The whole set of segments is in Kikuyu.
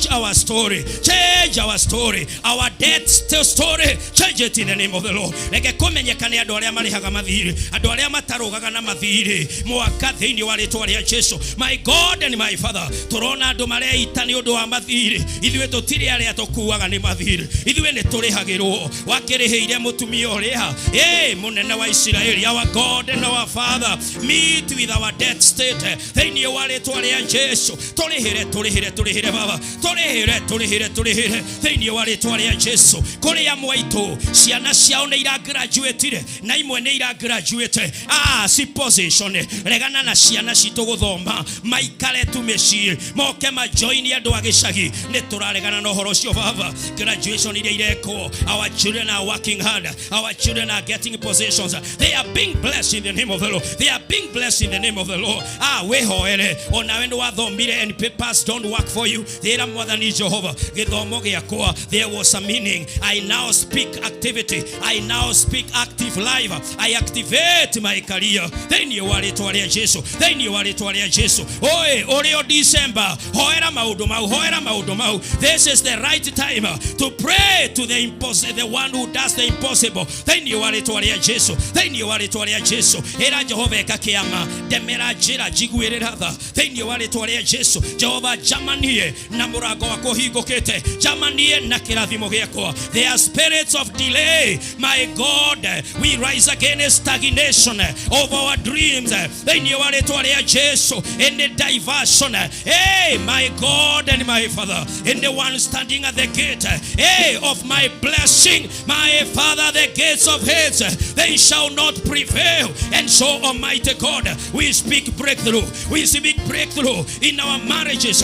Change our story, change our story, our death story, change it in the name of the Lord. Reke kũmenyeka nĩ andũ arĩa marĩhaga mathirĩ, andũ arĩa matarũgaga na mathirĩ mwaka thĩinĩ wa rĩtwa rĩa Jesu. My God and my Father, tũrona andũ mareita nĩ ũndũ wa mathirĩ. Ithuĩ tũtirĩ arĩa tũkuaga nĩ mathirĩ, ithuĩ nĩ tũrĩhagĩrwo. Wakĩrĩhĩire mũtumia ũrĩa ĩ mũnene wa Isiraeli. Our God and our Father, meet with our death state thĩinĩ wa rĩtwa rĩa Jesu. Tũrĩhĩre, tũrĩhĩre, tũrĩhĩre Baba, tũrĩhĩre, tũrĩhĩre, tũrĩhĩre thĩinĩ wa rĩtwa rĩa Jesu. Kũrĩa mwaitũ ciana ciao nĩ iragraduatire na imwe nĩ iragraduate, si position. Regana na ciana citũ gũthoma, maikare tu mĩciĩ, moke majoini andũ a gĩcagi. Nĩ tũraregana na ũhoro ũcio Baba. Graduation iria irekwo, our children are working hard, our children are getting positions, they are being blessed in the name of the Lord, they are being blessed in the name of the Lord. Wĩhoere onawe nĩ wathomire and papers don't work for you. Thĩra Mwathani Jehova, gĩthomo gĩakwa, there was a meaning. I now speak activity, I now speak active life, I activate my career thĩinĩ wa rĩtwa rĩa Jesu, thĩinĩ wa rĩtwa rĩa Jesu. Oi, ũrĩ o December, hoera maũndũ mau, hoera maũndũ mau. This is the right time to pray to the impossible, the one who does the impossible, thĩinĩ wa rĩtwa rĩa Jesu, thĩinĩ wa rĩtwa rĩa Jesu. Ĩra Jehova, eka kĩama, ndemera njĩra, njiguĩrĩra tha thĩinĩ wa rĩtwa rĩa Jesu. Jehova, njamanie na mũrango wakwa ũhingũkĩte, njamanie na kĩrathimo gĩakwa. There are spirits of delay. My God, we rise against stagnation of our dreams thĩinĩ wa rĩtwa rĩa Jesu. Any diversion, hey, my God and my Father, anyone standing at the gate, hey, of my blessing, my Father, the gates of Hades, they shall not prevail. And so, Almighty God, we speak breakthrough. We speak breakthrough in our marriages.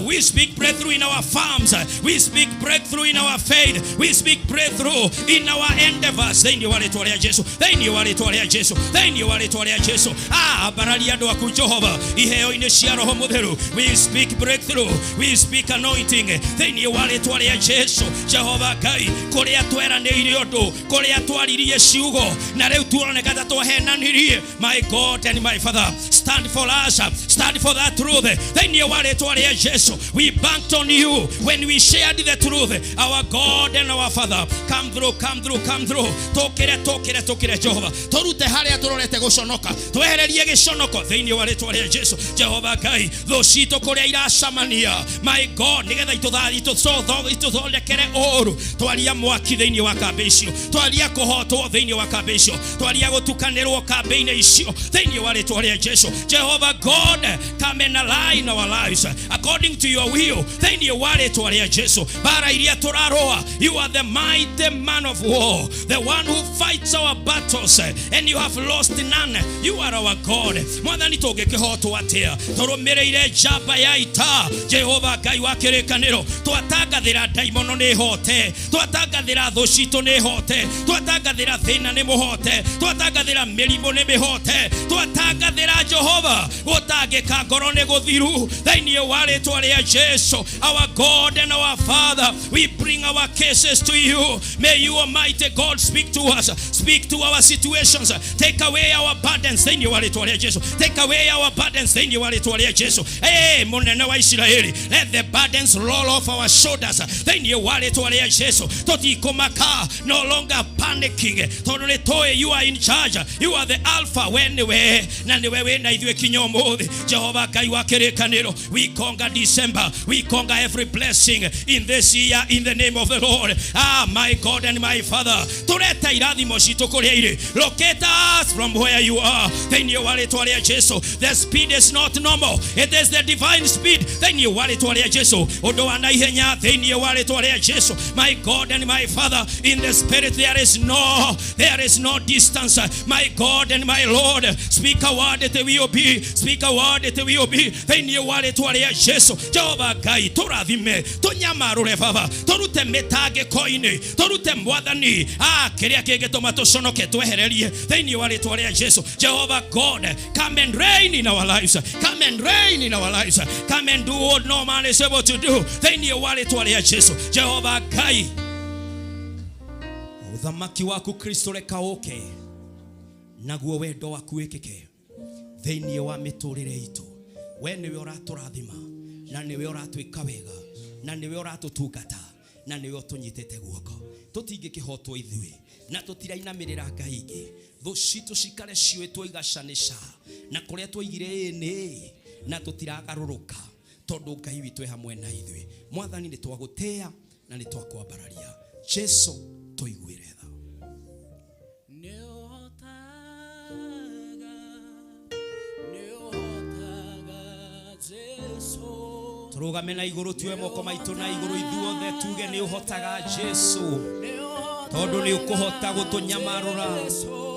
We speak breakthrough in our farms. We speak breakthrough in our faith. We speak breakthrough in our endeavors. Thĩinĩ wa rĩtwa rĩa Jesu, thĩinĩ wa rĩtwa rĩa Jesu, thĩinĩ wa rĩtwa rĩa Jesu. Ambararia andũ aku Jehova iheo-inĩ cia Roho Mũtheru. We speak breakthrough, we speak anointing thĩinĩ wa rĩtwa rĩa Jesu. Jehova Ngai, kũrĩa tweranĩire ũndũ, kũrĩa twaririe ciugo na rĩu tuoneka ta twahenanirie, my God and my Father, stand for us, stand for that truth thĩinĩ wa rĩtwa rĩa Jesu. We banked on you when we shared the truth. Our God and our Father, come through, come through, come through. Tũkĩre, tũkĩre, tũkĩre Jehova, tũrute harĩa tũrorete gũconoka, twehererie gĩconoko thĩinĩ wa rĩtwa rĩa Jesu. Jehova Ngai, thũ citũ kũrĩa iracamania, my God, nĩgetha itũthondekere ũũru, twaria mwaki thĩinĩ wa kambĩ icio, twaria kũhotwo thĩinĩ wa kambĩ icio, twaria gũtukanĩrwo kambĩ-inĩ icio thĩinĩ wa rĩtwa rĩa Jesu. Jehova God, come and align our lives according to your will thĩinĩ wa rĩtwa rĩa Jesu. Bara iria tũrarũa, you are the mighty man of war, the one who fights our battles, and you have lost none. You are our God. Mwathani, tũngĩkĩhotwo atĩa tũrũmĩrĩire njamba ya ita, Jehova Ngai wa kĩrĩkanĩro? Twatangathĩra ndaimono nĩ hote, twatangathĩra thũ citũ nĩ hote, twatangathĩra thĩna nĩ mũhote, twatangathĩra mĩrimũ nĩ mĩhote, twatangathĩra Jehova gũtangĩka ngoro nĩ gũthiru thĩinĩ wa rĩtwa rĩa Jesu. Our God and our Father, we bring our cases to you. May you, Almighty God, speak to us, speak to our situations, take away our burdens thĩinĩ wa rĩtwa rĩa Jesu. Take away our burdens thĩinĩ wa rĩtwa rĩa Jesu. Hey, mũnene wa Isiraeli, let the burdens roll off our shoulders thĩinĩ wa rĩtwa rĩa Jesu. Tũtikũmaka, no longer panicking, tondũ nĩ tũĩ you are in charge. You are the Alpha. We nĩwe na nĩwe wĩna ithuĩ kinya ũmũthĩ. Jehova Ngai wa kĩrĩkanĩro, we conquer December, we conquer every blessing in this year in the name of the Lord. My God and my Father, tũreta irathimo citũ kũrĩa irĩ. Locate us from where you are thĩinĩ wa rĩtwa rĩa Jesu. The speed is not normal, it is the divine speed thĩinĩ wa rĩtwa rĩa Jesu. Ũndũ wa naihenya thĩinĩ wa rĩtwa rĩa Jesu. My God and my Father, in the spirit there is no distance. My God and my Lord, speak a word, it will be. Speak a word, it will be thĩinĩ wa rĩtwa rĩa Jesu. Jehova Ngai, tũrathime, tũnyamarũre Baba, tũrute mĩtangĩko-inĩ, tũrute Mwathani kĩrĩa kĩngĩtũma tũconoke, twehererie thĩinĩ wa rĩtwa rĩa Jesu. Jehova God, come and reign in our lives, come and reign in our lives, come and do what no man is able to do thĩinĩ wa rĩtwa rĩa Jesu. Jehova Ngai, ũthamaki waku Kristo reka ũke, naguo wendo waku wĩkĩke thĩinĩ wa mĩtũrĩre itũ. We nĩwe ũratũrathima na nĩwe ũratwĩka wega. Na nĩwe ũratũtungata na nĩwe ũtũnyitĩte guoko. Tũtingĩkĩhotwo ithuĩ na tũtirainamĩrĩra ngai ingĩ. Thũ citũ cikare ciũĩ twaigacanĩca na kũrĩa twaigire ĩĩ nĩ na tũtiragarũrũka tondũ Ngai witũ e hamwe na ithuĩ. Mwathani, nĩ twagũtĩĩa na nĩ twakwambararia. Jesu, tũiguĩre tha. Nĩũhotaga, nĩũhotaga Jesu. Tũrũgame na igũrũ, tuoe moko maitũ na igũrũ ithuothe, tuge nĩ ũhotaga Jesu, tondũ nĩ ũkũhota gũtũnyamarũra,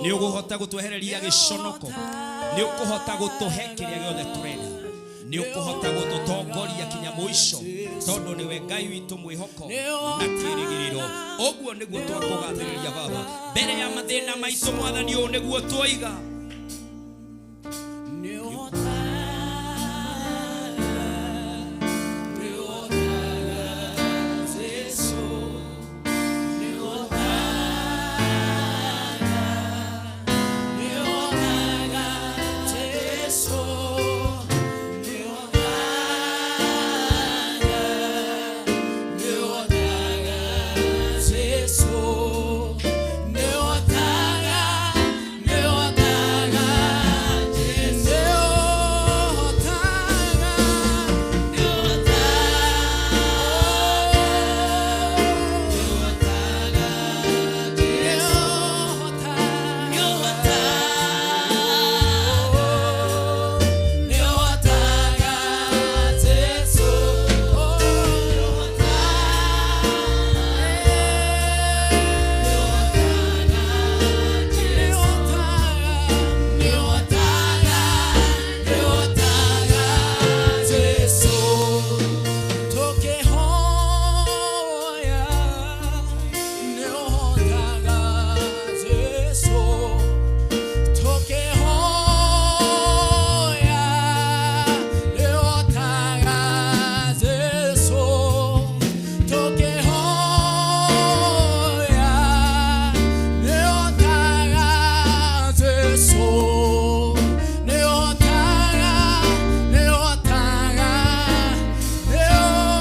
nĩ ũkũhota gũtwehereria gĩconoko, nĩ ũkũhota gũtũhe kĩrĩa gĩothe tũrenda, nĩ ũkũhota gũtũtongoria kinya mũico, tondũ nĩwe Ngai witũ mwĩhoko na kĩĩrĩgĩrĩro. Ũguo nĩguo twakũgathĩrĩria Baba mbere ya mathĩna maitũ. Mwathani, ũũ nĩguo twoiga. Nĩũhotaga, nĩũhotaga Jesu. Nĩũhotaga, nĩũhotaga Jesu. Nĩũhotaga, nĩũhotaga Jesu. Nĩũhotaga, nĩũhotaga Jesu. Nĩũhotaga, nĩũhotaga, nĩũhotaga Jesu. Nĩũhotaga, nĩũhotaga Jesu. Tũkĩhoya, nĩũhotaga Jesu. Tũkĩhoya, nĩũhotaga Jesu. Tũkĩhoya, nĩũhotaga Jesu. Nĩũhotaga, nĩũhotaga, nĩũhotaga,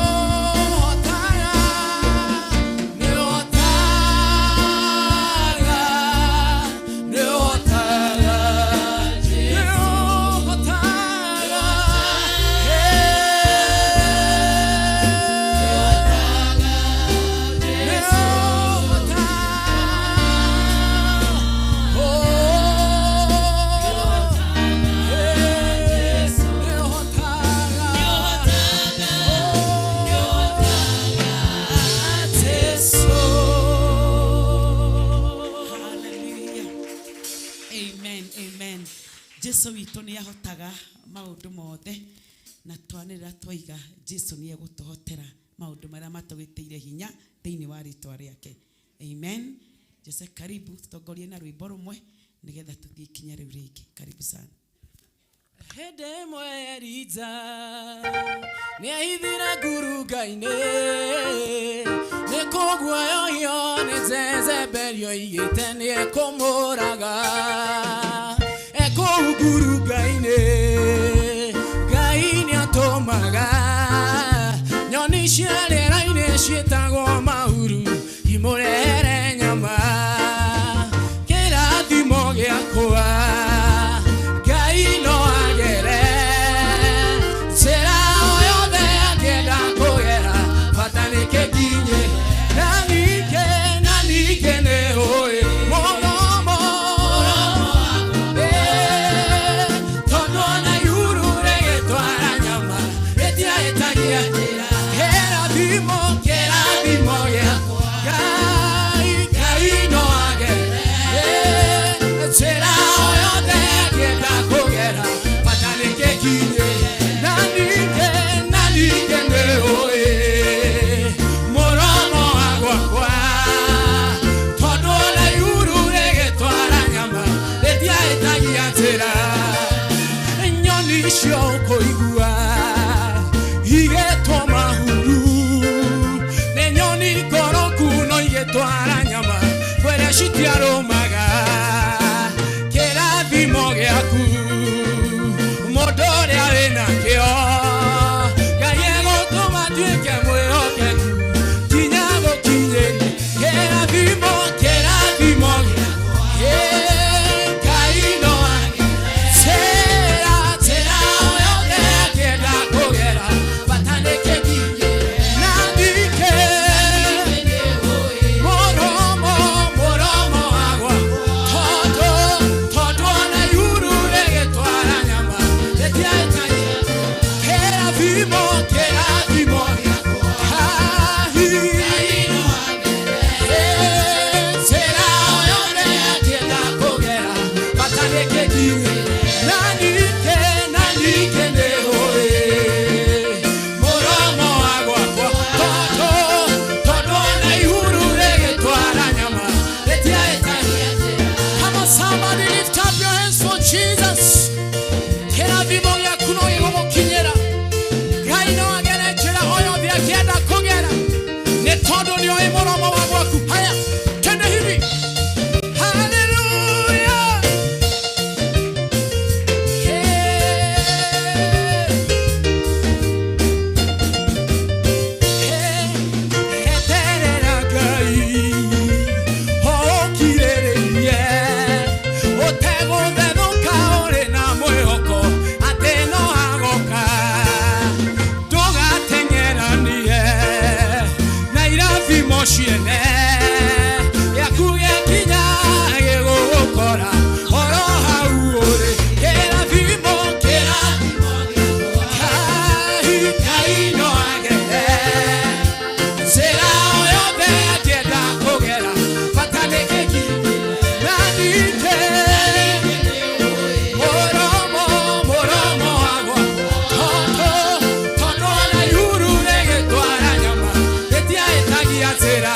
nĩũhotaga, nĩũhotaga, nĩũhotaga, Hallelujah. Amen, amen. Jesu witũ nĩ ahotaga maũndũ mothe na twanĩrĩra twaiga Jesu nĩ egũtũhotera maũndũ marĩa matũgĩtĩire hinya thĩinĩ wa rĩtwa rĩake. Amen. Jose, karibu tutongorie na rwĩmbo rũmwe nĩgetha tũthiĩ ikinya rĩu rĩngĩ. Karibu sana. Hĩndĩ ĩmwe Elija nĩahithire ngurunga-inĩ, nĩ kũguoyohio nĩ Jezebeli oigĩte nĩ ekũmũraga. Ekũu ngurunga-inĩ, Ngai nĩatũmaga nyoni cia rĩera-inĩ ciĩtagwo mahuru imũrehere nyama. Kĩrathimo gĩakwa Ngai no agere njĩra o yothe angĩenda kũgera, bata nĩ kĩkinye. Na ningĩ, na ningĩ nĩ ũĩ mũromo, tondũ ona ihuru rĩgĩtwara nyama rĩtiahĩtagia njĩra. Kĩrathimo, kĩrathimo gĩakwa Ngai, Ngai no agere njĩra o yothe angĩenda kũgera, bata nĩ kĩkinye. Na ningĩ, na ningĩ nĩ ũĩ mũromo wa gwakwa, tondũ ona ihuru rĩgĩtwara nyama rĩtiahĩtagia njĩra. Nyoni icio ũkũigua igĩtwo mahuru nĩ nyoni ngoroku, no igĩtwara nyama kwĩrĩa citiarũmaga. Kĩrathimo gĩaku mũndũ ũrĩa wĩnakĩo, Ngai egũtũma tuĩke mwĩhokeku. Ndũngĩkĩenda kũgera nĩ tondũ nĩoĩ mũromo wa gwaku. Haya, twende hivi. Haleluya. Hey. Eterera Ngai ũkirĩrĩrie, ũtegũthethũka, ũrĩ na mwĩhoko atĩ no agoka. Ndũgateng'eranie na irathimo ciene, gĩaku gĩakinya gĩgũgũkora oro hau ũrĩ. Kĩrathimo, kĩrathimo, Ngai, Ngai no agere njĩra o yothe angĩenda kũgera, bata nĩ kĩki na ningĩ mũromo, mũromo wa gwaku. Tondũ, tondũ ona ihuru rĩgĩtwara nyama rĩtiahĩtagia njĩra.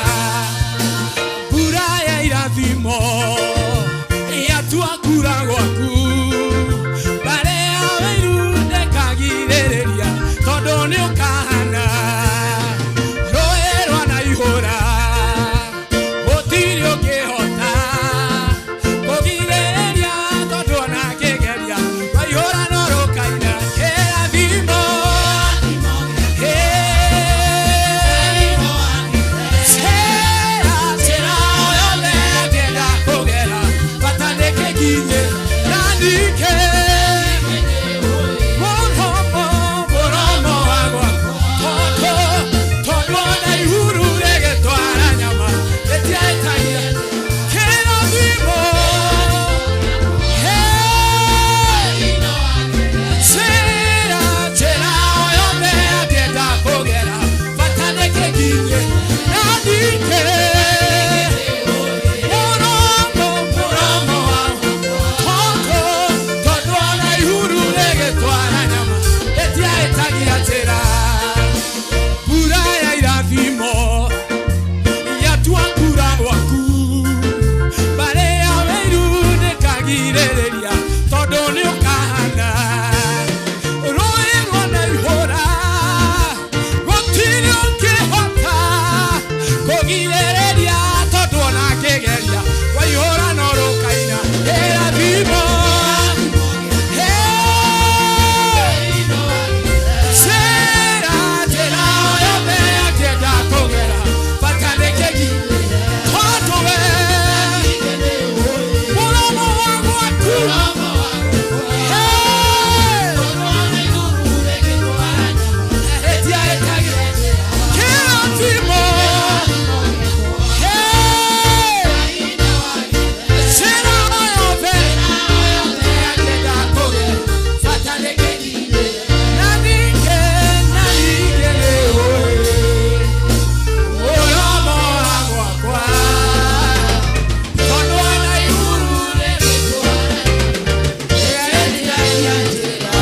Mbura ya irathimo yatua kura gwaku, mbare ya wĩiru ndĩkagirĩrĩria, tondũ nĩ ũkahana rũĩ rwa na ihũra, gũtirĩ ũngĩhota kũgirĩrĩria, tondũ ona akĩgeria rwaihũra no rũkaina. Kĩrathimo. Hey. Njĩra, njĩra o yothe angĩenda kũgera, bata nĩ kĩkinye na ningĩ mũromo, mũromo wa gwaku. Tondũ, tondũ ona ihuru rĩgĩtwara nyama rĩtiahĩtagia. Kĩrathimo. Hey. Njĩra, njĩra o yothe angĩenda kũgera, bata nĩ kĩkinye na ningĩ mũromo, mũromo wa tondũ, tondũ ona ihuru rĩgĩtwara nyama rĩtiahĩtagia njĩra. Mbura ya irathimo yatua kura gwaku, mbarĩ ya wĩiru ndĩkagirĩrĩria, tondũ nĩ ũkahana rũĩ rwa na ihũra, gũtirĩ ũngĩhota kũgirĩrĩria, tondũ ona akĩgeria rwaihũra no rũkaina. Kĩrathimo. Hey! Njĩra, njĩra o yothe angĩenda kũgera, bata nĩ kĩgi, tondũ we mũromo wa gwaku. Hey! Ĩtiahĩtagia. Kĩrathimo. Hey! Njĩra o yothe angĩenda kũgera, bata nĩ kĩgi, na ningĩ, na ningĩ nĩ ũĩ mũromo wa gwakwa, tondũ ona ihuru rĩgĩtwara rĩtiahĩtagia njĩra.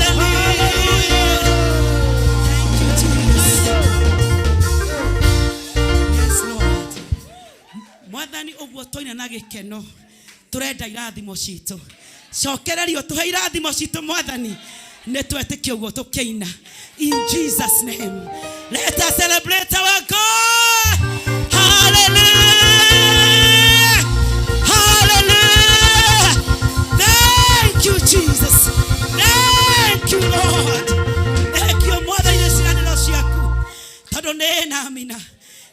Hallelujah. Thank you, Jesus. Yes, Lord. Mwathani, ũguo twaina na gĩkeno, tũrenda irathimo citũ, cokererio, tũhe irathimo citũ, Mwathani, nĩ twetĩkia ũguo tũkĩina. In Jesus' name, let us celebrate our God. Hallelujah, hallelujah. Thank you, Jesus. Thank you, Lord. Thank you, Mwathani, nĩ ciĩranĩro ciaku, tondũ nĩ namina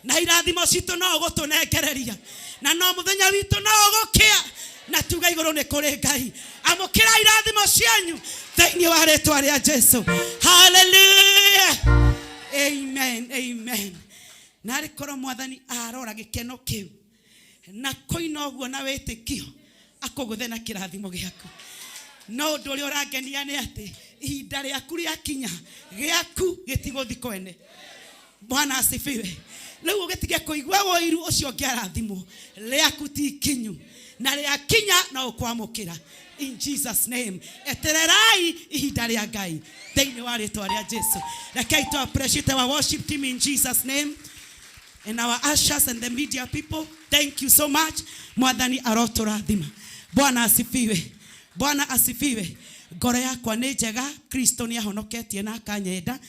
na irathimo citũ no ũgũtũnengereria, na no mũthenya witũ no ũgũkĩa na tuga igũrũ nĩ kũrĩ Ngai. Amũkĩra irathimo cianyu thĩinĩ wa rĩtwa rĩa Jesu. Hallelujah, amen, amen. Narĩ korwo Mwathani arora gĩkeno kĩu na kũina ũguo na wĩtĩkio, akũgũthe na kĩrathimo gĩaku. No ũndũ ũrĩa ũrangenia nĩ atĩ ihinda rĩaku rĩakinya, gĩaku gĩtigũthi kwene. Bwana asifiwe. Rĩu ũgĩtige kũigua wũiru ũcio ũngĩ arathimwo, rĩaku ti ikinyu, na rĩakinya no ũkwamũkĩra. In Jesus' name, etererai ihinda rĩa Ngai thĩinĩ wa rĩtwa rĩa Jesu. Rekei to appreciate our worship team in Jesus' name and our ushers and the media people. Thank you so much. Mwathani arotũrathima. Bwana asifiwe, Bwana asifiwe. Ngoro yakwa nĩ njega, Kristo nĩ ahonoketie na akanyenda,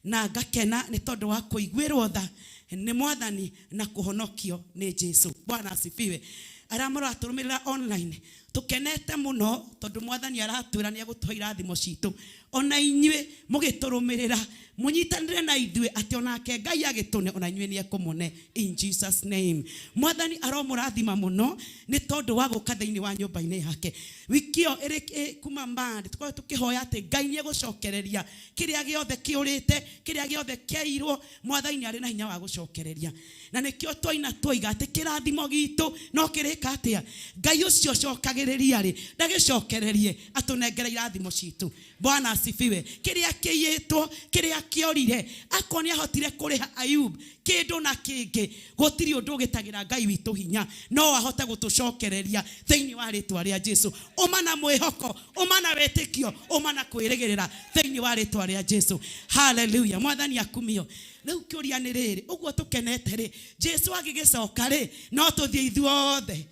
na ngakena nĩ tondũ wa kũiguĩrwo tha nĩ Mwathani na kũhonokio nĩ Jesu. Bwana asifiwe. Arĩa mũratũrũmĩrĩra online, tũkenete mũno tondũ Mwathani aratwĩra nĩ egũtũhe irathimo citũ. Ona inyuĩ mũgĩtũrũmĩrĩra, mũnyitanĩre na ithuĩ atĩ onake Ngai agĩtũne, ona inyuĩ nĩ ekũmũne in Jesus name. Mwathani aromũrathima mũno nĩ tondũ wa gũka thĩinĩ wa nyũmba-inĩ yake. Wiki ĩyo ĩrĩ kuma Monday tũkorwo tũkĩhoya atĩ Ngai nĩ egũcokereria kĩrĩa gĩothe kĩũrĩte, kĩrĩa gĩothe kĩairwo, Mwathani nĩ arĩ na hinya wa gũcokereria. Na nĩkĩo twaina twoiga atĩ kĩrathimo gitũ no kĩrĩka atĩa? Ngai ũcio ũcokagĩrĩria rĩ, ndagĩcokererie atũnengere irathimo citũ. Bwana asifiwe. Kĩrĩa kĩiyĩtwo, kĩrĩa kĩorire, akorwo nĩ ahotire kũrĩha Ayub kĩndũ na kĩngĩ, gũtirĩ ũndũ ũgĩtagĩra Ngai witũ hinya, no ahote gũtũcokereria thĩinĩ wa rĩtwa rĩa Jesu. Ũma na mwĩhoko, ũma na wĩtĩkio, ũma na kwĩrĩgĩrĩra thĩinĩ wa rĩtwa rĩa Jesu. Hallelujah. Mwathani akumio. Rĩu kĩũria nĩ rĩrĩ, ũguo tũkenete rĩ, Jesu agĩgĩcoka rĩ, no tũthiĩ ithuothe?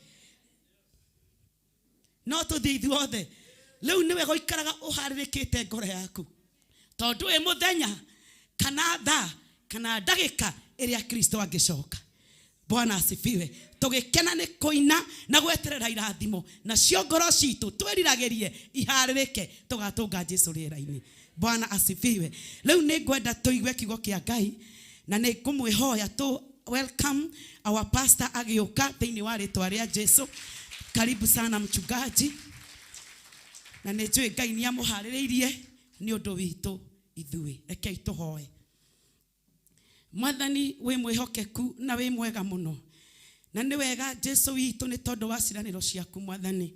No tũthiĩ ithuothe? Rĩu nĩwe gũikaraga ũharĩrĩkĩte ngoro yaku, tondũ ĩ mũthenya kana thaa kana ndagĩka ĩrĩa Kristo angĩcoka. Bwana asifiwe. Tũgĩkena nĩ kũina na gweterera irathimo, nacio ngoro citũ twĩriragĩrie iharĩrĩke tũgatũnga Jesu rĩera-inĩ. Bwana asifiwe. Rĩu nĩ ngwenda tũigue kiugo kĩa Ngai, na nĩ ngũmwĩhoya tũ welcome our pastor agĩũka thĩinĩ wa rĩtwa rĩa Jesu. Karibu sana mchungaji, na nĩ njũĩ Ngai nĩ amũharĩrĩirie nĩ ũndũ witũ ithuĩ. Rekei tũhoe. Mwathani wĩ mwĩhokeku na wĩ mwega mũno, na nĩ wega Jesu witũ nĩ tondũ wa ciĩranĩro ciaku. Mwathani,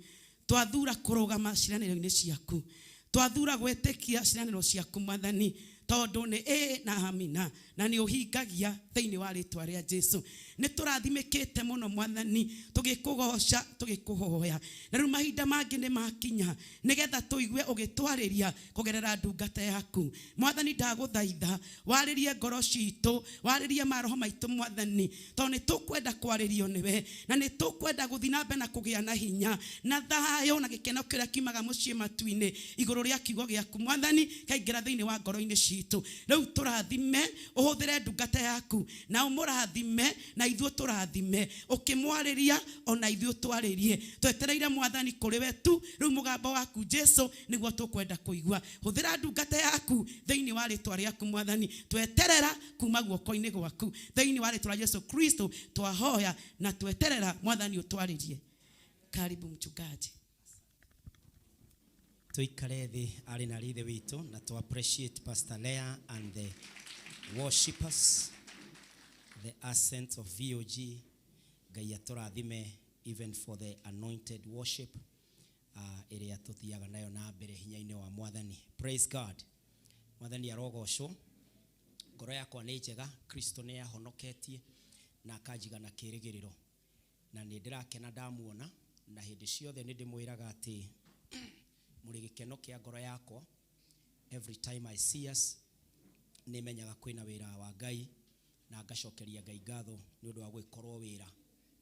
twathura kũrũgama ciĩranĩro-inĩ ciaku, twathura gwĩtĩkia ciĩranĩro ciaku Mwathani, tondũ nĩ ĩ na amina, na nĩ ũhingagia thĩinĩ wa rĩtwa rĩa Jesu. Nĩ tũrathimĩkĩte mũno Mwathani, tũgĩkũgoca, tũgĩkũhoya, na rĩu mahinda mangĩ nĩ makinya nĩgetha tũigue ũgĩtwarĩria kũgerera ndungata yaku. Mwathani, ndagũthaitha warĩrie ngoro citũ, warĩrie maroho maitũ Mwathani, tondũ nĩ tũkwenda kwarĩrio nĩwe, na nĩ tũkwenda gũthiĩ na mbere na kũgĩa na hinya na thayũ na gĩkeno kĩrĩa kiumaga mũciĩ matu-inĩ igũrũ rĩa kiugo gĩaku Mwathani, kaingĩra thĩinĩ wa ngoro-inĩ citũ. Rĩu tũrathime, ũhũthĩre ndungata yaku na ũmũrathime, na ithuĩ tũrathime, ũkĩmwarĩria ona ithuĩ twarĩrie. Twetereire Mwathani kũrĩ we tu. Rĩu mũgambo waku Jesu nĩguo tũkwenda kũigua. Hũthĩra ndungata yaku thĩinĩ wa rĩtwa rĩaku Mwathani, tweterera kuma guoko-inĩ gwaku thĩinĩ wa rĩtwa rĩa Jesu Kristo twahoya na tweterera Mwathani ũtwarĩrie. Karibu mchungaji. Tuikare thĩ arĩ na rithe witũ, na to appreciate Pastor Leah and the worshipers, the ascent of VOG. Ngai atũrathime even for the anointed worship ĩrĩa tũthiaga nayo na mbere hinya-inĩ wa Mwathani. Praise God. Mwathani arogocwo. Ngoro yakwa nĩ njega, Kristo nĩ ahonoketie na akanjiga na kĩĩrĩgĩrĩro, na nĩ ndĩrakena ndamuona, na hĩndĩ ciothe nĩ ndĩmwĩraga atĩ mũrĩ gĩkeno kĩa ngoro yakwa. Every time I see us, nĩ menyaga kwĩna wĩra wa Ngai, na ngacokeria Ngai ngatho nĩ ũndũ wa gwĩkorwo wĩra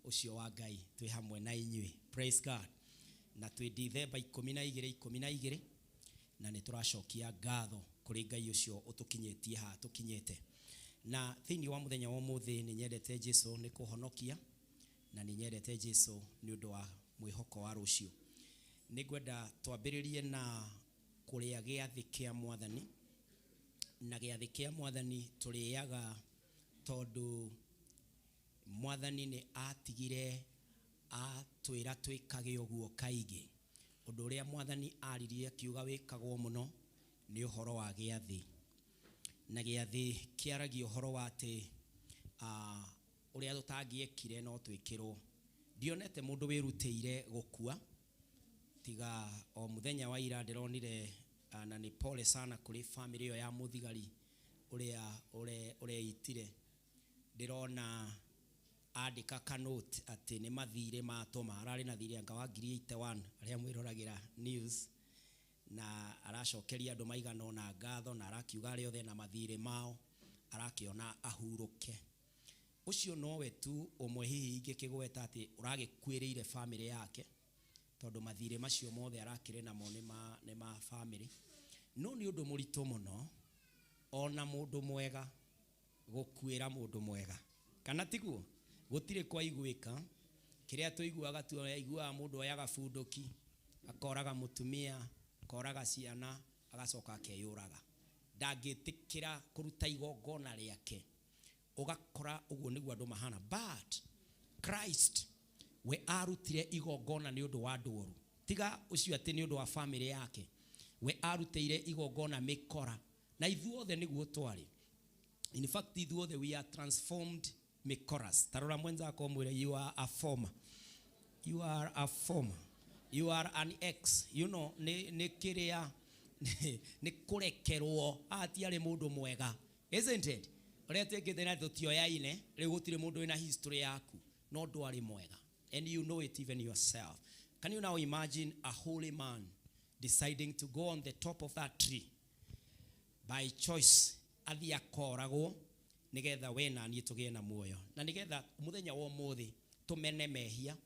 ũcio wa Ngai twĩ hamwe na inyuĩ. Praise God. Na twĩ Dithemba 12 12, na nĩ tũracokia ngatho kũrĩ Ngai ũcio ũtũkinyĩtie haha tũkinyĩte. Na thĩinĩ wa mũthenya wa ũmũthĩ nĩ nyendete Jesu nĩ kũhonokia, na nĩ nyendete Jesu nĩ ũndũ wa mwĩhoko wa rũciũ. Nĩ ngwenda twambĩrĩrie na kũrĩa gĩathĩ kĩa Mwathani. Na gĩathĩ kĩa Mwathani tũrĩaga tondũ Mwathani nĩ atigire atwĩra twĩkage ũguo kaingĩ. Ũndũ ũrĩa Mwathani aririe akiuga wĩkagwo mũno nĩ ũhoro wa gĩathĩ. Na gĩathĩ kĩaragia ũhoro wa atĩ ũrĩa tũtangĩekire no twĩkĩrwo. Ndionete mũndũ wĩrutĩire gũkua tiga o mũthenya wa ira ndĩronire, na nĩ pole sana kũrĩ family ĩyo ya mũthigari ũrĩa ũreitire. Ndĩrona andĩka kanote atĩ nĩ mathirĩ matũma, ararĩ na thirĩ anga wa ngiri 81 arĩa mwĩroragĩra news, na aracokeria andũ maigana ũna ngatho, na arakiuga arĩa othe na mathirĩ mao arakĩona ahurũke. Ũcio nowe tu ũmwe hihi ingĩkĩgweta atĩ ũragĩkuĩrĩire family yake. Tondũ mathirĩ macio mothe arakĩrĩ namo nĩ ma family. No nĩ ũndũ mũritũ mũno ona mũndũ mwega gũkuĩra mũndũ mwega. Kana tiguo? Gũtirĩ kwaiguĩka. Kĩrĩa tũiguaga tuaiguaga mũndũ oyaga bunduki, akoraga mũtumia, akoraga ciana, agacoka akeyũraga. Ndangĩtĩkĩra kũruta igongona rĩake. Ũgakora ũguo nĩguo andũ mahana. But Christ we arutire igongona nĩ ũndũ wa andũ oru. Tiga ũcio atĩ nĩ ũndũ wa family yake. We arutĩire igongona mĩkora. Na ithuothe nĩguo twarĩ. In fact, ithuothe we are transformed mĩkoras. Tarora mwenzako mwĩre you are a former. You are a former. You are an ex. You know, nĩ kĩrĩa nĩ kũrekerwo atiarĩ mũndũ mwega. Isn't it? Ũrĩa twĩkĩte na tũtioyaine, rĩu gũtirĩ mũndũ wĩna history yaku, no ndwarĩ mwega. And you know it even yourself. Can you now imagine a holy man deciding to go on the top of that tree by choice, athiĩ akoragwo nĩgetha we na niĩ tũgĩe na muoyo, na nĩgetha mũthenya wa ũmũthĩ tũmene mehia,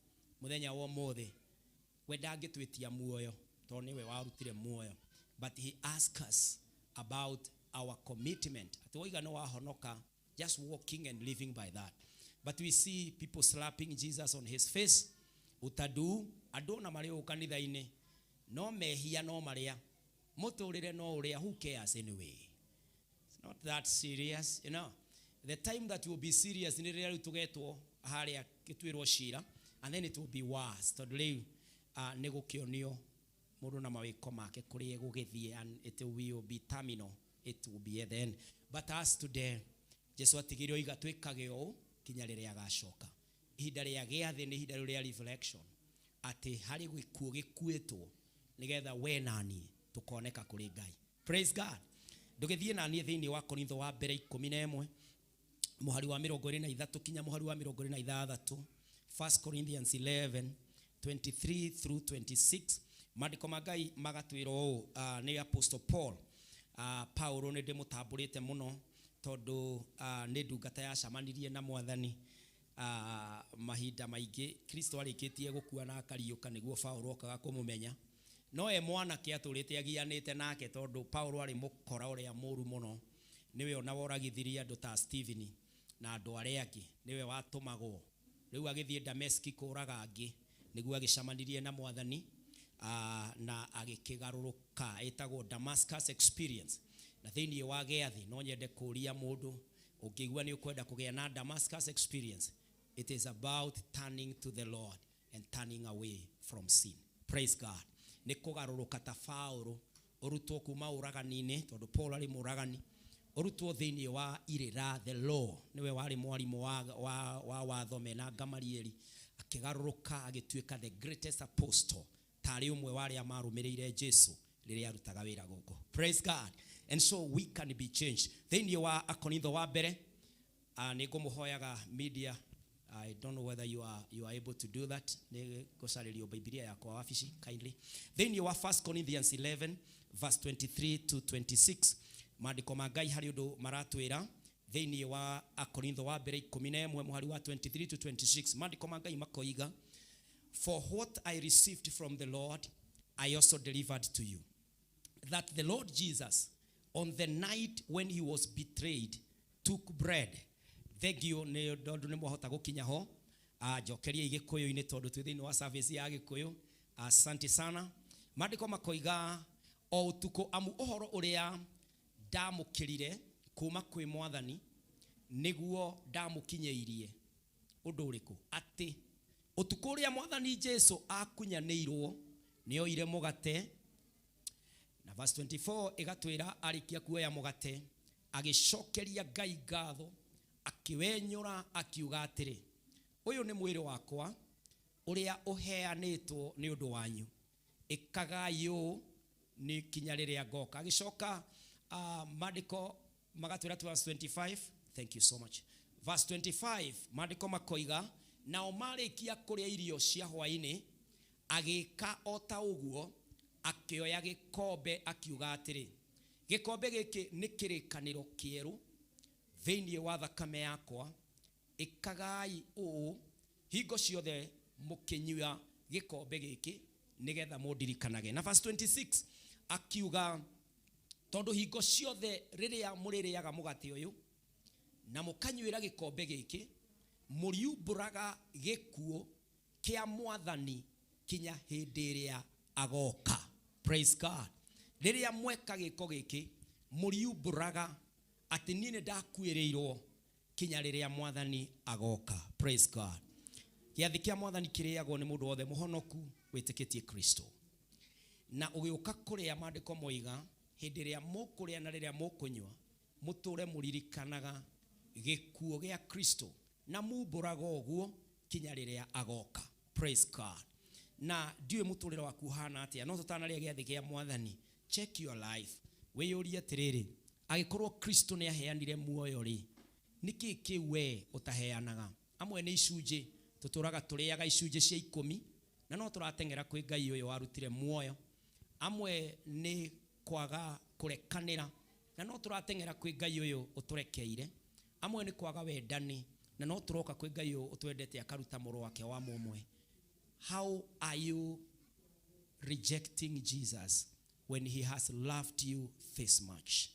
mũthenya wa ũmũthĩ we ndangĩtwĩtia muoyo tondũ nĩwe warutire muoyo, but he asks us about our commitment. Atĩ woiga nĩ wahonoka, just walking and living by that. But we see people slapping Jesus on his face. Utadu andũ ona marĩ ũũ kanitha-inĩ, no mehia no marĩa, mũtũrĩre no ũrĩa, who cares anyway? It's not that serious, you know. The time that will be serious nĩ rĩrĩa rĩu tũgetwo harĩa gĩtuĩrwo cira, and then it will be worse. Tondũ rĩu nĩ gũkĩonio mũndũ na mawĩko make kũrĩa egũgĩthiĩ, and it will be terminal. It will be then. But as today, Jesu atigire oiga twĩkage ũũ kinya rĩrĩa agacoka. Ihinda rĩa gĩathĩ nĩ ihinda rĩu rĩa reflection, atĩ harĩ gĩkuũ gĩkuĩtwo nĩgetha we na niĩ tũkoneka kũrĩ Ngai. Praise God. Ndũgĩthiĩ na niĩ thĩinĩ wa Korintho wa mbere 11 mũhari wa 23 kinya mũhari wa 26. 1 Corinthians 11:23 through 26. Maandĩko ma Ngai magatwĩra ũũ, nĩ Apostle Paul. Paulo nĩ ndĩmũtambũrĩte mũno tondũ nĩ ndungata yacamanirie na mwathani mahinda maingĩ. Kristo arĩkĩtie gũkua na akariũka nĩguo Paulo okaga kũmũmenya. No e mwanake atũrĩte agianĩte nake tondũ Paulo arĩ mũkora ũrĩa mũru mũno. Nĩwe ona woragithirie andũ ta Stephen na andũ arĩa angĩ, nĩwe watũmagwo. Rĩu agĩthiĩ Dameski kũraga angĩ nĩguo agĩcamanirie na mwathani, na agĩkĩgarũrũka, ĩtagwo Damascus experience. Na thĩinĩ wa gĩathĩ no nyende kũria mũndũ ũngĩigua nĩ ũkwenda kũgĩa na Damascus experience, it is about turning to the Lord and turning away from sin. Praise God. Nĩ kũgarũrũka ta Paulo, ũrutwo kuma ũragani-inĩ, tondũ Paul arĩ mũragani, ũrutwo thĩinĩ wa irĩra, the law, nĩwe warĩ mwarimũ wa watho mena Gamalieli, akĩgarũrũka agĩtuĩka the greatest apostle, tarĩ ũmwe wa arĩa marũmĩrĩire Jesu rĩrĩa arutaga wĩra gũkũ. Praise God. And so we can be changed. Thĩinĩ wa Akorintho wa mbere, nĩ ngũmũhoyaga media, I don't know whether you are able to do that. Nĩ ngũcarĩrio Bibilia yakwa wabici kindly. Thĩinĩ wa 1 Corinthians 11 verse 23 to 26, maandĩko ma Ngai harĩ ũndũ maratwĩra. Thĩinĩ wa Akorintho wa mbere 11 mũhari wa 23 to 26, maandĩko ma Ngai makoiga, For what I received from the Lord, I also delivered to you, that the Lord Jesus, on the night when he was betrayed, took bread. Thank you, nĩ tondũ nĩ mwahota gũkinya ho. Njokeria Gĩkũyũ-inĩ tondũ twĩ thĩinĩ wa service ya Gĩkũyũ. Asante sana. Maandĩko makoiga, o ũtukũ amu ũhoro ũrĩa ndamũkĩrire kuma kwĩ mwathani nĩguo ndamũkinyĩirie. Ũndũ ũrĩkũ? Atĩ ũtukũ ũrĩa mwathani Jesu akunyanĩirwo nĩoire mũgate, na verse 24 ĩgatwĩra arĩkia kuoya mũgate agĩcokeria Ngai ngatho, akĩwenyũra akiuga atĩrĩ, ũyũ nĩ mwĩrĩ wakwa ũrĩa ũheanĩtwo nĩ ũndũ wanyu, ĩkagai ũũ nĩ kinya rĩrĩa ngoka. Agĩcoka maandĩko magatwĩra verse 25, thank you so much. Verse 25 maandĩko makoiga, nao marĩkia kũrĩa irio cia hwaĩ-inĩ agĩka o ta ũguo, akĩoya gĩkombe akiuga atĩrĩ, gĩkombe gĩkĩ nĩ kĩrĩkanĩro kĩerũ thĩinĩ wa thakame yakwa, ĩkagai ũũ hingo ciothe mũkĩnyua gĩkombe gĩkĩ Nigetha mũndirikanage. Na verse 26 akiuga tondu hingo ciothe riria mũrĩrĩaga mũgate ũyũ na mũkanyuĩra gĩkombe gĩkĩ mũriumbũraga gĩkuũ kĩa mwathani kinya hĩndĩ ĩrĩa agoka. Praise God. Rĩrĩa mweka gĩko gĩkĩ mũriumbũraga atĩ niĩ nĩ ndakuĩrĩirwo kinya rĩrĩa mwathani agoka. Praise God. Gĩathĩ kĩa mwathani kĩrĩagwo nĩ mũndũ wothe mũhonoku wĩtĩkĩtie Kristo. Na ũgĩũka kũrĩa maandĩko moiga hĩndĩ ĩrĩa mũkũrĩa na rĩrĩa mũkũnyua mũtũre mũririkanaga gĩkuũ gĩa Kristo na mumbũraga ũguo kinya rĩrĩa agoka. Praise God. Na ndiũĩ mũtũrĩre waku ũhana atĩa, no tũtanarĩa gĩathĩ kĩa mwathani, check your life. Wĩyũrie atĩrĩrĩ, angĩkorwo Kristo nĩ aheanire muoyo rĩ, nĩkĩ kĩu we ũtaheanaga? Amwe nĩ icunjĩ tũtũraga tũrĩaga icunjĩ cia 10 na no tũrateng'era kwĩ Ngai ũyũ warutire muoyo. Amwe nĩ kwaga kũrekanĩra na no tũrateng'era kwĩ Ngai ũyũ ũtũrekeire. Amwe nĩ kwaga wendani na no tũroka kwĩ Ngai ũyũ ũtwendete akaruta mũrũ wake wa mũmwe. How are you rejecting Jesus when he has loved you this much?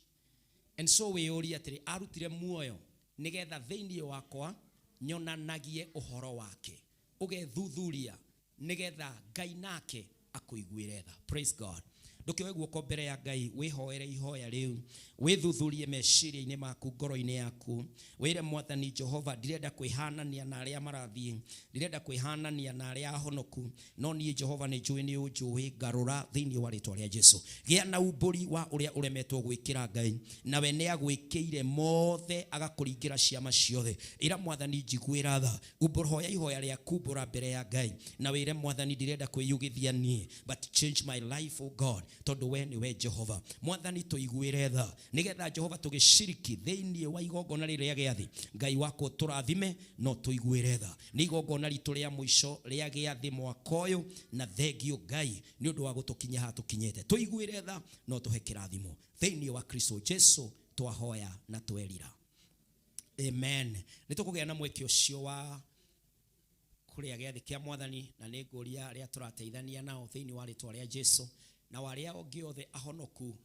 And so wĩyũrie atĩrĩ, arutire muoyo nĩgetha thĩinĩ wakwa nyonanagie ũhoro wake. Ũgethuthuria nĩgetha Ngai nake akũiguĩre tha. Praise God. Ndũkĩoe guoko mbere ya Ngai, wĩhoere ihoya rĩu, wĩthuthurie meciria-inĩ maku, ngoro-inĩ yaku, wĩre mwathani Jehova, ndirenda kwĩhanania na arĩa marathiĩ, ndirenda kwĩhanania na arĩa ahonoku, no niĩ Jehova nĩ njũĩ nĩ ũnjũĩ, ngarũra thĩinĩ wa rĩtwa rĩa Jesu. Gĩa na umbũri wa ũrĩa ũremetwo gwĩkĩra Ngai, nawe nĩ agwĩkĩire mothe, agakũringĩra ciama ciothe. Ĩra mwathani njiguĩra tha, umbũra, hoya ihoya rĩa kumbũra mbere ya Ngai, na wĩre mwathani ndirenda kwĩyugithia niĩ, but change my life, oh God, tondu we niwe Jehova. Mwathani tũiguĩre tha, nĩgetha Jehova tũgĩciriki thĩinĩ wa igongona rĩrĩ rĩa gĩathĩ, Ngai wakwa tũrathime no tũiguĩre tha. Nĩ igongona ritũ rĩa mũico rĩa gĩathĩ mwaka ũyũ, na thengio Ngai nĩ ũndũ wa gũtũkinyia haha tũkinyĩte. Tũiguĩre tha no tũhe kĩrathimo thĩinĩ wa Kristo Jesu twahoya na twerira. Amen. Nĩ tũkũgĩa na mweke ũcio wa kũrĩa gĩathĩ kĩa mwathani, na nĩ ngũria arĩa tũrateithania nao thĩinĩ wa rĩtwa rĩa Jesu, na arĩa angĩ othe ahonoku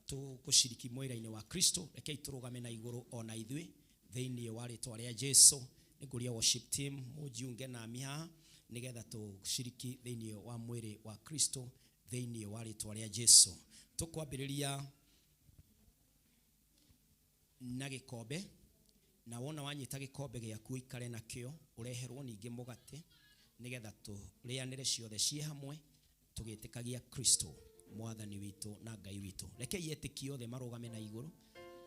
tũgũciriki mwĩra-inĩ wa Kristo, rekei tũrũgame na igũrũ ona ithuĩ thĩinĩ wa rĩtwa rĩa Jesu. Nĩ ngũria worship team mũnjiunge nami haha nĩgetha tũciriki thĩinĩ wa mwĩrĩ wa Kristo thĩinĩ wa rĩtwa rĩa Jesu. Tũkwambĩrĩria na gĩkombe, na wona wanyita gĩkombe gĩaku ũikare nakĩo, ũreherwo ningĩ mũgate nĩgetha tũrĩanĩre ciothe ciĩ hamwe tũgĩtĩkagia Kristo mwathani witũ na Ngai witũ. Rekei etĩki othe marũgame na igũrũ,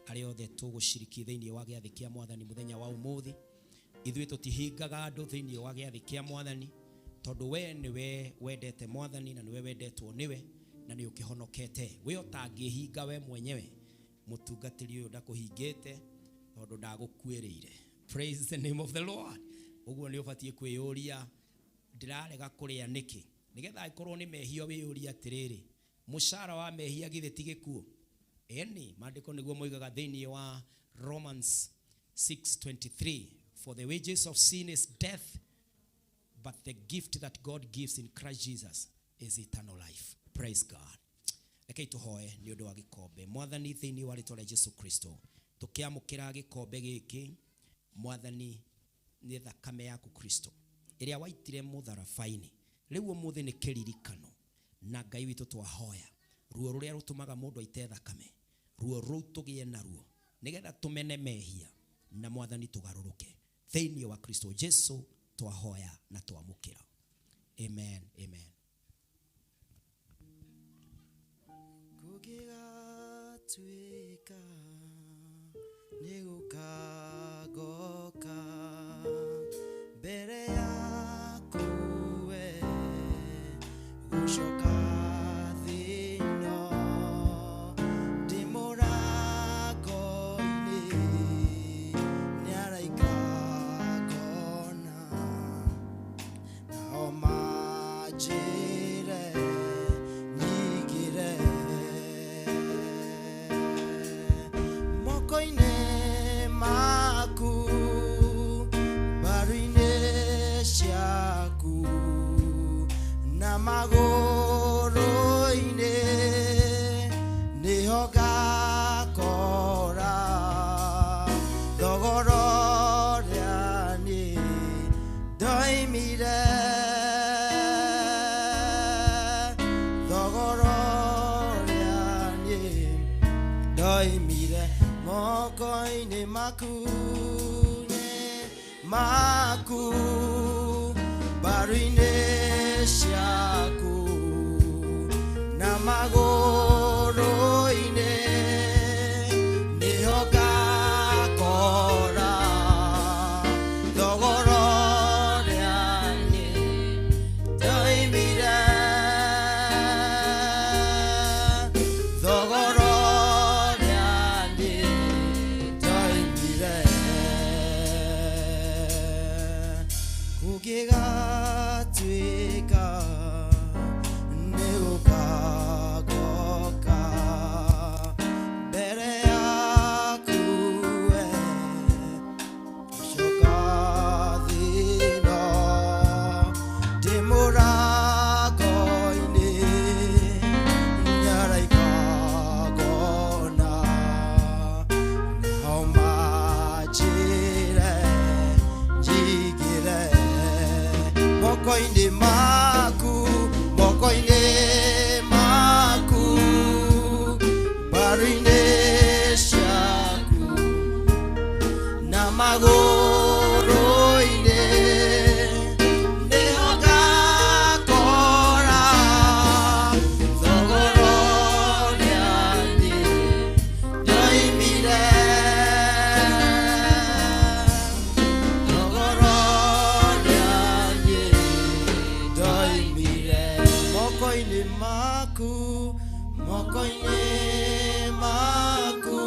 arĩa othe tũgũciriki thĩinĩ wa gĩathĩ kĩa mwathani mũthenya wa ũmũthĩ. Ithuĩ tũtihingaga andũ thĩinĩ wa gĩathĩ kĩa mwathani, tondũ we nĩwe wendete mwathani na nĩwe wendetwo nĩwe na nĩ ũkĩhonokete. We ũtangĩhinga we mwenyewe, mũtungatĩri ũyũ ndakũhingĩte tondũ ndagũkuĩrĩire. Praise the name of the Lord. Ũguo nĩ ũbatiĩ kwĩyũria, ndĩrarega kũrĩa nĩkĩ? Nĩgetha angĩkorwo nĩ mehia wĩyũrie atĩrĩrĩ, mũcara wa mehia githĩ ti gĩkuũ? Ĩni, maandĩko nĩguo moigaga thĩinĩ wa Romans 6:23, for the wages of sin is death, but the gift that God gives in Christ Jesus is eternal life. Praise God. Rekei tũhoe nĩ ũndũ wa gĩkombe. Mwathani, thĩinĩ wa rĩtwa rĩa Jesu Kristo, tũkĩamũkĩra gĩkombe gĩkĩ, Mwathani, nĩ thakame yaku Kristo ĩrĩa waitire mũtharaba-inĩ. Rĩu ũmũthĩ nĩ kĩririkano, na Ngai witũ twahoya ruo rũrĩa rũtũmaga mũndũ aite thakame, ruo rũu tũgĩe naruo nĩgetha tũmene mehia na Mwathani tũgarũrũke thĩinĩ wa Kristo Jesu twahoya na twamũkĩra. Amen, amen. Kũngĩgatuĩka nĩgũkagoka mbere yaku we gũcoka thĩ-ĩno, ndĩ mũrango-inĩ nĩ araika ngona, nao manjĩre Ndoimire moko-inĩ maku nĩ maku mbaru-inĩ ciaku na magũrũ-inĩ nĩho ngakora thogora ũrĩa niĩ ndoimire thogora ũrĩa niĩ ndoimire kũngĩgatuĩka nĩgũkagoka mbere yaku we coka thĩna ndĩ mũrango-inĩ nyaraika ngona nao manjĩre njingĩre moko-inĩ maku moko-inĩ maku mbaru-inĩ ciaku na magũrũ-inĩ nĩho ngakora thogora ũrĩa niĩ ndoimire thogora ũrĩa niĩ ndoimire moko-inĩ maku moko-inĩ maku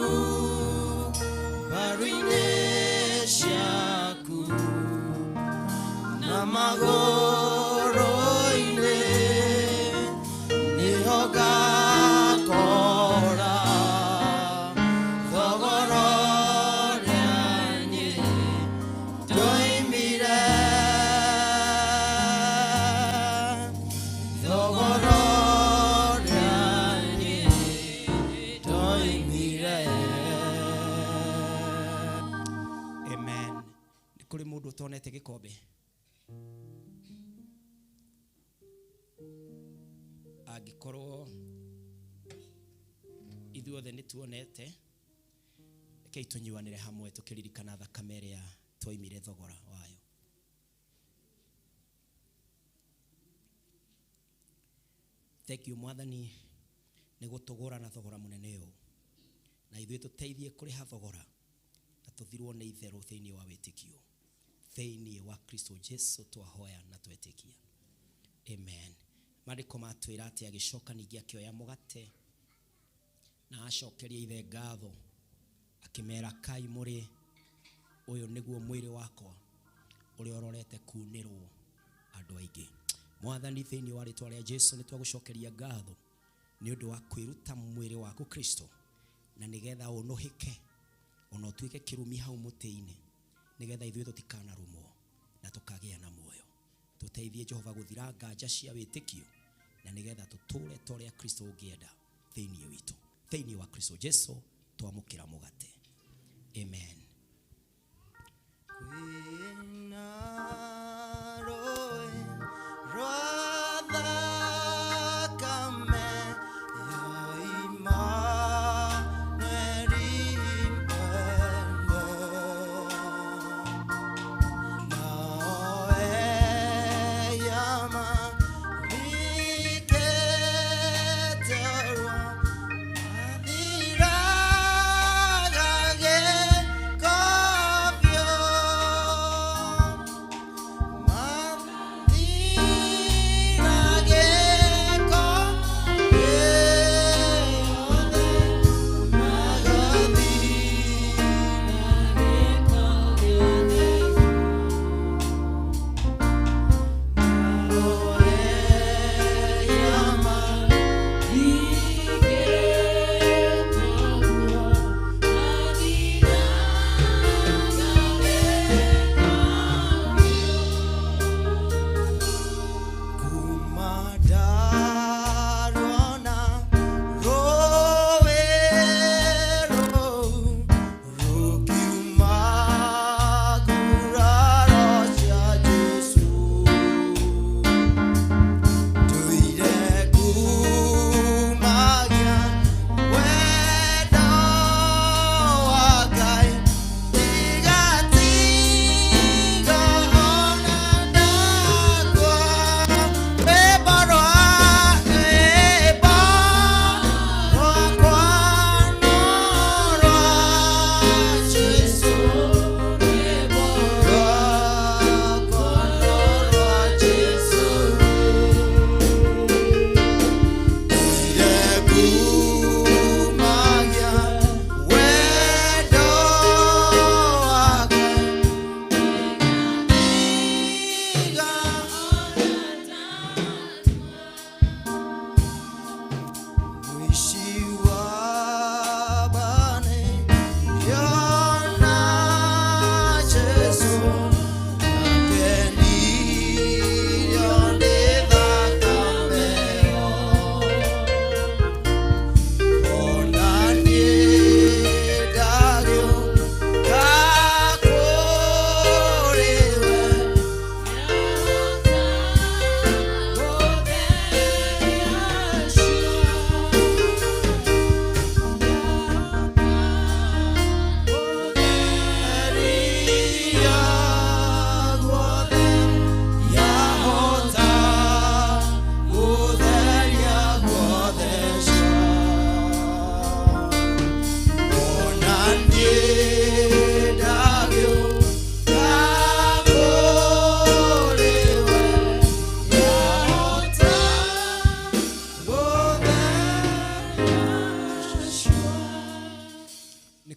mbaru-inĩ ciaku na magũrũ-inĩ nĩho ngakora thogora ũrĩa niĩ ndoimire thogora ũrĩa niĩ ndoimire. Amen. Nĩ kũrĩ mũndũ ũtonete gĩkombe? Angĩkorwo ithuothe nĩ tuonete, rekei tũnyuanĩre hamwe tũkĩririkana thakame ĩrĩa twaimire thogora wayo. Thank you Mwathani nĩ gũtũgũra na thogora mũnene ũũ, na ithuĩ tũteithie kũrĩha thogora na tũthirwo nĩ itherũ thĩinĩ wa wĩtĩkio thĩinĩ wa Kristo Jesu twahoya na twetĩkia. Amen. Maandĩko matwĩra atĩ agĩcoka ningĩ akĩoya mũgate na acokeria ithe ngatho akĩmera kai mũrĩ ũyũ nĩguo mwĩrĩ wakwa ũrĩa ũrorete kunĩrwo andũ aingĩ. Mwathani thĩinĩ wa rĩtwa rĩa Jesu nĩ twagũcokeria ngatho nĩ ũndũ wa kwĩruta mwĩrĩ waku Kristo na nĩgetha ũnũhĩke ona ũtuĩke kĩrumi hau mũtĩ-inĩ nĩgetha ithuĩ tũtikanarumwo na tũkagĩa na muoyo. Tũteithie Jehova gũthira nganja cia wĩtĩkio na nĩgetha tũtũre ta ũrĩa Kristo ũngĩenda thĩinĩ witũ. Thĩinĩ wa Kristo Jesu twamũkĩra mũgate. Amen. Kwĩna rũĩ rwa thakame ya Imanueli mwene, nao eyama riketerwa mathiraga gĩko biũ.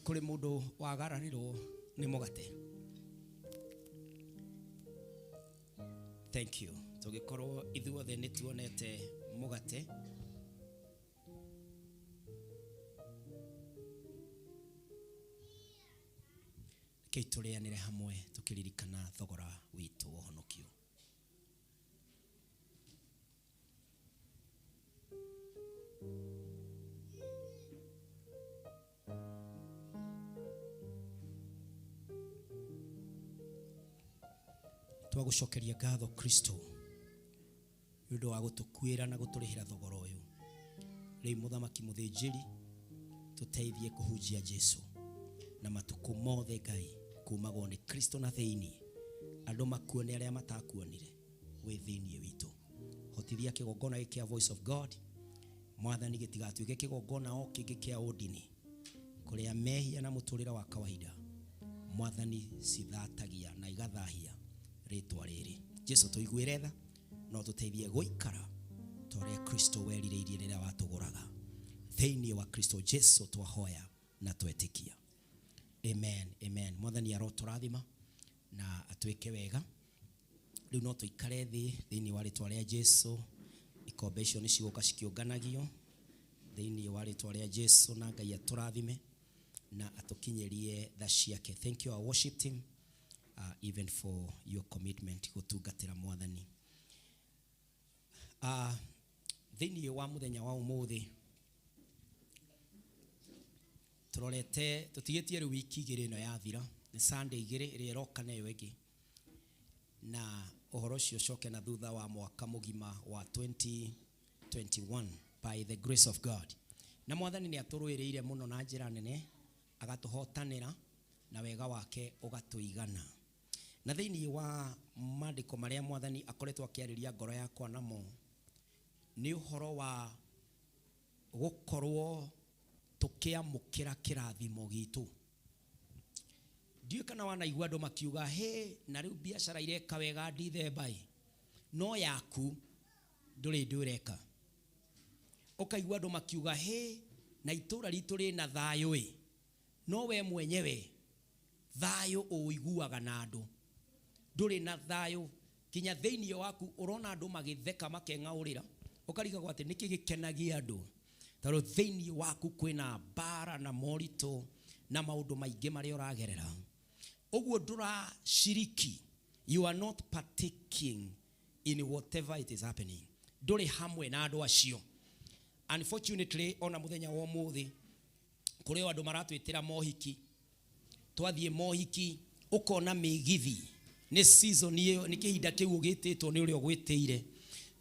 Kũrĩ mũndũ wagararirwo nĩ mũgate? Thank you. Tũgĩkorwo ithuothe nĩ tuonete mũgate, rekei tũrĩanĩre hamwe tũkĩririkana thogora witũ wa ũhonokio. Twagũcokeria ngatho Kristo nĩ ũndũ wa gũtũkuĩra na gũtũrĩhĩra thogora ũyũ. Rĩu mũthamaki mũthĩnjĩri, tũteithie kũhunjia Jesu na matukũ mothe. Ngai, kumagwo nĩ Kristo na thĩinĩ andũ makuone arĩa matakuonire wĩ thĩinĩ witũ. Hotithia kĩgongona gĩkĩ kĩa Voice of God, Mwathani, gĩtigatuĩke kĩgongona o kĩngĩ kĩa ũndini kũrĩa mehia na mũtũrĩre wa kawaida, Mwathani, cithatagia na igathahia rĩtwa rĩrĩ. Jesu, tũiguĩre tha no tũteithie gũikara ta ũrĩa Kristo werirĩirie rĩrĩa watũgũraga. Thĩinĩ wa Kristo Jesu twahoya na twetĩkia, amen, amen. Mwathani arotũrathima na atwĩke wega. Rĩu no tũikare thĩ thĩinĩ wa rĩtwa rĩa Jesu. Ikombe icio nĩ cigũka cikĩũnganagio thĩinĩ wa rĩtwa rĩa Jesu, na Ngai atũrathime na atũkinyĩrie tha ciake. Thank you, our worship team, even for your commitment gũtungatĩra Mwathani. Thĩinĩ wa mũthenya wa ũmũthĩ tũrorete tũtigĩtie rĩu wiki 2 ĩno yathira, nĩ Sunday 2 ĩrĩa ĩroka na ĩyo ĩngĩ, na ũhoro ũcio ũcoke na thutha wa mwaka mũgima wa 2021, by the grace of God. Na Mwathani nĩ atũrũĩrĩire mũno na njĩra nene, agatũhotanĩra na wega wake ũgatũigana. Na thĩinĩ wa maandĩko marĩa Mwathani akoretwo akĩarĩria ngoro yakwa namo nĩ ũhoro wa gũkorwo tũkĩamũkĩra kĩrathimo gitũ. Ndiũĩ kana wanaigua andũ makiuga, "Hĩ, na rĩu biacara ireka wega Ndithemba ĩ," no yaku ndũrĩ ndũ ĩreka. Ũkaigua andũ makiuga, "Hĩ, na itũra ritũ rĩna thayũ ĩ," no we mwenyewe thayũ ũiguaga na andũ ndũrĩ na thayũ kinya thĩinĩ waku. Ũrona andũ magĩtheka makeng'aũrĩra, ũkarigagwo atĩ nĩkĩ gĩkenagia andũ, tondũ thĩinĩ waku kwĩna mbara na moritũ na maũndũ maingĩ marĩa ũragerera. Ũguo ndũraciriki, you are not partaking in whatever it is happening, ndũrĩ hamwe na andũ acio. Unfortunately, ona mũthenya wa ũmũthĩ kũrĩ o andũ maratwĩtĩra mohiki. Twathiĩ mohiki, ũkona mĩgithi nĩ season ĩyo, nĩ kĩhinda kĩu ũgĩtĩtwo nĩ ũrĩa ũgwĩtĩire,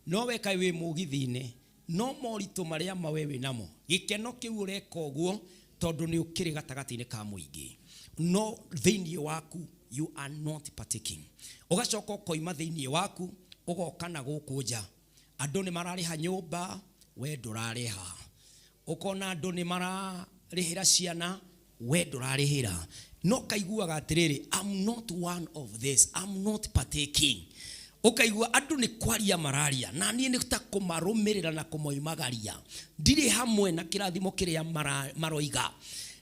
no we kaĩ wĩ mũgithi-inĩ, no moritũ marĩa mawe wĩ namo, gĩkeno kĩu ũreka ũguo tondũ nĩ ũkĩrĩ gatagatĩ-inĩ ka mũingĩ, no thĩinĩ waku you are not partaking. Ũgacoka ũkoima thĩinĩ waku, ũgoka na gũkũ nja, andũ nĩ mararĩha nyũmba, we ndũrarĩha. Ũkona andũ nĩ mararĩhĩra ciana, we ndũrarĩhĩra. No kaiguaga atĩrĩrĩ, "I'm not one of this, I'm not partaking." Ũkaigua andũ nĩ kwaria mararia na niĩ nĩ ta kũmarũmĩrĩra na kũmoimagaria, ndirĩ hamwe na kĩrathimo kĩrĩa maroiga.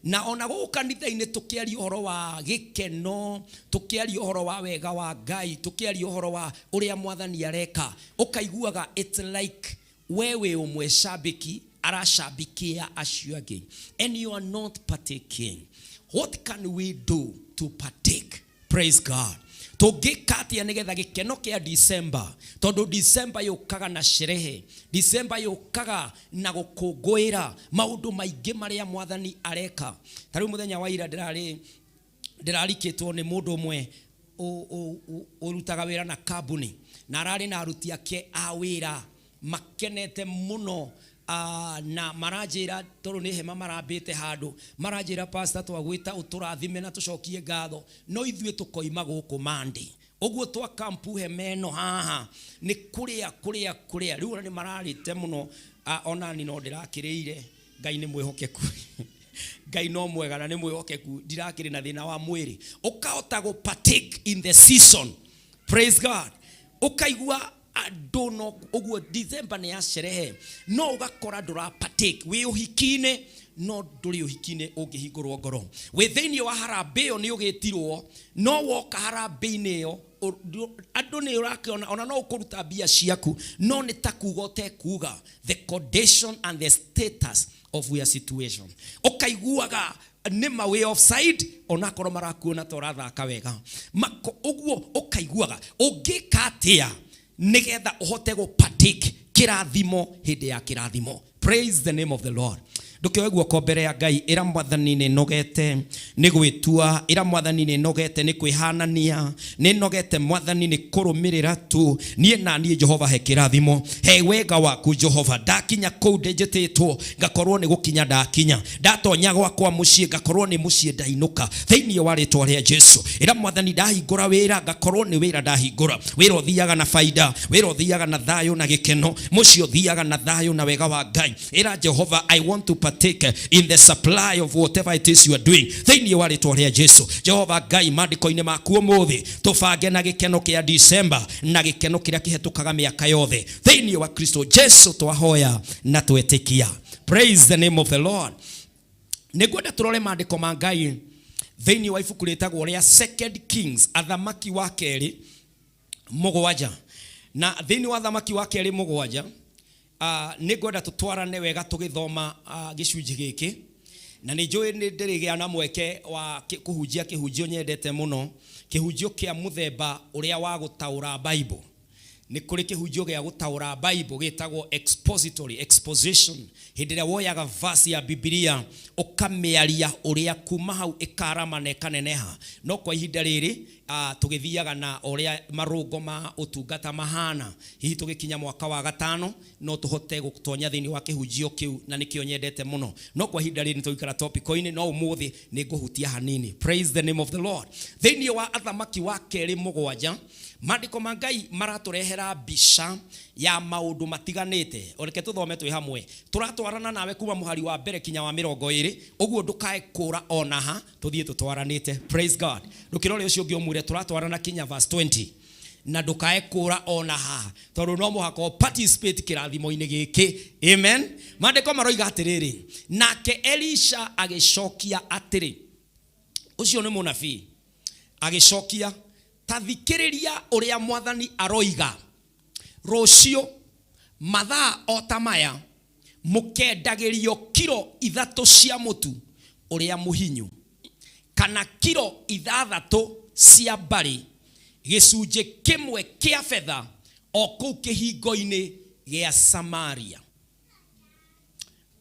Na ona gũkũ kanitha-inĩ tũkĩaria ũhoro wa gĩkeno, tũkĩaria ũhoro wa wega wa Ngai, tũkĩaria ũhoro wa ũrĩa Mwathani areka, ũkaiguaga it's like we wĩ ũmwe shabiki arashabikia acio angĩ, and you are not partaking. What can we do to partake? Praise God. Tũngĩka atĩa nĩgetha gĩkeno kĩa December, tondũ December yũkaga na sherehe, December yũkaga na gũkũngũĩra maũndũ maingĩ marĩa Mwathani areka? Ta rĩu mũthenya wa ira ndĩrarĩ ndĩrarikĩtwo nĩ mũndũ ũmwe ũrutaga wĩra na kambuni, na ararĩ na aruti ake a wĩra makenete mũno, na maranjĩra tondũ nĩ hema marambĩte handũ, maranjĩra, "Pastor, twagwĩta ũtũrathime na tũcokie ngatho, no ithuĩ tũkoima gũkũ Monday ũguo twa kampu hema ĩno haha nĩ kũrĩa kũrĩa kũrĩa." Rĩu ona nĩ mararĩte mũno. Ona ni no ndĩrakĩrĩire. Ngai nĩ mwĩhokeku, Ngai no mwega na nĩ mwĩhokeku, ndirakĩrĩ na thĩna wa mwĩrĩ. Ũkahota gũ partake in the season. Praise God. Ũkaigua Andũ no ũguo December nĩ ya sherehe, no ũgakora ndũra partake. Wĩ ũhiki-inĩ no ndũrĩ ũhiki-inĩ ũngĩhingũrwo ngoro. Wĩ thĩinĩ wa harambĩ ĩyo nĩ ũgĩtirwo, no woka harambĩ-inĩ ĩyo andũ nĩ ũrakĩona ona no ũkũruta mbia ciaku, no nĩ ta kuga ũtekuga. The condition and the status of your situation, ũkaiguaga nĩ ma wĩ offside onakorwo marakuona ta ũrathaka wega. Mako ũguo ũkaiguaga ũngĩka atĩa nĩgetha ũhote gũ partake kĩrathimo hĩndĩ ya kĩrathimo. Praise the name of the Lord. Ndũkĩoe guoko mbere ya Ngai, ĩra Mwathani nĩ nogete nĩ gwĩtua, ĩra Mwathani nĩ nogete nĩ kwĩhanania, nĩ nogete Mwathani nĩ kũrũmĩrĩra tu. Niĩ na niĩ Jehova he kĩrathimo, he wega waku Jehova. Ndakinya kũu ndĩnjĩtĩtwo ngakorwo nĩ gũkinya ndakinya, ndatonya gwakwa mũciĩ ngakorwo nĩ mũciĩ ndainũka, thĩinĩ wa rĩtwa rĩa Jesu. Ĩra Mwathani ndahingũra wĩra ngakorwo nĩ wĩra ndahingũra, wĩra ũthiaga na baida, wĩra ũthiaga na thayũ na gĩkeno, mũciĩ ũthiaga na thayũ na wega wa Ngai. Ĩra Jehova, I want to partake in the supply of whatever it is you are doing, thĩinĩ wa rĩtwa rĩa Jesu. Jehova Ngai, maandĩko-inĩ maku ũmũthĩ tũbange na gĩkeno kĩa December na gĩkeno kĩrĩa kĩhetũkaga mĩaka yothe, thĩinĩ wa Kristo Jesu twahoya na twetĩkia. Praise the name of the Lord. Nĩngwenda tũrore maandĩko ma Ngai thĩinĩ wa ibuku rĩtagwo rĩa Second Kings, Athamaki wa Kerĩ 7. Na thĩinĩ wa Athamaki wa Kerĩ 7, nĩngwenda tũtwarane wega tũgĩthoma gĩcunjĩ gĩkĩ. Na nĩ njũĩ nĩ ndĩrĩgĩa na mweke wa kũhunjia kĩhunjio nyendete mũno, kĩhunjio kĩa mũthemba ũrĩa wa gũtaũra Bible. Nĩ kũrĩ kĩhunjio gĩa gũtaũra Bible gĩtagwo expository, exposition, hĩndĩ ĩrĩa woyaga verse ya Bibilia ũkamĩaria ũrĩa kuma hau ĩkarama na ĩkaneneha. No kwa ihinda rĩrĩ tũgĩthiaga na ũrĩa marũngo ma ũtungata mahana, hihi tũgĩkinya mwaka wa 5 no tũhote gũtonya thĩinĩ wa kĩhunjio kĩu, na nĩkĩo nyendete mũno. No kwa ihinda rĩrĩ nĩtũgũikara topic-inĩ, no ũmũthĩ nĩ ngũhutia hanini. Praise the name of the Lord. Thĩinĩ wa Athamaki wa Kerĩ 7, maandĩko ma Ngai maratũrehera mbica ya maũndũ matiganĩte. Reke tũthome twĩ hamwe. Tũratwarana nawe kuma mũhari wa mbere kinya wa 20, ũguo ndũkae kũra ona ha, tũthiĩ tũtwaranĩte. Praise God. Ndũkĩrore ũcio ũngĩ ũmwĩre tũratwarana kinya verse 20, na ndũkae kũra ona ha, tondũ no mũhaka ũ participate kĩrathimo-inĩ gĩkĩ. Amen. Maandĩko maroiga atĩrĩrĩ, nake Elisha agĩcokia atĩrĩ, ũcio nĩ mũnabii, agĩcokia, ta thikĩrĩria ũrĩa Mwathani aroiga, rũciũ mathaa o ta maya mũkendagĩrio kiro 3 cia mũtu ũrĩa mũhinyu, kana kiro 6 cia mbarĩ, gĩcunjĩ kĩmwe kĩa betha o kũu kĩhingo-inĩ gĩa Samaria.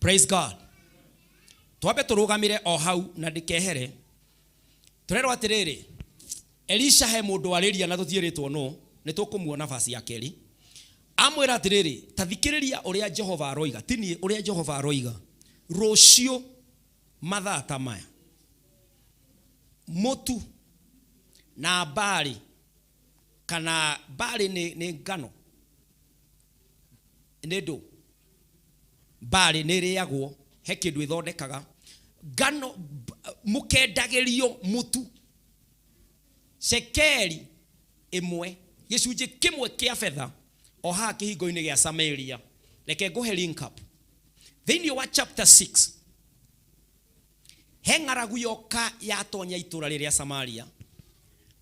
Praise God. Twambe tũrũgamĩre o hau na ndĩkehere. Tũrerwo atĩrĩrĩ, Elisha he mũndũ warĩria na tũtiĩrĩtwo nũ, nĩ tũkũmuona verse ya kerĩ. Amwĩra atĩrĩrĩ, ta thikĩrĩria ũrĩa Jehova aroiga, ti niĩ, ũrĩa Jehova aroiga, rũciũ mathaa ta maya, mũtu na mbarĩ, kana mbarĩ nĩ ngano, nĩ ndũ, mbarĩ nĩ ĩrĩagwo, he kĩndũ ĩthondekaga, ngano, mũkendagĩrio mũtu cekeri 1, gĩcunjĩ kĩmwe kĩa betha o haha kĩhingo-inĩ gĩa Samaria. Reke ngũhe link up. Thĩinĩ wa chapter 6, he ng'aragu yoka yatonya itũũra rĩrĩa Samaria,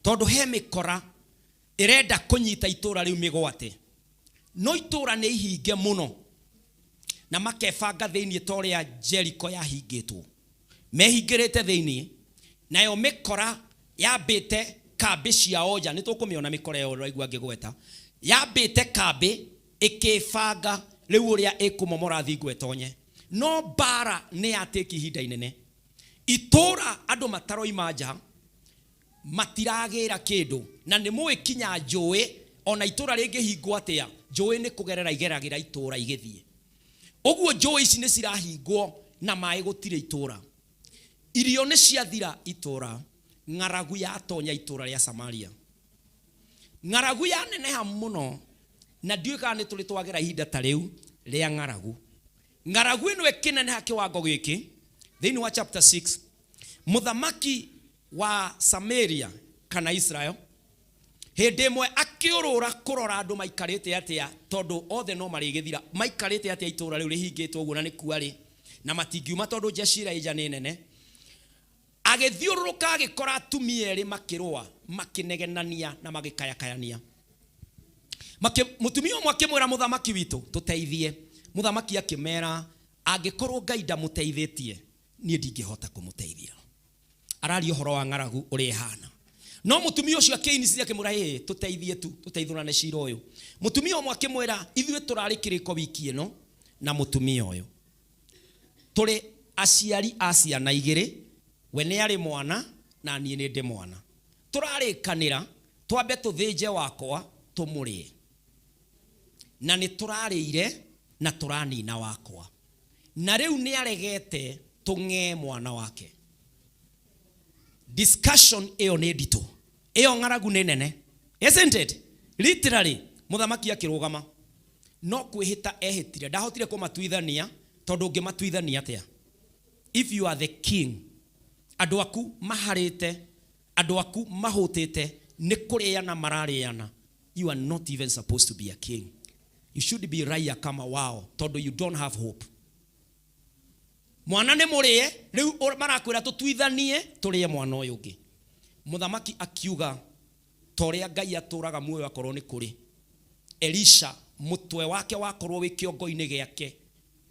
tondũ he mĩkora ĩrenda kũnyita itũũra rĩu mĩgwate, no itũũra nĩ ihinge mũno na makebanga thĩinĩ ta ũrĩa Jericho yahingĩtwo, mehingĩrĩte thĩinĩ, nayo mĩkora yambĩte kambĩ ciao nja. Nĩ tũkũmĩona mĩkora ĩyo ũraigua ngĩgweta, yambĩte kambĩ ĩkĩbanga rĩu ũrĩa ĩkũmomora thingo ĩtonye. No mbara nĩ yatĩki ihinda inene, itũũra andũ mataroima nja, matiragĩra kĩndũ, na nĩ mũĩ kinya njũĩ, ona itũũra rĩngĩhingwo atĩa, njũĩ nĩ kũgerera igeragĩra itũũra igĩthiĩ. Ũguo njũĩ ici nĩ cirahingwo na maĩ gũtirĩ itũũra, irio nĩ ciathira itũũra, ng'aragu yatonya itũũra rĩa Samaria. Ng'aragu yaneneha mũno, na ndiũĩ kana nĩ tũrĩ twagera ihinda ta rĩu rĩa ng'aragu. Ng'aragu ĩno ĩkĩneneha kĩwango gĩkĩ, thĩinĩ wa chapter 6, mũthamaki wa Samaria kana Israel hĩndĩ ĩmwe akĩ Akĩũrũra kũrora andũ maikarĩte atĩa, tondũ othe no marĩgĩthira. Maikarĩte atĩa itũũra rĩu rĩhingĩtwo ũguo na nĩ kuarĩ, na matingiuma tondũ jeshi ĩrĩa ĩnja nĩ nene. Agĩthiũrũrũka agĩkora atumia erĩ makĩrũa, makĩnegenania na magĩkayakayania. Mũtumia ũmwe akĩmwĩra mũthamaki witũ tũteithie. Mũthamaki akĩmera angĩkorwo Ngai ndamũteithĩtie niĩ ndingĩhota kũmũteithia. Araria ũhoro wa ng'aragu ũrĩa ĩhana. No mũtumia ũcio akĩinicithia akĩmwĩra ĩĩ tũteithie tu, tũteithũrane cira ũyũ. Mũtumia ũmwe akĩmwĩra ithuĩ tũrarĩ kĩrĩko wiki ĩno na mũtumia ũyũ. Tũrĩ aciari a ciana igĩrĩ, we nĩ arĩ mwana na niĩ nĩ ndĩ mwana. Tũrarĩkanĩra twambe tũthĩnje wakwa tũmũrĩe. Na nĩ tũrarĩire na tũranina wakwa. Na rĩu nĩ aregete tũng'ee mwana wake. Discussion ĩyo nĩ nditũ. Ĩyo ng'aragu nĩ nene. Isn't it? Literally, mũthamaki akĩrũgama. No kwĩhĩta ehĩtire. Ndahotire kũmatuithania tondũ ũngĩmatuithania atĩa? If you are the king, andũ aku maharĩte, andũ aku mahũtĩte, nĩ kũrĩana mararĩana. You are not even supposed to be a king. You should be raia kama wao tondũ you don't have hope. Mwana nĩ mũrĩe, rĩu marakwĩra tũtuithanie tũrĩe mwana ũyũ ũngĩ. Mũthamaki akiuga ta ũrĩa Ngai atũraga muoyo akorwo nĩ kũrĩ. Elisha mũtwe wake wakorwo wĩ kĩongo-inĩ gĩake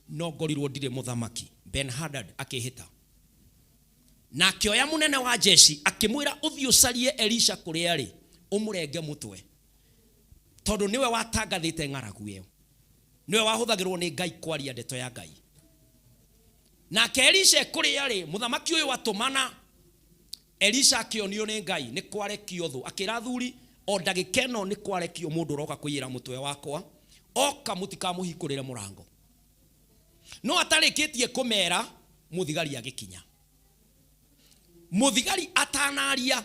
no ngorirwo ndirĩ mũthamaki. Ben-Hadad akĩhĩta. Na akĩoya mũnene wa jeshi akĩmwĩra ũthiĩ ũcarie Elisha kũrĩa arĩ ũmũrenge mũtwe. Tondũ nĩwe watangathĩte ng'aragu ĩyo. Nĩwe wahũthagĩrwo nĩ Ngai kwaria ndeto ya Ngai. Nake Elisha kũrĩa arĩ, mũthamaki ũyũ atũmana, Elisha akĩonio nĩ Ngai nĩ kwarekio thũ. Akĩra athuri o ndagĩka ĩno nĩ kwarekio mũndũ ũroka kũiyĩra mũtwe wakwa, oka mũtikamũhingũrĩre mũrango. No atarĩkĩtie kũmera, mũthigari agĩkinya. Mũthigari atanaria,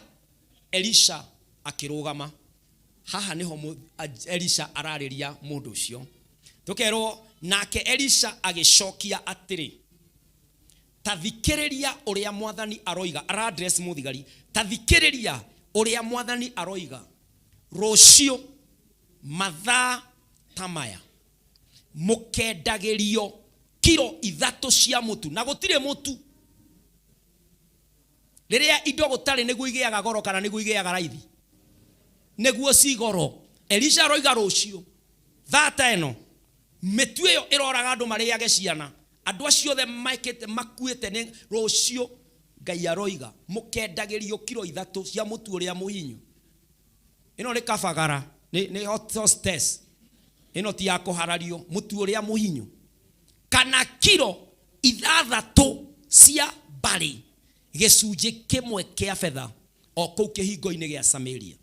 Elisha akĩrũgama. Haha nĩho Elisha ararĩria mũndũ ũcio. Tũkerwo nake Elisha agĩcokia atĩrĩ, ta thikĩrĩria ũrĩa mwathani aroiga. Ara address mũthigari. Ta thikĩrĩria ũrĩa mwathani aroiga. Rũciũ mathaa ta maya mũkendagĩrio kiro 3 cia mũtu, na gũtirĩ mũtu. Rĩrĩa indo gũtarĩ nĩguo igĩaga goro kana nĩguo igĩaga raithi, nĩguo ci goro. Elisha aroiga rũciũ thaa ta ĩno mĩtu ĩyo ĩroraga andũ marĩage ciana, andũ acio othe mekĩte makuĩte nĩ rũciũ. Ngai aroiga mũkendagĩrio kiro 3 cia mũtu ũrĩa mũhinyu. Ĩno nĩ kabagara, nĩ hostess. Ĩno ti ya kũharario, mũtu ũrĩa mũhinyu. Kana kiro 6 cia barĩ, gĩcunjĩ kĩmwe kĩa betha o kũu kĩhingo-inĩ gĩa Samaria.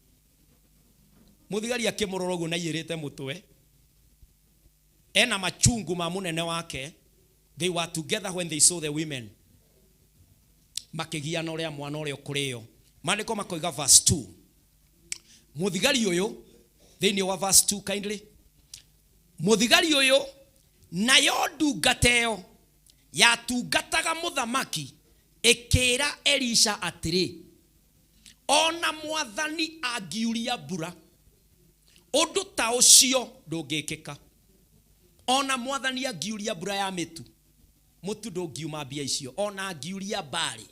Mũthigari akĩmũrora ũguo na aiyĩrĩte mũtwe, ena machungu ma mũnene wake. They were together when they saw the women. Makĩgiana ũrĩa mwana ũrĩa ũkũrĩo. Maandĩko makoiga verse 2. Mũthigari ũyũ, thĩinĩ wa verse 2 kindly. Mũthigari ũyũ nayo ndungata ĩyo yatungataga mũthamaki ĩkĩĩra Elisha atĩrĩ, ona mwathani angiuria mbura, ũndũ ta ũcio ndũngĩkĩka. Ona mwathani angiuria mbura ya mĩtu, mũtu ndũngiuma mbia icio. Ona angiuria mbarĩ,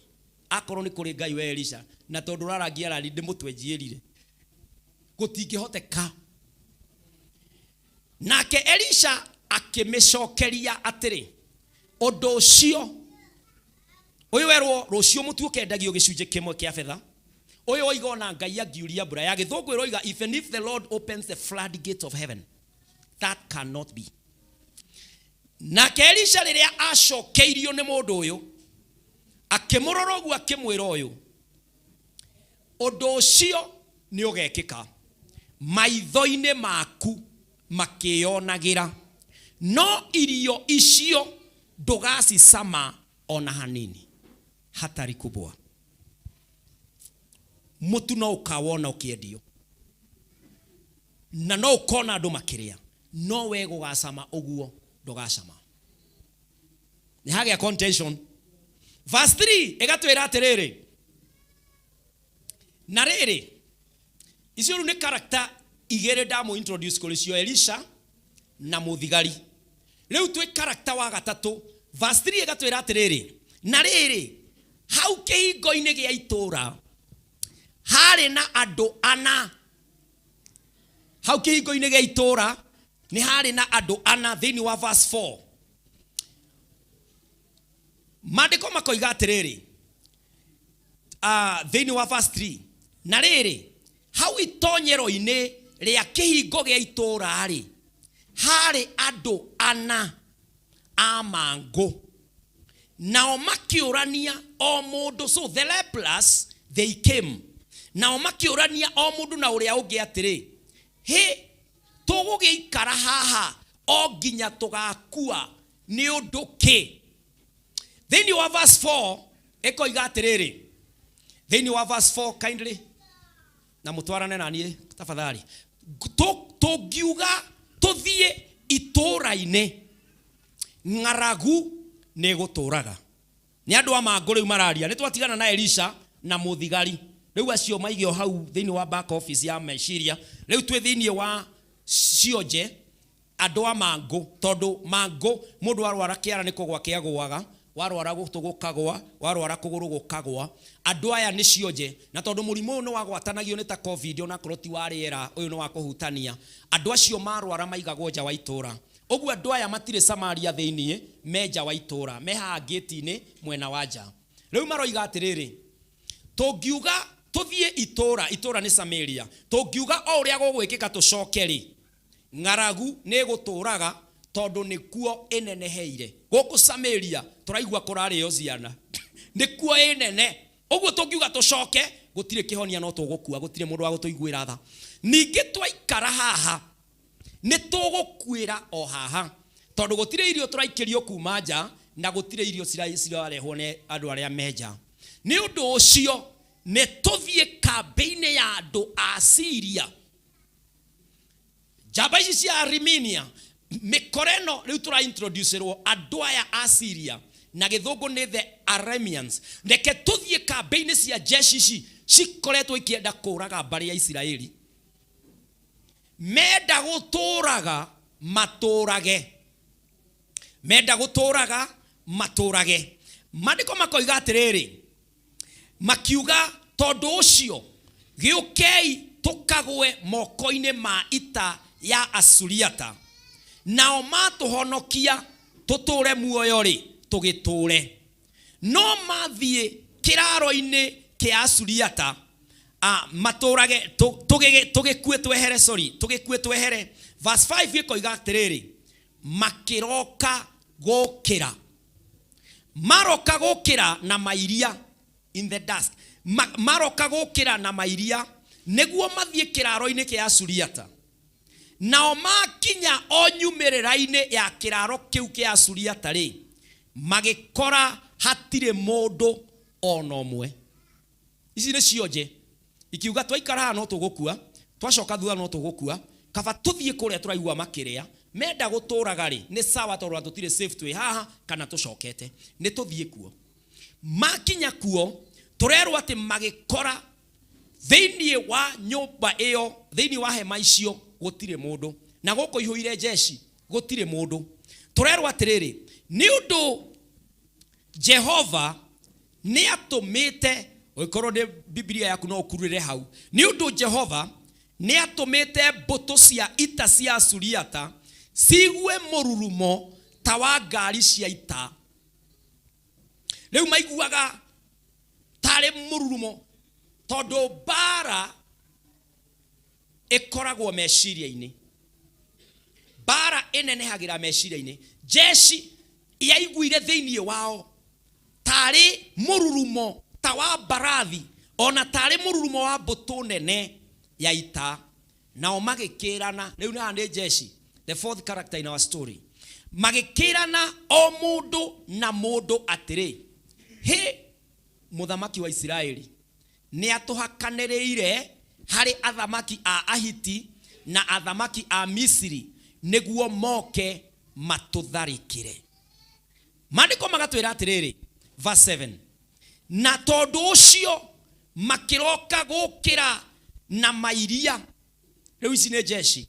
akorwo nĩ kũrĩ Ngai we Elisha, na tondũ ũrarangia rari ndĩ mũtwe njiĩrire, gũtingĩhoteka. Nake Elisha akĩmĩcokeria atĩrĩ, ũndũ ũcio ũyũ werwo rũciũ mũtu ũkendagio gĩcunjĩ kĩmwe kĩa betha, ũyũ oiga ona Ngai angiuria mbura ya gĩthũngũ ĩroiga, even if the Lord opens the floodgates of heaven, that cannot be. Nake Elisha rĩrĩa acokeirio nĩ mũndũ ũyũ, akĩmũrora ũguo akĩmwĩra ũyũ, ũndũ ũcio nĩ ũgekĩka maitho-inĩ maku makĩyonagĩra, no irio icio ndũgacicama ona hanini. Hatari kubwa. Mũtu no ũkawona ũkĩendio, na no ũkona andũ makĩrĩa, no we gũgacama ũguo ndũgacama. Nĩ hagĩa contention. Verse 3 ĩgatwĩra atĩrĩrĩ, na rĩrĩ, icio rĩu nĩ character Igĩrĩ ndamũ introduce kũrĩ cio, Elisha na mũthigari. Rĩu twĩ character wa gatatũ. Verse 3 ĩgatwĩra atĩrĩrĩ, na rĩrĩ, hau kĩhingo-inĩ gĩa itũũra harĩ na andũ ana. Hau kĩhingo-inĩ gĩa itũũra nĩ harĩ na andũ ana. Thĩinĩ wa verse 4 maandĩko makoiga atĩrĩrĩ, thĩinĩ wa verse 3, na rĩrĩ, hau itonyero-inĩ rĩa kĩhingo gĩa itũũra rĩ, harĩ andũ ana a mangũ, nao makĩũrania o mũndũ. So the lepers, they came, nao makĩũrania o mũndũ na ũrĩa ũngĩ atĩrĩ, hĩ, tũgũgĩikara haha o nginya tũgakua nĩ ũndũ kĩ? Thĩinĩ wa verse 4 ĩkoiga atĩrĩrĩ, thĩinĩ wa verse 4, kindly na mũtwarane na niĩ tafadhali, tũngiuga tũthiĩ itũũra-inĩ, ng'aragu nĩ ĩgũtũũraga. Nĩ andũ a mangũ rĩu mararia. Nĩ twatigana na Elisha na mũthigari, rĩu acio maige o hau thĩinĩ wa back office ya meciria. Rĩu twĩ thĩinĩ wa cionje andũ a mangũ, tondũ mangũ mũndũ arwara kĩara nĩ kũgwa kĩagũaga, warwara gũtũ gũkagwa, warwara kũgũrũ gũkagwa. Andũ aya nĩ cionje, na tondũ mũrimũ ũyũ nĩ wagwatanagio nĩ ta COVID, onakorwo ti wa rĩera, ũyũ nĩ wa kũhutania, andũ acio marwara maigagwo nja wa itũũra. Ũguo andũ aya matirĩ Samaria thĩinĩ, me nja wa itũũra, me haha ngĩti-inĩ mwena wa nja. Rĩu maroiga atĩrĩrĩ, tũngiuga tũthiĩ itũũra, itũũra nĩ Samaria, tũngiuga o ũrĩa gũgwĩkĩka tũcoke rĩ, ng'aragu nĩ ĩgũtũũraga, tondũ nĩkuo ĩneneheire. Gũkũ Samaria tũraigua kũrarĩo ciana, nĩkuo ĩnene. Ũguo tũngiuga tũcoke, gũtirĩ kĩhonia, no tũgũkua, gũtirĩ mũndũ wa gũtũiguĩra tha. Ningĩ twaikara haha nĩ tũgũkuĩra o haha, tondũ gũtirĩ irio tũraikĩrio kuma nja, na gũtirĩ irio cirarehwo nĩ andũ arĩa me nja. Nĩ ũndũ ũcio nĩ tũthiĩ kambĩ-inĩ ya andũ a Syria, njamba ici cia Armenia, mĩkora ĩno. Rĩu tũra introducerwo andũ aya a Syria, na gĩthũngũ nĩ the Arameans. Reke tũthiĩ kambĩ-inĩ cia jeshi ici cikoretwo ikĩenda kũraga mbarĩ ya Isiraeli. Menda gũtũraga matũrage, menda gũtũraga matũrage. Maandĩko makoiga atĩrĩrĩ, makiuga, tondũ ũcio gĩũkei tũkagwe moko-inĩ ma ita ya Asuriata, nao matũhonokia tũtũre muoyo rĩ, tũgĩtũre, no mathiĩ kĩraro-inĩ kĩa Asuriata matũrage, tũgĩkue twehere, sorry, tũgĩkue twehere. Verse 5 ĩkoiga atĩrĩrĩ, makĩroka gũkĩra, maroka gũkĩra na mairia, in the dusk. Maroka gũkĩra na mairia nĩguo mathiĩ kĩraro-inĩ kĩa Asuriata. Nao makinya o nyumĩrĩra-inĩ ya kĩraro kĩu kĩa Asuriata rĩ, magĩkora hatirĩ mũndũ ona ũmwe. Ici nĩ cionje ikiuga, twaikara haha no tũgũkua, twacoka thutha no tũgũkua, kaba tũthiĩ kũrĩa tũraigua makĩrĩa. Menda gũtũraga rĩ, nĩ sawa, tondũ ona tũtirĩ safe twĩ haha kana tũcokete, nĩ tũthiĩ kuo. Makinya kuo, tũrerwo atĩ magĩkora thĩinĩ wa nyũmba ĩyo, thĩinĩ wa hema icio, gũtirĩ mũndũ, na gũkũ ihũire jeshi gũtirĩ mũndũ. Tũrerwo atĩrĩrĩ, nĩ ũndũ Jehova nĩ atũmĩte, ũngĩkorwo nĩ Bibilia yaku no ũkururĩre hau, nĩ ũndũ Jehova nĩ atũmĩte mbũtũ cia ita cia Asuriata cigue mũrurumo ta wa ngari cia ita. Rĩu maiguaga tarĩ mũrurumo, tondũ mbara ĩkoragwo meciria-inĩ, mbara ĩnenehagĩra meciria-inĩ. Jeshi yaiguire thĩinĩ wao tarĩ mũrurumo ta wa mbarathi, ona tarĩ mũrurumo wa mbũtũ nene ya ita. Nao magĩkĩrana, rĩu haha nĩ jeshi, the fourth character in our story, magĩkĩrana o mũndũ na mũndũ atĩrĩ, hĩ, mũthamaki wa Isiraeli nĩ atũhakanĩrĩire harĩ athamaki a Ahiti na athamaki a Misiri nĩguo moke matũtharĩkĩre. Maandĩko magatwĩra atĩrĩrĩ, verse 7, na tondũ ũcio makĩroka gũkĩra na mairia. Rĩu ici nĩ jeshi.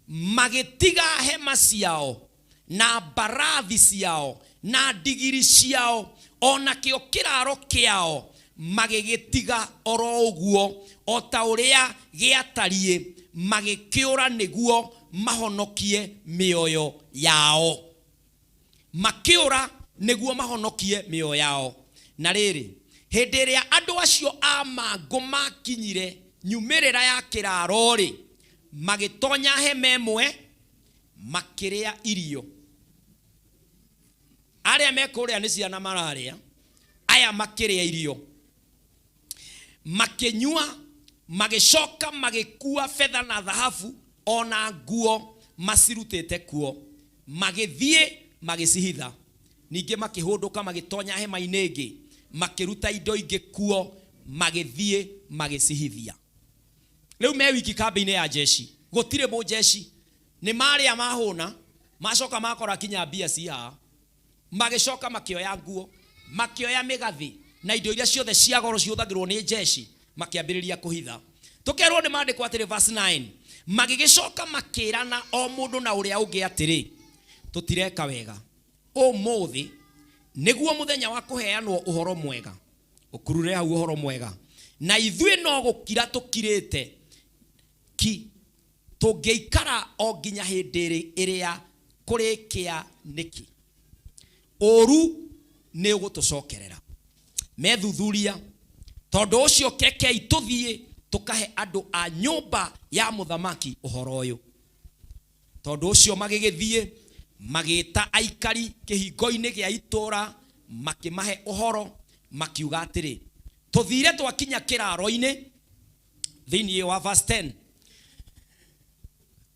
Magĩtiga hema ciao na mbarathi ciao na ndigiri ciao o nakĩo kĩraro kĩao magĩgĩtiga oro ũguo o ta ũrĩa gĩatariĩ, magĩkĩũra nĩguo mahonokie mĩoyo yao. Makĩũra nĩguo mahonokie mĩoyo yao. Na rĩrĩ, hĩndĩ ĩrĩa andũ acio a mangũ makinyire nyumĩrĩra ya kĩraro-rĩ, magĩtonya hema ĩmwe makĩrĩa irio. Arĩa me kũrĩa nĩ ciana mararĩa, aya makĩrĩa irio, makĩnyua, magĩcoka magĩkua betha na thahabu ona nguo macirutĩte kuo, magĩthiĩ magĩcihitha. Ningĩ makĩhũndũka magĩtonya hema-inĩ ĩngĩ, makĩruta indo ingĩ kuo, magĩthiĩ magĩcihithia. Rĩu me wiki kambĩ-inĩ ya jeshi, gũtirĩ mũjeshi, nĩ marĩa mahũna, macoka makora kinya mbia ci haha, magĩcoka makĩoya nguo, makĩoya mĩgathĩ na indo iria ciothe cia goro cihũthagĩrwo nĩ jeshi, makĩambĩrĩria kũhitha. Tũkerwo nĩ maandĩko atĩrĩ, verse 9, magĩgĩcoka makĩrana o mũndũ na ũrĩa ũngĩ atĩrĩ, tũtireka wega, ũmũthĩ nĩguo mũthenya wa kũheanwo ũhoro mwega, ũkurure hau ũhoro mwega, na ithuĩ no gũkira tũkirĩte ki, tũngĩikara o nginya hĩndĩ ĩrĩa kũrĩkĩa nĩkĩ? Ũru nĩ ũgũtũcokerera. Methuthuria, tondũ ũcio rekei tũthiĩ tũkahe andũ a nyũmba ya mũthamaki ũhoro ũyũ. Tondũ ũcio magĩgĩthiĩ magĩta aikari kĩhingo-inĩ gĩa itũũra, makĩmahe ũhoro, makiuga atĩrĩ, tũthire twakinya kĩraro-inĩ, thĩinĩ wa verse 10,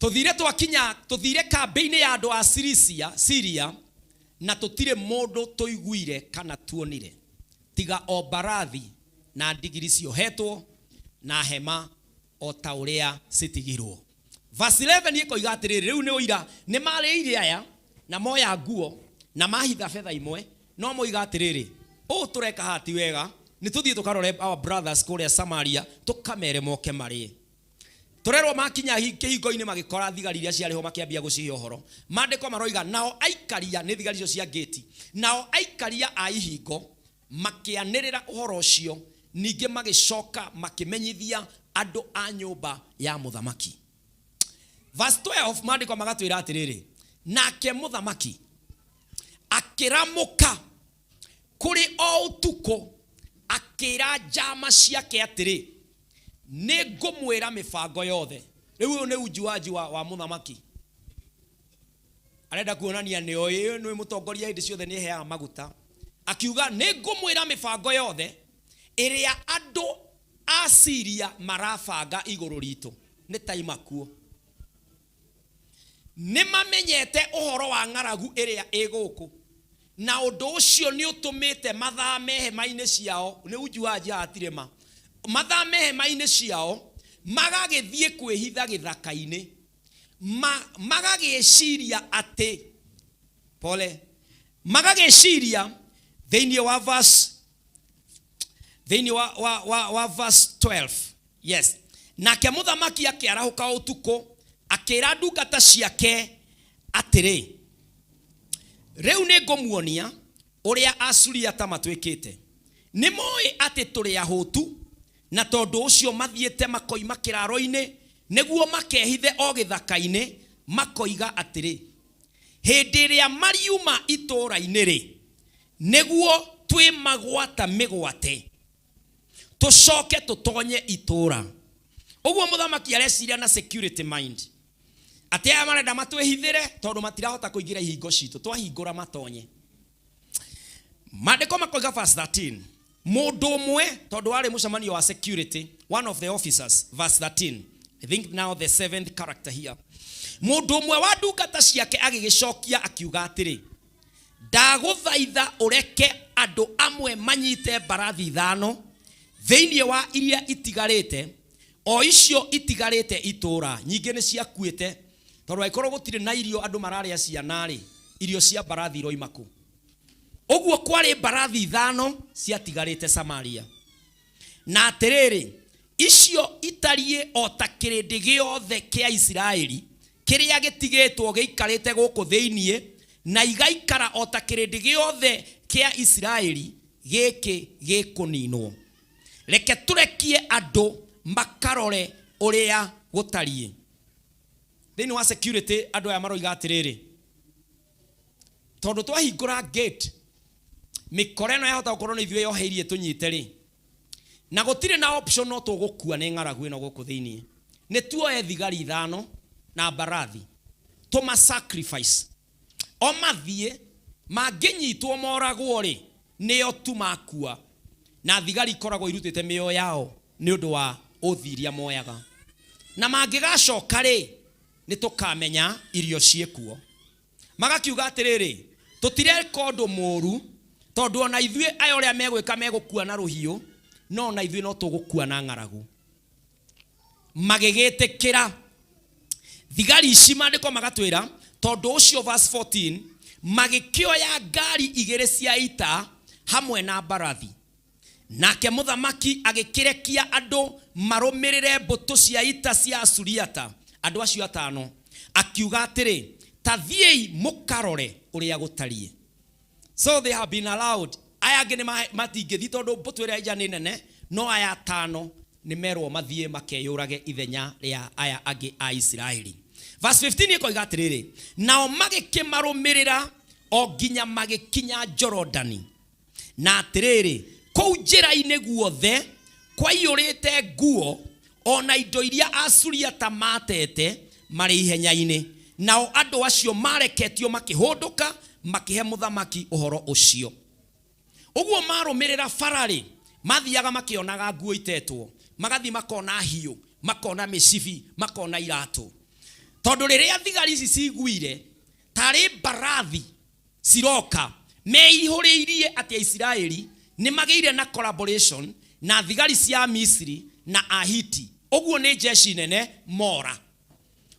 tũthire twakinya, tũthire kambĩ-inĩ ya andũ a Syria, na tũtirĩ mũndũ tũiguire kana tuonire, tiga o mbarathi na ndigiri ciohetwo na hema o ta ũrĩa citigirwo. Verse 11 ĩkoiga atĩrĩrĩ, rĩu nĩ ũira, nĩ marĩire aya na moya nguo na mahitha betha imwe, no moiga atĩrĩrĩ, ũũ tũreka haha ti wega, nĩ tũthiĩ tũkarore our brothers kũrĩa Samaria, tũkamere moke marĩe. Tũrerwo makinya kĩhingo-inĩ magĩkora thigari iria ciarĩ ho makĩambia gũcihe ũhoro. Maandĩko maroiga nao aikaria, nĩ thigari icio cia ngĩti, nao aikaria a ihingo makĩanĩrĩra ũhoro ũcio, ningĩ magĩcoka makĩmenyithia andũ a nyũmba ya mũthamaki. Verse 12 maandĩko magatwĩra atĩrĩrĩ, nake mũthamaki akĩramũka kũrĩ o ũtukũ, akĩra njama ciake atĩrĩ, nĩ ngũmwĩra mĩbango yothe. Rĩu ũyũ nĩ unjuaji wa mũthamaki, arenda kuonania nĩ oĩ, nĩ mũtongoria hĩndĩ ciothe nĩ eheaga maguta. Akiuga nĩ ngũmwĩra mĩbango yothe ĩrĩa andũ a Syria marabanga igũrũ ritũ, nĩ taima kuo. Nĩ mamenyete ũhoro wa ng'aragu ĩrĩa ĩ gũkũ, na ũndũ ũcio nĩ ũtũmĩte mathame hema-inĩ ciao, nĩ unjuaji hatirĩ ma, mathame hema-inĩ ciao magagĩthiĩ kwĩhitha gĩthaka-inĩ, magagĩciria atĩ, pole, magagĩciria thĩinĩ wa verse, thĩinĩ wa verse 12, yes, nake mũthamaki akĩarahũka ũtukũ akĩra ndungata ciake atĩrĩ, rĩu nĩ ngũmuonia ũrĩa Asuriata matuĩkĩte. Nĩ moĩ atĩ tũrĩ ahũtu, na tondũ ũcio mathiĩte makoima kĩraro-inĩ nĩguo makehithe o gĩthaka-inĩ, makoiga atĩrĩ, hĩndĩ ĩrĩa mariuma itũũra-inĩ rĩ, nĩguo twĩmagwata mĩgwate, tũcoke tũtonye itũũra. Ũguo mũthamaki areciria na security mind, atĩ aya marenda matwĩhithĩre tondũ matirahota kũingĩra ihingo citũ, twahingũra matonye. Maandĩko makoiga verse 13, mũndũ ũmwe, tondũ warĩ mũcemanio wa security, one of the officers, verse 13, I think now the seventh character here, mũndũ ũmwe wa ndungata ciake agĩgĩcokia akiuga atĩrĩ, ndagũthaitha ũreke andũ amwe manyite mbarathi ithano thĩinĩ wa iria itigarĩte, o icio itigarĩte itũũra, nyingĩ nĩ ciakuĩte, tondũ angĩkorwo gũtirĩ na irio andũ mararĩa ciana rĩ, irio cia mbarathi iroima kũ? Ũguo kwarĩ mbarathi ithano ciatigarĩte Samaria. Na atĩrĩrĩ, Icio itariĩ o ta kĩrĩndĩ gĩothe kĩa Isiraeli kĩrĩa gĩtigĩtwo gĩikarĩte gũkũ thĩinĩ, na igaikara o ta kĩrĩndĩ gĩothe kĩa Isiraeli gĩkĩ gĩkũninwo. Reke tũrekie andũ makarore ũrĩa gũtariĩ. Thĩinĩ wa security andũ aya maroiga atĩrĩrĩ, tondũ twahingũra gate mĩkora ĩno yahota gũkorwo nĩ ithuĩ yoheirie tũnyite rĩ, na gũtirĩ na option no tũgũkua nĩ ng'aragu ĩno gũkũ thĩinĩ. Nĩ tuoe thigari 5 na mbarathi tũma sacrifice o mathiĩ, mangĩnyitwo moragwo rĩ, nĩo tu makua, na thigari ikoragwo irutĩte mĩoyo yao nĩ ũndũ wa ũthiria moyaga, na mangĩgacoka rĩ, nĩ tũkamenya irio ciĩkuo. Magakiuga atĩrĩrĩ, tũtireka ũndũ mũru tondũ ona ithuĩ aya ũrĩa megwĩka megũkua na rũhiũ, no ona ithuĩ no tũgũkua na ng'aragu. Magĩgĩtĩkĩra thigari ici, maandĩko magatwĩra tondũ ũcio verse 14, magĩkĩoya ngari 2 cia ita hamwe na mbarathi. Nake mũthamaki agĩkĩrekia andũ marũmĩrĩre mbũtũ cia ita cia Asuriata, andũ acio 5, akiuga atĩrĩ, ta thiĩi mũkarore ũrĩa gũtariĩ. So they have been allowed. Aya angĩ nĩ matingĩthiĩ tondũ mbũtũ ĩrĩa ĩnja nĩ nene, no aya 5 nĩ merwo mathiĩ makeyũrage ithenya rĩa aya angĩ a Isiraeli. Verse 15 ĩkoiga atĩrĩrĩ, nao magĩkĩmarũmĩrĩra o nginya magĩkinya Jorodani. Na atĩrĩrĩ, kũu njĩra-inĩ guothe kwaiyũrĩte nguo ona indo iria Asuriata matete marĩ ihenya-inĩ. Nao andũ acio mareketio makĩhũndũka makĩhe mũthamaki ũhoro ũcio. Ũguo marũmĩrĩra bararĩ, mathiaga makĩonaga nguo itetwo, magathiĩ makona hiũ, makona mĩcibi, makona iratũ. Tondũ rĩrĩa thigari ici ciguire tarĩ mbarathi ciroka, meihũrĩirie atĩ Aisiraeli nĩ magĩire na collaboration na thigari cia Misiri na Ahiti. Ũguo nĩ jeshi nene mora.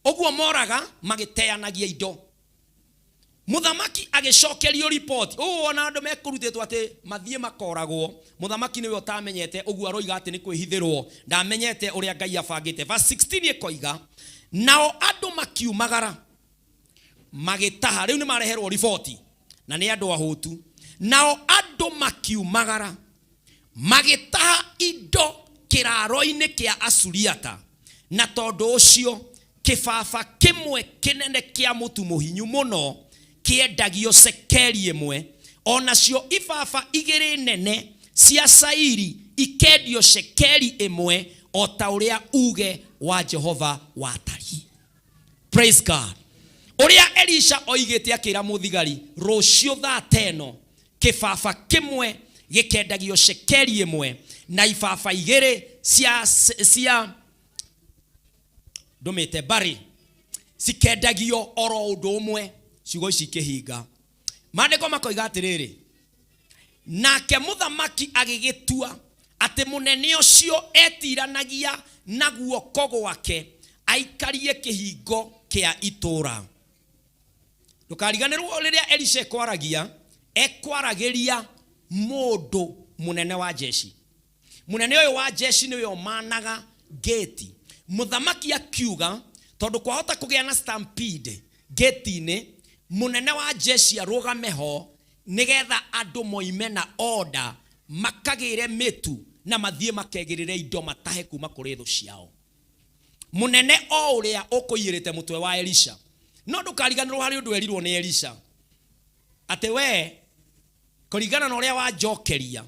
Ũguo moraga magĩteanagia indo. Mũthamaki agĩcokerio report. Ũũ ona andũ mekũrutĩtwo atĩ mathiĩ makoragwo. Mũthamaki nĩwe ũtamenyete, ũguo aroiga atĩ nĩ kwĩhithĩrwo. Ndamenyete ũrĩa Ngai abangĩte. Verse 16 ĩkoiga, nao andũ makiumagara magĩtaha. Rĩu nĩ mareherwo riboti na nĩ andũ ahũtu. Nao andũ makiumagara magĩtaha indo kĩraro-inĩ kĩa Asuriata, na tondũ ũcio kĩbaba kĩmwe kĩnene kĩa mũtu mũhinyu mũno kĩendagio cekeri 1, onacio ibaba 2 nene cia cairi ikendio cekeri 1, o ta ũrĩa uge wa Jehova watariĩ. Praise God. Ũrĩa Elisha oigĩte akĩra mũthigari, rũciũ thaa teno kĩbaba kĩmwe gĩkendagio cekeri 1 na ibaba 2 cia ndũmĩte mbari cikendagio oro ũndũ ũmwe. Ciugo ici ikĩhinga. Maandĩko makoiga atĩrĩrĩ, nake mũthamaki agĩgĩtua atĩ mũnene ũcio etiranagia na guoko gwake aikarie kĩhingo kĩa itũũra. Ndũkariganĩrwo rĩrĩa Elisha ekwaragia, ekwaragĩria mũndũ mũnene wa jeshi. Mũnene ũyũ wa jeshi nĩwe ũmanaga gate. Mũthamaki akiuga tondũ kwahota kũgĩa na stampede gate-inĩ, mũnene wa jeshi arũgame ho nĩgetha andũ moime na order makagĩre mĩtu na mathiĩ makegĩrĩre indo matahe kuma kũrĩ thũ ciao. Mũnene o ũrĩa ũkũiyĩrĩte mũtwe wa Elisha. No ndũkariganĩrwo harĩ ũndũ erirwo nĩ Elisha atĩ we kũringana na ũrĩa wanjokeria,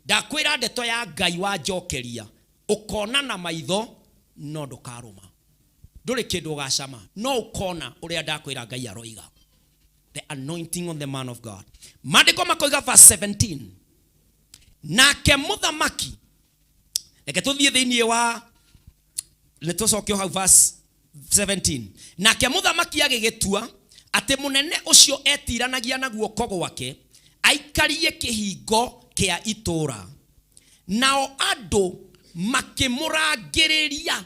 ndakwĩra ndeto ya Ngai wanjokeria, ũkona na maitho no ndũkarũma. Ndũrĩ kĩndũ ũgacama, no ũkona ũrĩa ndakwĩra Ngai aroiga. The anointing on the man of God. Maandĩko makoiga verse 17, nake mũthamaki, reke tũthiĩ thĩinĩ wa, nĩ tũcoke hau verse 17, nake mũthamaki agĩgĩtua atĩ mũnene ũcio etiranagia na guoko gwake aikarie kĩhingo kĩa itũũra. Nao andũ makĩmũrangĩrĩria,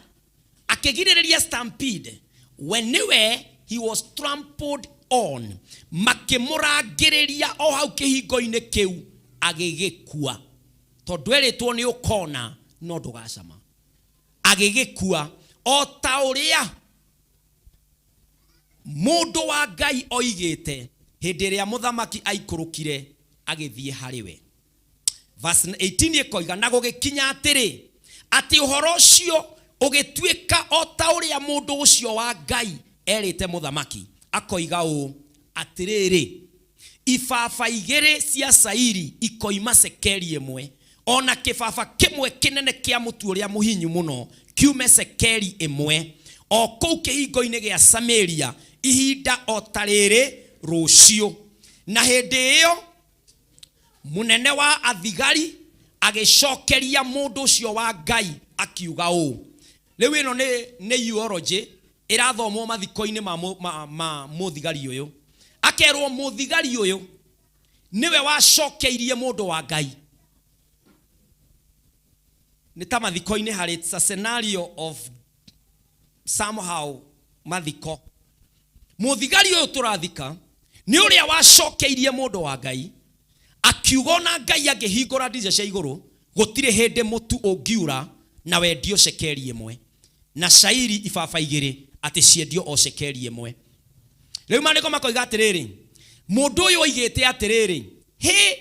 akĩgirĩrĩria stampede. We nĩwe he was trampled on. Makĩmũrangĩrĩria o hau kĩhingo-inĩ kĩu agĩgĩkua. Tondũ erĩtwo nĩ ũkona no ndũgacama. Agĩgĩkua o ta ũrĩa mũndũ wa Ngai oigĩte hĩndĩ ĩrĩa mũthamaki aikũrũkire agĩthiĩ harĩ we. Verse 18 ĩkoiga, na gũgĩkinya atĩrĩ, atĩ ũhoro ũcio ũgĩtuĩka o ta ũrĩa mũndũ ũcio wa Ngai erĩte mũthamaki, akoiga ũũ, atĩrĩrĩ, ibaba igĩrĩ cia cairi ikoima cekeri ĩmwe, ona kĩbaba kĩmwe kĩnene kĩa mũtu ũrĩa mũhinyu mũno kiume cekeri ĩmwe, o kũu kĩhingo-inĩ gĩa Samaria ihinda o ta rĩrĩ rũciũ. Na hĩndĩ ĩyo mũnene wa athigari agĩcokeria mũndũ ũcio wa Ngai akiuga ũũ. Rĩu ĩno nĩ eulogy ĩrathomwo mathiko-inĩ ma mũthigari ũyũ. Akerwo mũthigari ũyũ nĩwe wacokeirie mũndũ wa Ngai. Nĩ ta mathiko-inĩ harĩ, it's a scenario of somehow mathiko. Mũthigari ũyũ tũrathika nĩ ũrĩa wacokeirie mũndũ wa Ngai akiuga ona Ngai angĩhingũra ndirica cia igũrũ gũtirĩ hĩndĩ mũtu ũngiura na wendio cekeri ĩmwe, na cairi ibaba igĩrĩ atĩ ciendio o cekeri ĩmwe. Rĩu maandĩko makoiga atĩrĩrĩ, mũndũ ũyũ oigĩte atĩrĩrĩ, hĩ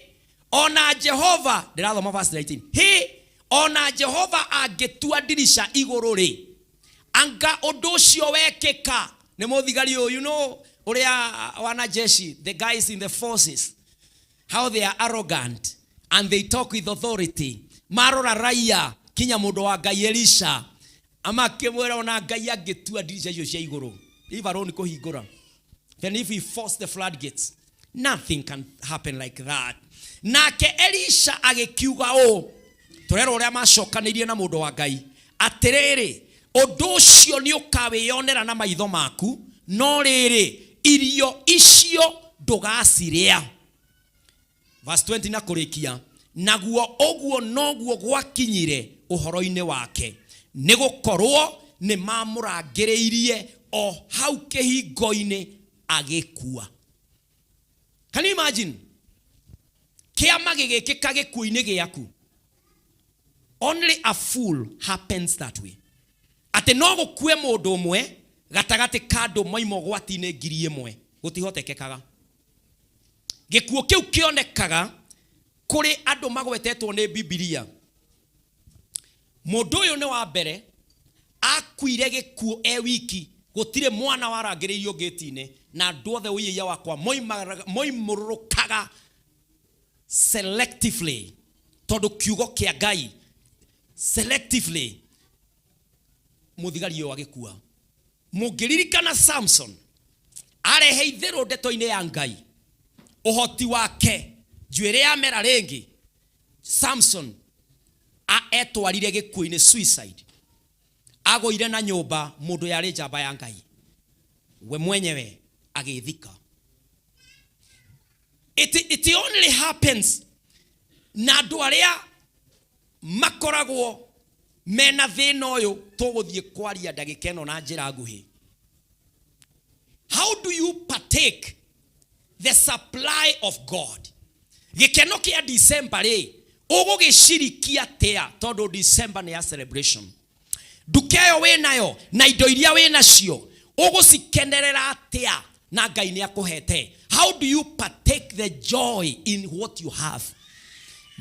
ona Jehova, ndĩrathoma verse 19, hĩ ona Jehova angĩtua ndirica igũrũ rĩ, anga ũndũ ũcio wekĩka. Nĩ mũthigari ũyũ, you know ũrĩa wanajeshi, the guys in the forces, how they are arrogant and they talk with authority. Marora raia kinya mũndũ wa Ngai Elisha amakĩmwĩra ona Ngai angĩtua ndirica icio cia igũrũ, leave alone kũhingũra, then if he force the floodgates, nothing can happen like that. Nake Elisha agĩkiuga ũũ, tũrerwo ũrĩa macokanĩirie na mũndũ wa Ngai, atĩrĩrĩ, ũndũ ũcio nĩ ũkawĩyonera na maitho maku, no rĩrĩ, irio icio ndũgacirĩa. Verse 20 na kũrĩkia, naguo ũguo noguo gwakinyire ũhoro-inĩ wake, nĩ gũkorwo nĩ mamũrangĩrĩirie o hau kĩhingo-inĩ agĩkua. Can you imagine? Kĩama gĩgĩkĩka gĩkuũ-inĩ gĩaku. Only a fool happens that way. Atĩ no gũkue mũndũ ũmwe gatagatĩ ka andũ moima ũgwati-inĩ 1,000, gũtihotekekaga. Gĩkuũ kĩu kĩonekaga kũrĩ andũ magwetetwo nĩ Bibilia. Mũndũ ũyũ nĩ wa mbere akuire gĩkuũ e wiki, gũtirĩ mwana warangĩrĩirio ngĩti-inĩ, na andũ othe ũiĩia wakwa moimũrũrũkaga selectively, tondũ kiugo kĩa Ngai selectively. Mũthigari ũyũ agĩkua. Mũngĩririkana Samson arehe itherũ ndeto-inĩ ya Ngai, ũhoti wake njuĩrĩ yamera rĩngĩ, Samson etwarire gĩkuũ-inĩ, suicide. Agũire na nyũmba mũndũ yarĩ njamba ya Ngai, we mwenyewe agĩthika. It only happens na andũ arĩa makoragwo mena thĩna ũyũ tũgũthiĩ kwaria ndagĩka ĩno na njĩra nguhĩ. How do you partake the supply of God? Gĩkeno kĩa December rĩ, ũgũgĩcirikia atĩa? Tondũ December nĩ ya celebration. Nduka ĩyo wĩnayo na indo iria wĩnacio ũgũcikenerera atĩa na Ngai nĩ akũhete? How do you partake the joy in what you have?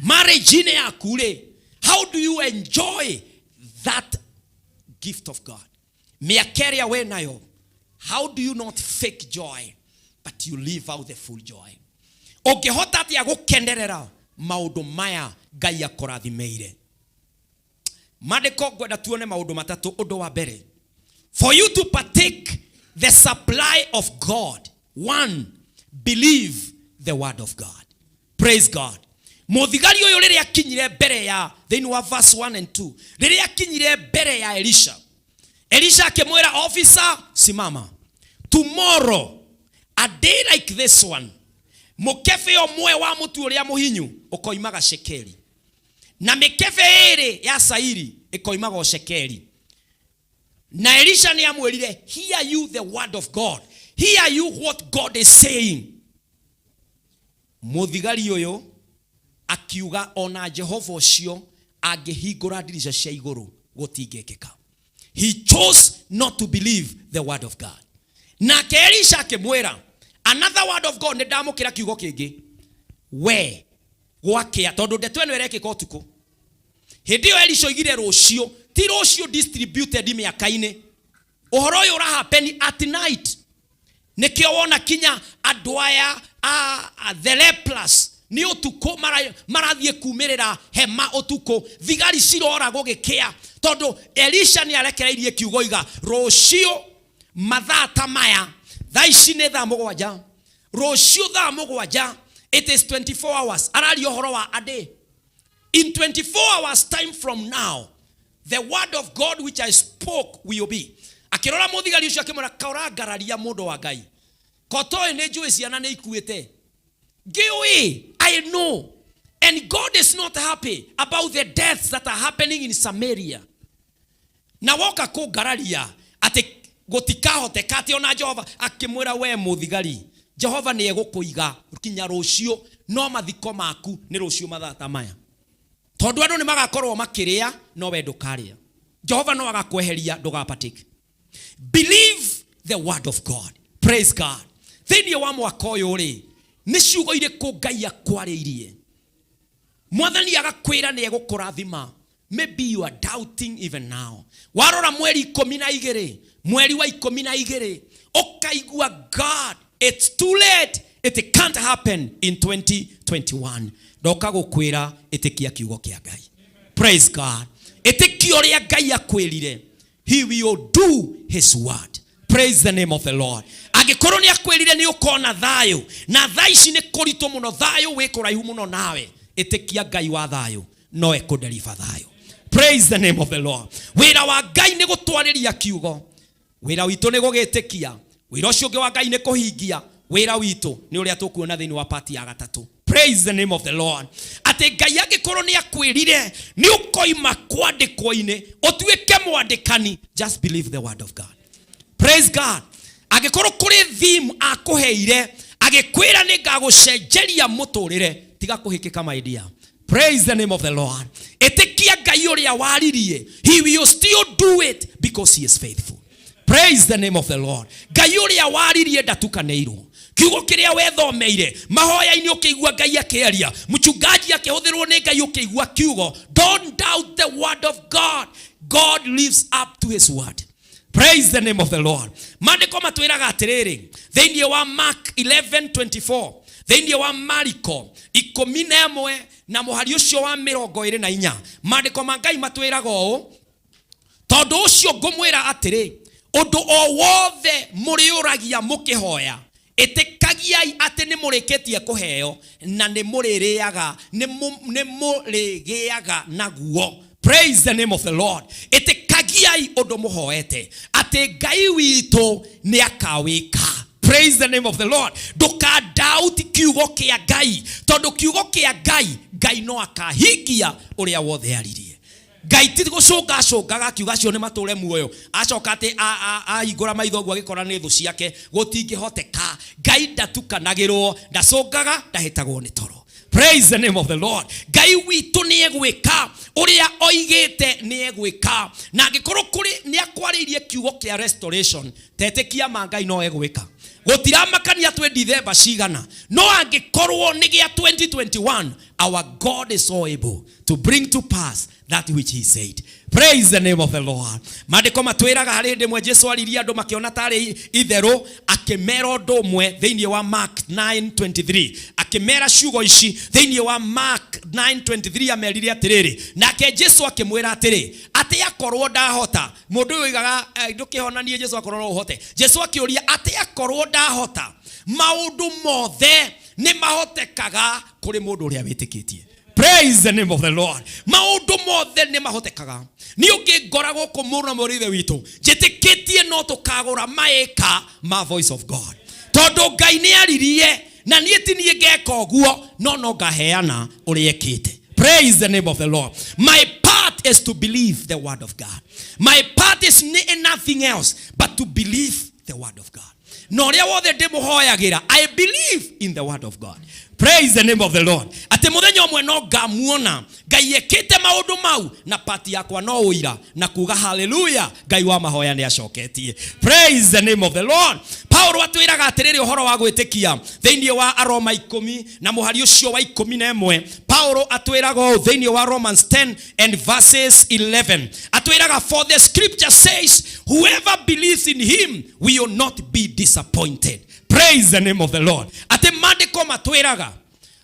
Marriage-inĩ yaku rĩ, how do you enjoy that gift of God? Mĩaka ĩrĩa wĩnayo, how do you not fake joy but you live out the full joy? Ũngĩhota atĩa gũkenerera maũndũ maya Ngai akũrathimeire? Maandĩko ngwenda tuone maũndũ matatũ. Ũndũ wa mbere, for you to partake the supply of God, one, believe the word of God. Praise God. Mũthigari ũyũ rĩrĩa akinyire mbere ya, thĩinĩ wa verse 1 and 2, rĩrĩa akinyire mbere ya Elisha, Elisha akĩmwĩra, officer, simama, tomorrow a day like this one, mũkebe ũmwe wa mũtu ũrĩa mũhinyu ũkoimaga cekeri, na mĩkebe ĩĩrĩ ya cairi ĩkoimaga o cekeri. Na Elisha nĩ amwĩrire, hear you the word of God, hear you what God is saying. Mũthigari ũyũ akiuga ona Jehova ũcio angĩhingũra ndirica cia igũrũ gũtingĩkĩka. He chose not to believe the word of God. Nake Elisha akĩmwĩra, another word of God, nĩ ndamũkĩra kiugo kĩngĩ. We gwakĩa, tondũ ndeto ĩno ĩrekĩka ũtukũ. Hĩndĩ ĩyo Elisha oigire rũciũ, ti rũciũ distributed mĩaka-inĩ. Ũhoro ũyũ ũrahappen at night. Nĩkĩo wona kinya andũ aya a the lepers nĩ ũtukũ marathiĩ kumĩrĩra hema ũtukũ, thigari cirora gũgĩkĩa, tondũ Elisha nĩ arekereirie kiugo iga rũciũ mathaa ta maya, thaa ici nĩ thaa 7, rũciũ thaa 7, it is 24 hours. Araria ũhoro wa a day. In 24 hours time from now, the word of God which I spoke will be. Akĩrora mũthigari ũcio akĩmwĩra, kaũrangararia mũndũ wa Ngai, kotoĩ nĩ njũĩ ciana nĩ ikuĩte, ngĩũĩ, I know, and God is not happy about the deaths that are happening in Samaria. Na woka kũngararia atĩ gũtikahoteka, atĩ ona Jehova. Akĩmwĩra, we mũthigari, Jehova nĩ egũkũiga kinya rũciũ, no mathiko maku nĩ rũciũ mathaa ta maya, tondũ andũ nĩ magakorwo makĩrĩa no we ndũkarĩa. Jehova no agakweheria, ndũgapatĩke. Believe the word of God. Praise God. Thĩinĩ wa mwaka ũyũ rĩ, nĩ ciugo irĩkũ Ngai akwarĩirie? Mwathani agakwĩra nĩ egũkũrathima. Maybe you are doubting even now. Warora mweri 12, mweri wa 12, ũkaigua, God, it's too late, it can't happen in 2021. Ndoka gũkwĩra, ĩtĩkia kiugo kĩa Ngai. Praise God. Ĩtĩkia ũrĩa Ngai akwĩrire. He will do his word. Praise the name of the Lord. Angĩkorwo nĩ akwĩrire nĩ ũkona thayũ, na thaa ici nĩ kũritũ mũno, thayũ wĩ kũraihu mũno nawe, ĩtĩkia Ngai wa thayũ no ekũdeliver thayũ. Praise the name of the Lord. Wĩra wa Ngai nĩ gũtwarĩria kiugo, wĩra witũ nĩ gũgĩtĩkia, wĩra ũcio ũngĩ wa Ngai nĩ kũhingia. Wĩra witũ nĩ ũrĩa tũkuona thĩinĩ wa pati ya gatatũ. Praise the name of the Lord. Atĩ Ngai angĩkorwo nĩ akwĩrire nĩ ũkoima kwandĩkwo-inĩ ũtuĩke mwandĩkani, just believe the word of God. Praise God. Angĩkorwo kũrĩ theme akũheire, agĩkwĩra nĩ ngagũcenjeria mũtũrĩre, tiga kũhĩkĩka, my dear. Praise the name of the Lord. Ĩtĩkia Ngai ũrĩa waririe. He will still do it because he is faithful. Praise the name of the Lord. Ngai ũrĩa waririe ndatukanĩirwo. Kiugo kĩrĩa wethomeire mahoya-inĩ, ũkĩigua Ngai akĩaria, mchungaji akĩhũthĩrwo nĩ Ngai, ũkĩigua kiugo, don't doubt the word of God. God lives up to his word. Praise the name of the Lord. Maandĩko matwĩraga atĩrĩrĩ thĩinĩ wa Mark 11:24, thĩinĩ wa Mariko 11 na mũhari ũcio wa 24, maandĩko ma Ngai matwĩraga ũũ: tondũ ũcio ngũmwĩra atĩrĩ, ũndũ o wothe mũrĩũragia mũkĩhoya, ĩtĩkagiai atĩ nĩ mũrĩkĩtie kũheo, na nĩ mũrĩrĩaga, nĩ mũrĩgĩaga naguo. Praise the name of the Lord. Ĩtĩkagiai ũndũ mũhoete atĩ Ngai witũ nĩ akawĩka. Praise the name of the Lord. Ndũkadauti kiugo kĩa Ngai, tondũ kiugo kĩa Ngai, Ngai no akahingia ũrĩa wothe aririe. Ngai ti gũcũngacũngaga akiuga acio nĩ matũre muoyo, acoka atĩ ahingũra maitho ũguo agĩkora nĩ thũ ciake. Gũtingĩhoteka. Ngai ndatukanagĩrwo, ndacũngaga, ndahĩtagwo nĩ toro. Praise the name of the Lord. Ngai witũ nĩ egwĩka ũrĩa oigĩte nĩ egwĩka. Na angĩkorwo kũrĩ nĩ akwarĩirie kiugo kĩa restoration, tetĩkia ma Ngai no egwĩka. Gũtiramakania twĩ Dithemba cigana, no angĩkorwo nĩ gĩa 2021, our God is so able to bring to pass that which he said. Praise the name of the Lord. Maandĩko matwĩraga harĩ hĩndĩ ĩmwe Jesu aririe andũ makĩona tarĩ itherũ, akĩmera ũndũ ũmwe thĩinĩ wa Mark 9:23. Akĩmera ciugo ici thĩinĩ wa Mark 9:23, amerire atĩrĩrĩ, nake Jesu akĩmwĩra atĩrĩ, atĩ akorwo ndahota. Mũndũ ũyũ oigaga, ndũkĩhonanie. Jesu, akorwo no ũhote. Jesu akĩũria atĩ akorwo ndahota, maũndũ mothe nĩ mahotekaga kũrĩ mũndũ ũrĩa wĩtĩkĩtie. Praise the name of the Lord. Maũndũ mothe nĩ mahotekaga. Nĩ ũngĩngora gũkũ mũno, mũrĩ ithe witũ, njĩtĩkĩtie no tũkagũra maĩka ma Voice of God, tondũ Ngai nĩ aririe, na niĩ ti niĩ ngeka ũguo, no ngaheana ũrĩa ekĩte. Praise the name of the Lord. My part is to believe the word of God. My part is nothing else but to believe the word of God. Na ũrĩa wothe ndĩmũhoyagĩra, I believe in the word of God. Praise the name of the Lord. Atĩ mũthenya ũmwe no ngamuona Ngai ekĩte maũndũ mau, na pati yakwa no ũira na kuga haleluya, Ngai wa mahoya nĩ acoketie. Praise the name of the Lord. Paulo atwĩraga atĩrĩrĩ ũhoro wa gwĩtĩkia thĩinĩ wa Aroma 10 na mũhari ũcio wa 11. Paulo atwĩraga ũũ thĩinĩ wa Romans 10 and verses 11, atwĩraga, for the scripture says, whoever believes in him will not be disappointed. Praise the name of the Lord. Atĩ maandĩko matwĩraga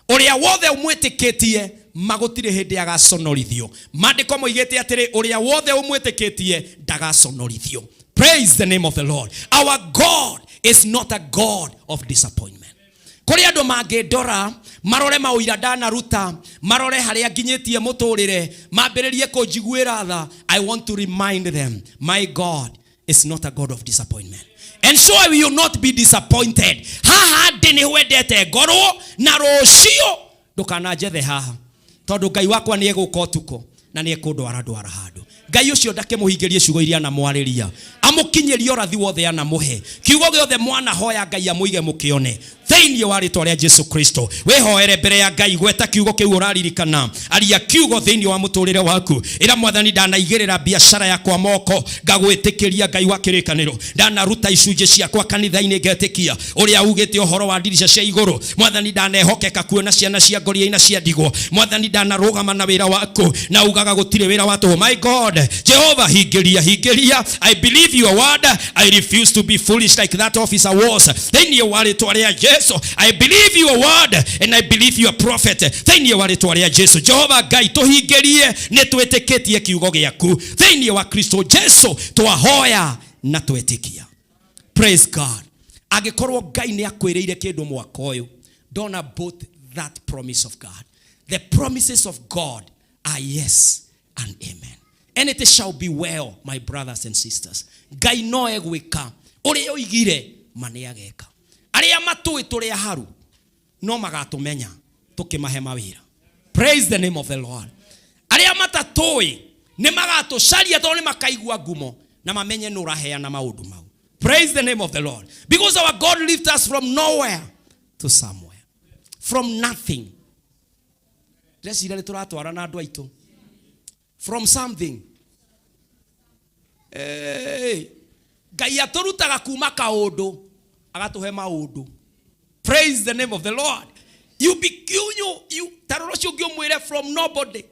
ũrĩa wothe ũmwĩtĩkĩtie magũtirĩ hĩndĩ agaconorithio. Maandĩko moigĩte atĩrĩ, ũrĩa wothe ũmwĩtĩkĩtie ndagaconorithio. Praise the name of the Lord. Our God is not a God of disappointment. Kũrĩ andũ mangĩndora marore maũira ndanaruta, marore harĩa nginyĩtie mũtũrĩre, mambĩrĩrie kũnjiguĩra tha. I want to remind them, my God is not a God of disappointment, and so I will not be disappointed. Haha ndĩ nĩ wendete ngorwo na rũciũ ndũkananjethe haha, tondũ Ngai wakwa nĩ egũka ũtukũ na nĩ ekũndwara ndwara handũ. Ngai ũcio ndakĩmũhingĩrie ciugo iria anamwarĩria, amũkinyĩrie ũrathi wothe anamũhe, kiugo gĩothe mwanahoya Ngai amũige mũkĩone thĩinĩ wa rĩtwa rĩa Jesu Kristo. Wĩhoere mbere ya Ngai, gweta kiugo kĩu ũraririkana, aria kiugo thĩinĩ wa mũtũrĩre waku, ĩra Mwathani, ndanaigĩrĩra biacara yakwa moko ngagwĩtĩkĩria Ngai wa kĩrĩkanĩro, ndanaruta icunjĩ ciakwa kanitha-inĩ ngetĩkia ũrĩa ugĩte ũhoro wa ndirica cia igũrũ. Mwathani, ndanehokeka kuona ciana cia ngoriai na cia ndigwa. Mwathani, ndanarũgama na wĩra waku na ugaga gũtirĩ wĩra wa tũhũ. My God, Jehova, hingĩria, hingĩria. I believe your word. I refuse to be foolish like that officer was. Thĩinĩ wa rĩtwa rĩa Jesu, I believe your word and I believe your prophet. Thĩinĩ wa rĩtwa rĩa Jesu, Jehova Ngai, tũhingĩrie, nĩ twĩtĩkĩtie kiugo gĩaku. Thĩinĩ wa Kristo Jesu twahoya na twetĩkia. Praise God. Angĩkorwo Ngai nĩ akwĩrĩire kĩndũ mwaka ũyũ, don't abort that promise of God. The promises of God are yes and amen, and it shall be well, my brothers and sisters. Ngai no egwĩka ũrĩa oigire, ma nĩ ageka. Arĩa matũĩ tũrĩ aharu no magatũmenya tũkĩmahe mawĩra. Praise the name of the Lord. Arĩa matatũĩ nĩ magatũcaria, tondũ nĩ makaigua ngumo na mamenye nũ ũraheana maũndũ mau. Praise the name of the Lord. Because our God lifts us from nowhere to somewhere, from nothing. Ndĩreciria nĩ tũratwara na andũ aitũ. From something. Hey. Ngai atũrutaga kuma kaũndũ agatũhe maũndũ. Praise the name of the Lord. You be, you, you, you, ta rora ũcio ũngĩ ũmwĩre from nobody.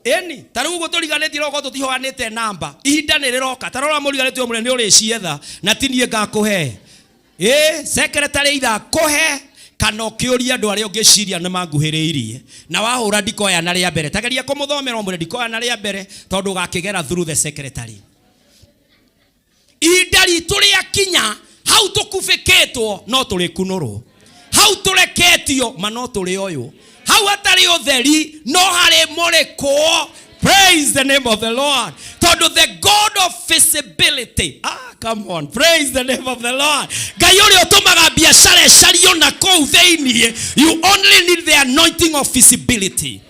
Ĩni, ta rĩu ũguo tũriganĩtie roko tũtihoanĩte namba. Ihinda nĩ rĩroka. Ta rora mũriganĩtie ũmwĩre nĩ ũrĩcietha na ti niĩ ngakũhe. Ĩ, secretary either akũhe kana ũkĩũria andũ arĩa ũngĩciria nĩ manguhĩrĩirie. Na wahũra ndikoya na rĩa mbere. Tageria kũmũthomera ũmwĩre ndikoya na rĩa mbere tondũ ũgakĩgera through the secretary. Ihinda ritũ rĩakinya hau tũkubĩkĩtwo no tũrĩkunũrwo, hau tũreketio ma no tũrĩoywo, hau hatarĩ ũtheri no harĩ mũrĩkwo. Praise the name of the Lord. Tondũ the God of visibility, come on, praise the name of the Lord. Ngai ũrĩa ũtũmaga biacara ĩcario na kũu thĩinĩ, you only need the anointing of visibility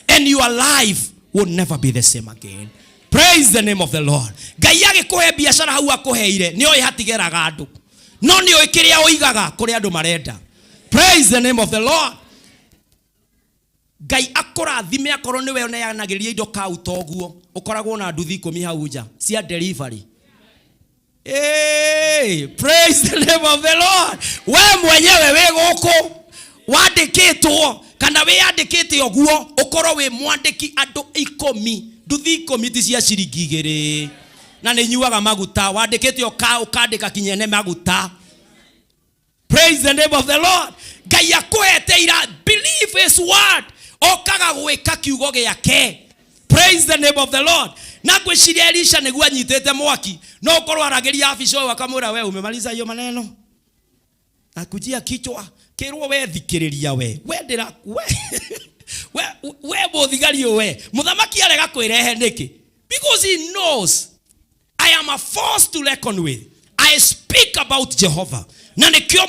and your life will never be the same again. Praise the name of the Lord. Ngai agĩkũhe biacara hau akũheire, nĩ oĩ hatigeraga andũ, no nĩ oĩ kĩrĩa ũigaga kũrĩa andũ marenda. Praise the name of the Lord. Ngai akũrathime akorwo nĩwe ũneanagĩria indo kau toguo, ũkoragwo na nduthi 10 hau nja cia delivery. Hey, praise the name of the Lord. We mwenyewe wĩ gũkũ wandĩkĩtwo kana wĩyandĩkĩte ũguo ũkorwo wĩ mwandĩki andũ 10, nduthi 10 ti cia ciringi 2, na nĩ inyuaga maguta, wandĩkĩte ũkandĩka kinya ene maguta. Praise the name of the Lord. Ngai akũhete ira, believe his word, okaga gwĩka kiugo gĩake. Praise the name of the Lord. Na ngwĩciria Elisha nĩguo anyitĩte mwaki, no ũkorwo aragĩria afisa ũyũ akamwĩra, we umemaliza hiyo maneno, akujia kichwa kĩrwo we thikĩrĩria we, we ndĩra we, we, we mũthigari ũyũ we, mũthamaki arega kwĩrehe nĩkĩ? Because he knows I am a force to reckon with. I speak about Jehovah. Na nĩkĩo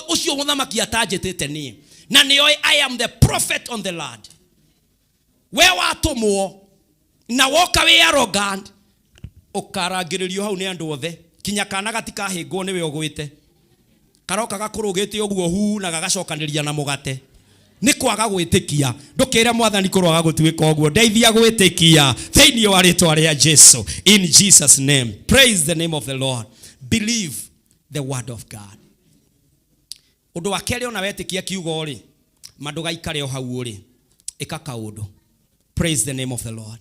ũcio mũthamaki atanjĩtĩte niĩ. Na nĩoĩ I am the prophet on the land. We watũmwo na woka wĩ arrogant, ũkarangĩrĩrio hau nĩ andũ othe, kinya kana gatikahĩngwo nĩwe ũgwĩte. Karoka gakũrũgĩte ũguo hu na gagacokanĩria na mũgate. Nĩ kwaga gwĩtĩkia. Ndũkĩre Mwathani kũroaga gũtuĩka ũguo. Ndeithia gwĩtĩkia thĩinĩ wa rĩtwa rĩa Jesu. In Jesus name. Praise the name of the Lord. Believe the word of God. Ũndũ wa kerĩ, ona wetĩkia kiugo rĩ, ma ndũgaikare o hau ũrĩ. Ĩka kaũndũ. Praise the name of the Lord.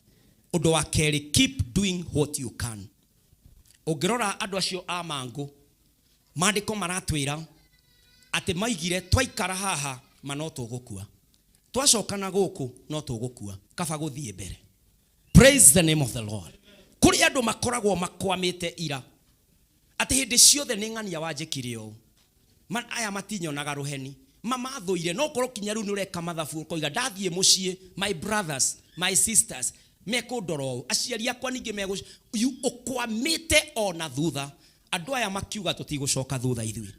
Ũndũ wa kerĩ, keep doing what you can. Ũngĩrora andũ acio a mangũ, maandĩko maratwĩra atĩ maigire twaikara haha ma no tũgũkua, twacoka na gũkũ no tũgũkua, kaba gũthiĩ mbere. Praise the name of the Lord. Kũrĩ andũ makoragwo makwamĩte ira atĩ hĩndĩ ciothe nĩ ng'ania wanjĩkire ũũ, aya matinyonaga rũheni, mamathũire. No korwo kinya rĩu nĩ ũreka mathabu ũkoiga ndathiĩ mũciĩ, my brothers, my sisters mekũndora ũũ, aciari akwa ningĩ megũ, ũkwamĩte ona thutha. Andũ aya makiuga tũtigũcoka thutha ithuĩ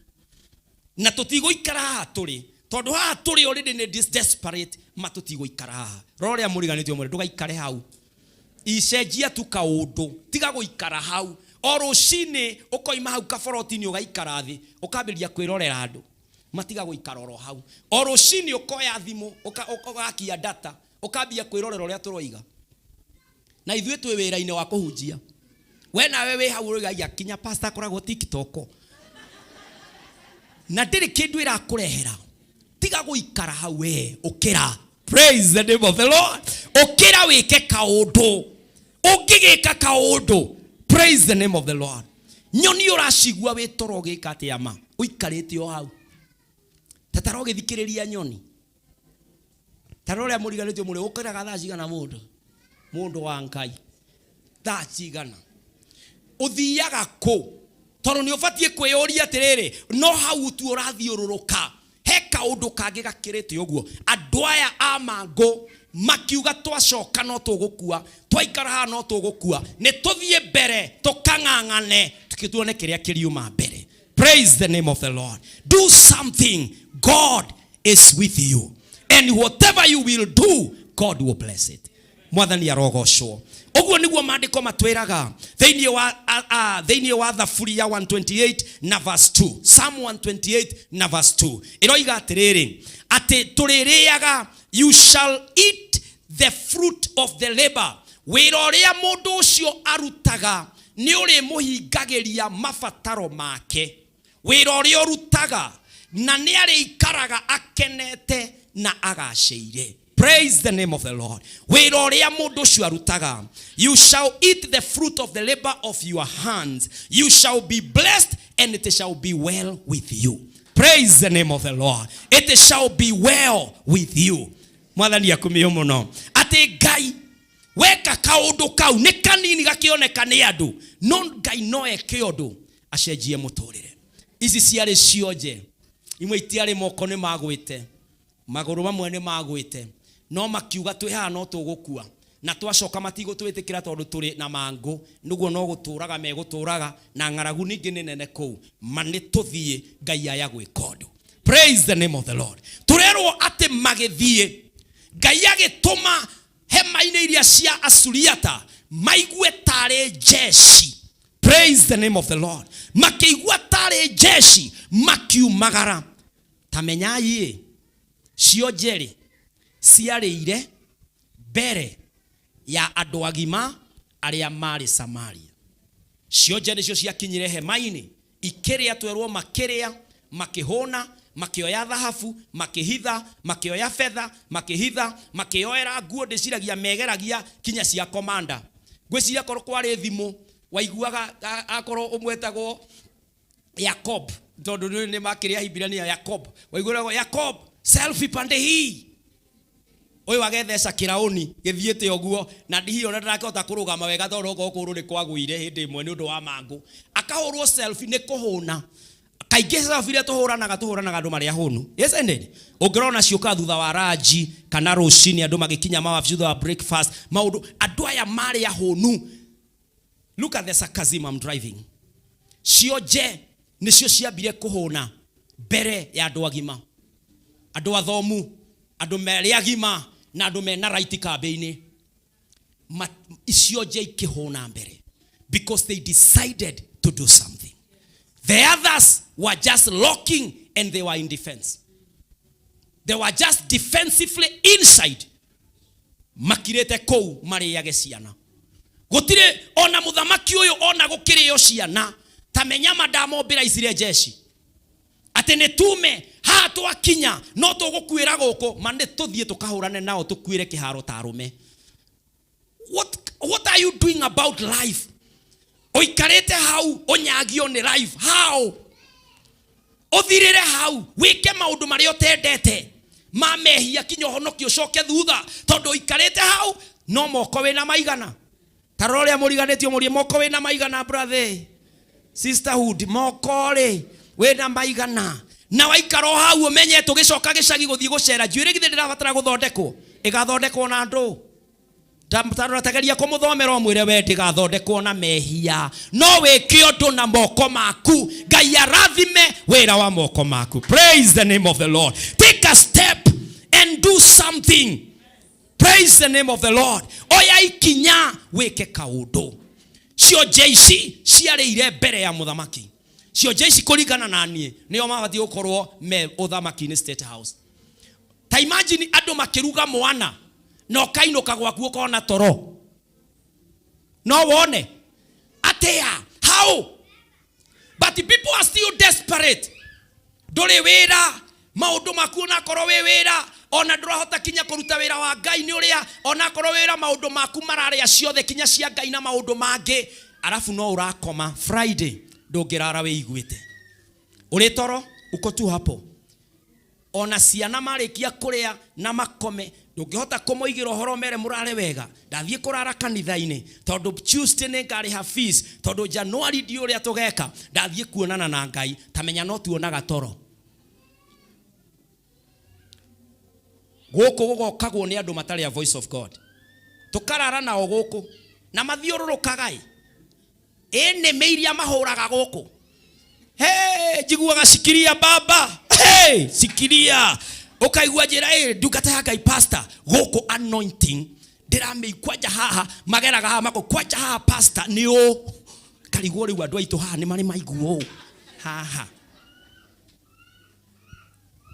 na tũtigũikara haha tũrĩ, tondũ haha tũrĩ already nĩ desperate, ma tũtigũikara haha. Rora ũrĩa mũriganĩtio mwĩre ndũgaikare hau, icenjia tu kaũndũ, tiga gũikara hau. O rũcinĩ ũkoima hau kaboroti-inĩ ũgaikara thĩ ũkambĩrĩria kwĩrorera andũ, matiga gũikara oro hau. O rũcinĩ ũkoya thimũ ũgakia data ũkambia kwĩrorera ũrĩa tũroiga, na ithuĩ twĩ wĩra-inĩ wa kũhunjia. We nawe wĩ hau ũroiga kinya pastor akoragwo TikTok na ndĩrĩ kĩndũ ĩrakũrehera. Tiga gũikara hau we, ũkĩra. Praise the name of the Lord. Ũkĩra wĩke kaũndũ, ũngĩgĩka kaũndũ. Praise the name of the Lord. Nyoni ũracigua wĩ toro ũgĩka atĩa ma ũikarĩte o hau, tatara ũgĩthikĩrĩria nyoni, tara ũrĩa mũriganĩtio mũrĩ ũkĩraga thaa cigana, mũndũ mũndũ wa Ngai, thaa cigana ũthiaga kũ? Tondũ nĩ ũbatiĩ kwĩyũria atĩrĩrĩ, no hau tu ũrathiũrũrũka, he kaũndũ kangĩ gakĩrĩte ũguo. Andũ aya a mangũ makiuga twacoka no tũgũkua, twaikara haha no tũgũkua, nĩ tũthiĩ mbere tũkang'ang'ane tuone kĩrĩa kĩriuma mbere. Praise the name of the Lord. Do something. God is with you, and whatever you will do, God will bless it. Mwathani arogocwo. Ũguo nĩguo maandĩko matwĩraga thĩinĩ wa thĩinĩ wa Thaburi ya 128 na verse 2. Psalm 128 na verse 2 ĩroiga atĩrĩrĩ, atĩ tũrĩrĩaga, you shall eat the fruit of the labor. Wĩra ũrĩa mũndũ ũcio arutaga nĩ ũrĩmũhingagĩria mabataro make. Wĩra ũrĩa ũrutaga, na nĩ arĩikaraga akenete na agacĩire. Praise the name of the Lord. Wĩra ũrĩa mũndũ ũcio arutaga, you shall eat the fruit of the labor of your hands, you shall be blessed and it shall be well with you. Praise the name of the Lord. It shall be well with you. Mwathani akumio mũno. Atĩ Ngai weka kaũndũ kau nĩ kanini gakĩoneka nĩ andũ, no Ngai no eke ũndũ acenjie mũtũrĩre. Ici ciarĩ cionje, imwe itiarĩ moko nĩ magwĩte, magũrũ mamwe nĩ magwĩte, no makiuga twĩ haha no tũgũkua, na twacoka matigũtwĩtĩkĩra tondũ tũrĩ na mangũ, nĩguo no gũtũraga megũtũraga, na ng'aragu ningĩ nĩ nene kũu, ma nĩ tũthiĩ Ngai aya gwĩka ũndũ. Praise the name of the Lord. Tũrerwo atĩ magĩthiĩ, Ngai agĩtũma hema-inĩ iria cia Asuriata maigue tarĩ jeshi. Praise the name of the Lord. Makĩigua tarĩ jeshi makiumagara. Ta menyai cionje rĩ ciarĩire mbere ya andũ agima arĩa marĩ Samaria. Cionje nĩcio ciakinyire hema-inĩ ikĩrĩa, twerwo makĩrĩa makĩhũna, makĩoya thahabu makĩhitha, makĩoya betha makĩhitha, makĩoera nguo. Ndĩciragia megeragia kinya cia komanda. Ngwĩciria korwo kwarĩ thimũ waiguaga akorwo ũmwetagwo Jacob, tondũ nĩ makĩrĩa Hibrania Jacob, waiguaga Jacob selfie pande hii, ũyũ agetheca kĩraũni gĩthiĩte ũguo na ndihi ona ndarakĩhota kũrũgama wega tondũ okorwo kũgũrũ nĩ kwagũire hĩndĩ ĩmwe nĩ ũndũ wa mangũ, akahũrwo selfie nĩ kũhũna. Kaingĩ selfie iria tũhũranaga, tũhũranaga andũ marĩ ahũnu, isn't it? Ũngĩrona ciũkaga thutha wa ranji kana rũcinĩ andũ magĩkinya mawabici thutha wa breakfast, maũndũ andũ aya marĩ ahũnu. Look at the sarcasm I'm driving. Cionje nĩcio ciambire kũhũna mbere ya andũ agima, andũ athomu, andũ marĩ agima na andũ mena right kambĩ-inĩ. Icionje ikĩhũna mbere because they decided to do something. The others were just locking and they were in defense. They were just defensively inside. Makirĩte kũu marĩage ciana. Gũtirĩ ona mũthamaki ũyũ ona gũkĩrĩo ciana ta menyama ndamombĩra icire jeshi. Atĩ nĩ tume haha twakinya no tũgũkuĩra gũkũ ma nĩ tũthiĩ tũkahũrane nao tũkuĩre kĩharo ta arũme. What are you doing about life? Ũikarĩte hau ũnyagio nĩ life. How? Ũthirĩre hau wĩke maũndũ marĩa ũtendete ma mehia kinya ũhonoki ũcoke thutha tondũ ũikarĩte hau no moko wĩna maigana. Ta rora ũrĩa mũriganĩtio mũrie moko wĩna maigana brother. Sisterhood moko rĩ wĩna maigana. Na waikara o hau ũmenye tũgĩcoka gĩcagi gũthiĩ gũcera njuĩrĩ githĩ ndĩrabatara gũthondekwo ĩgathondekwo na ndũ. Tarora tageria kũmũthomera ũmwĩre we ndĩgathondekwo na mehia no wĩke ũndũ na moko maku. Ngai arathime wĩra wa moko maku. Praise the name of the Lord. Take a step and do something. Praise the name of the Lord. Oya ikinya wĩke kaũndũ. Cionje ici ciarĩire mbere ya mũthamaki. Cionje ici kũringana na niĩ nĩo mabatiĩ gũkorwo me ũthamaki-inĩ State House. Ta imagine andũ makĩruga mwana na ũkainũka gwaku ũkona toro. No wone atĩa? How? But people are still desperate. Ndũrĩ wĩra, maũndũ maku onakorwo wĩ wĩra, ona ndũrahota kinya kũruta wĩra wa Ngai nĩ ũrĩa, onakorwo wĩra maũndũ maku mararĩa ciothe kinya cia Ngai na maũndũ mangĩ, arabu no ũrakoma Friday ndũngĩrara wĩiguĩte. Ũrĩ toro uko tu hapo. Ona ciana marĩkia kũrĩa na makome ndũngĩhota kũmoigĩra ũhoro mere mũrare wega. Ndathiĩ kũrara kanitha-inĩ tondũ Tuesday nĩ ngarĩha fees, tondũ January ndiũ ũrĩa tũgeka, ndathiĩ kuonana na Ngai. Ta menya no tuonaga toro. Gũkũ gũgokagwo nĩ andũ matarĩ a voice of God. Tũkarara nao gũkũ na mathiũrũrũkaga ĩ. Ĩ nĩmĩ iria mahũraga gũkũ. Hey, njiguaga sikiria baba. Hey, sikiria. Ũkaigua njĩra ĩ ndungata ya Ngai pastor gũkũ anointing ndĩramĩi kwanja haha mageraga haha mako kwanja haha pastor nĩ ũ karigwo rĩu andũ aitũ haha nĩ marĩ maiguo ũ haha.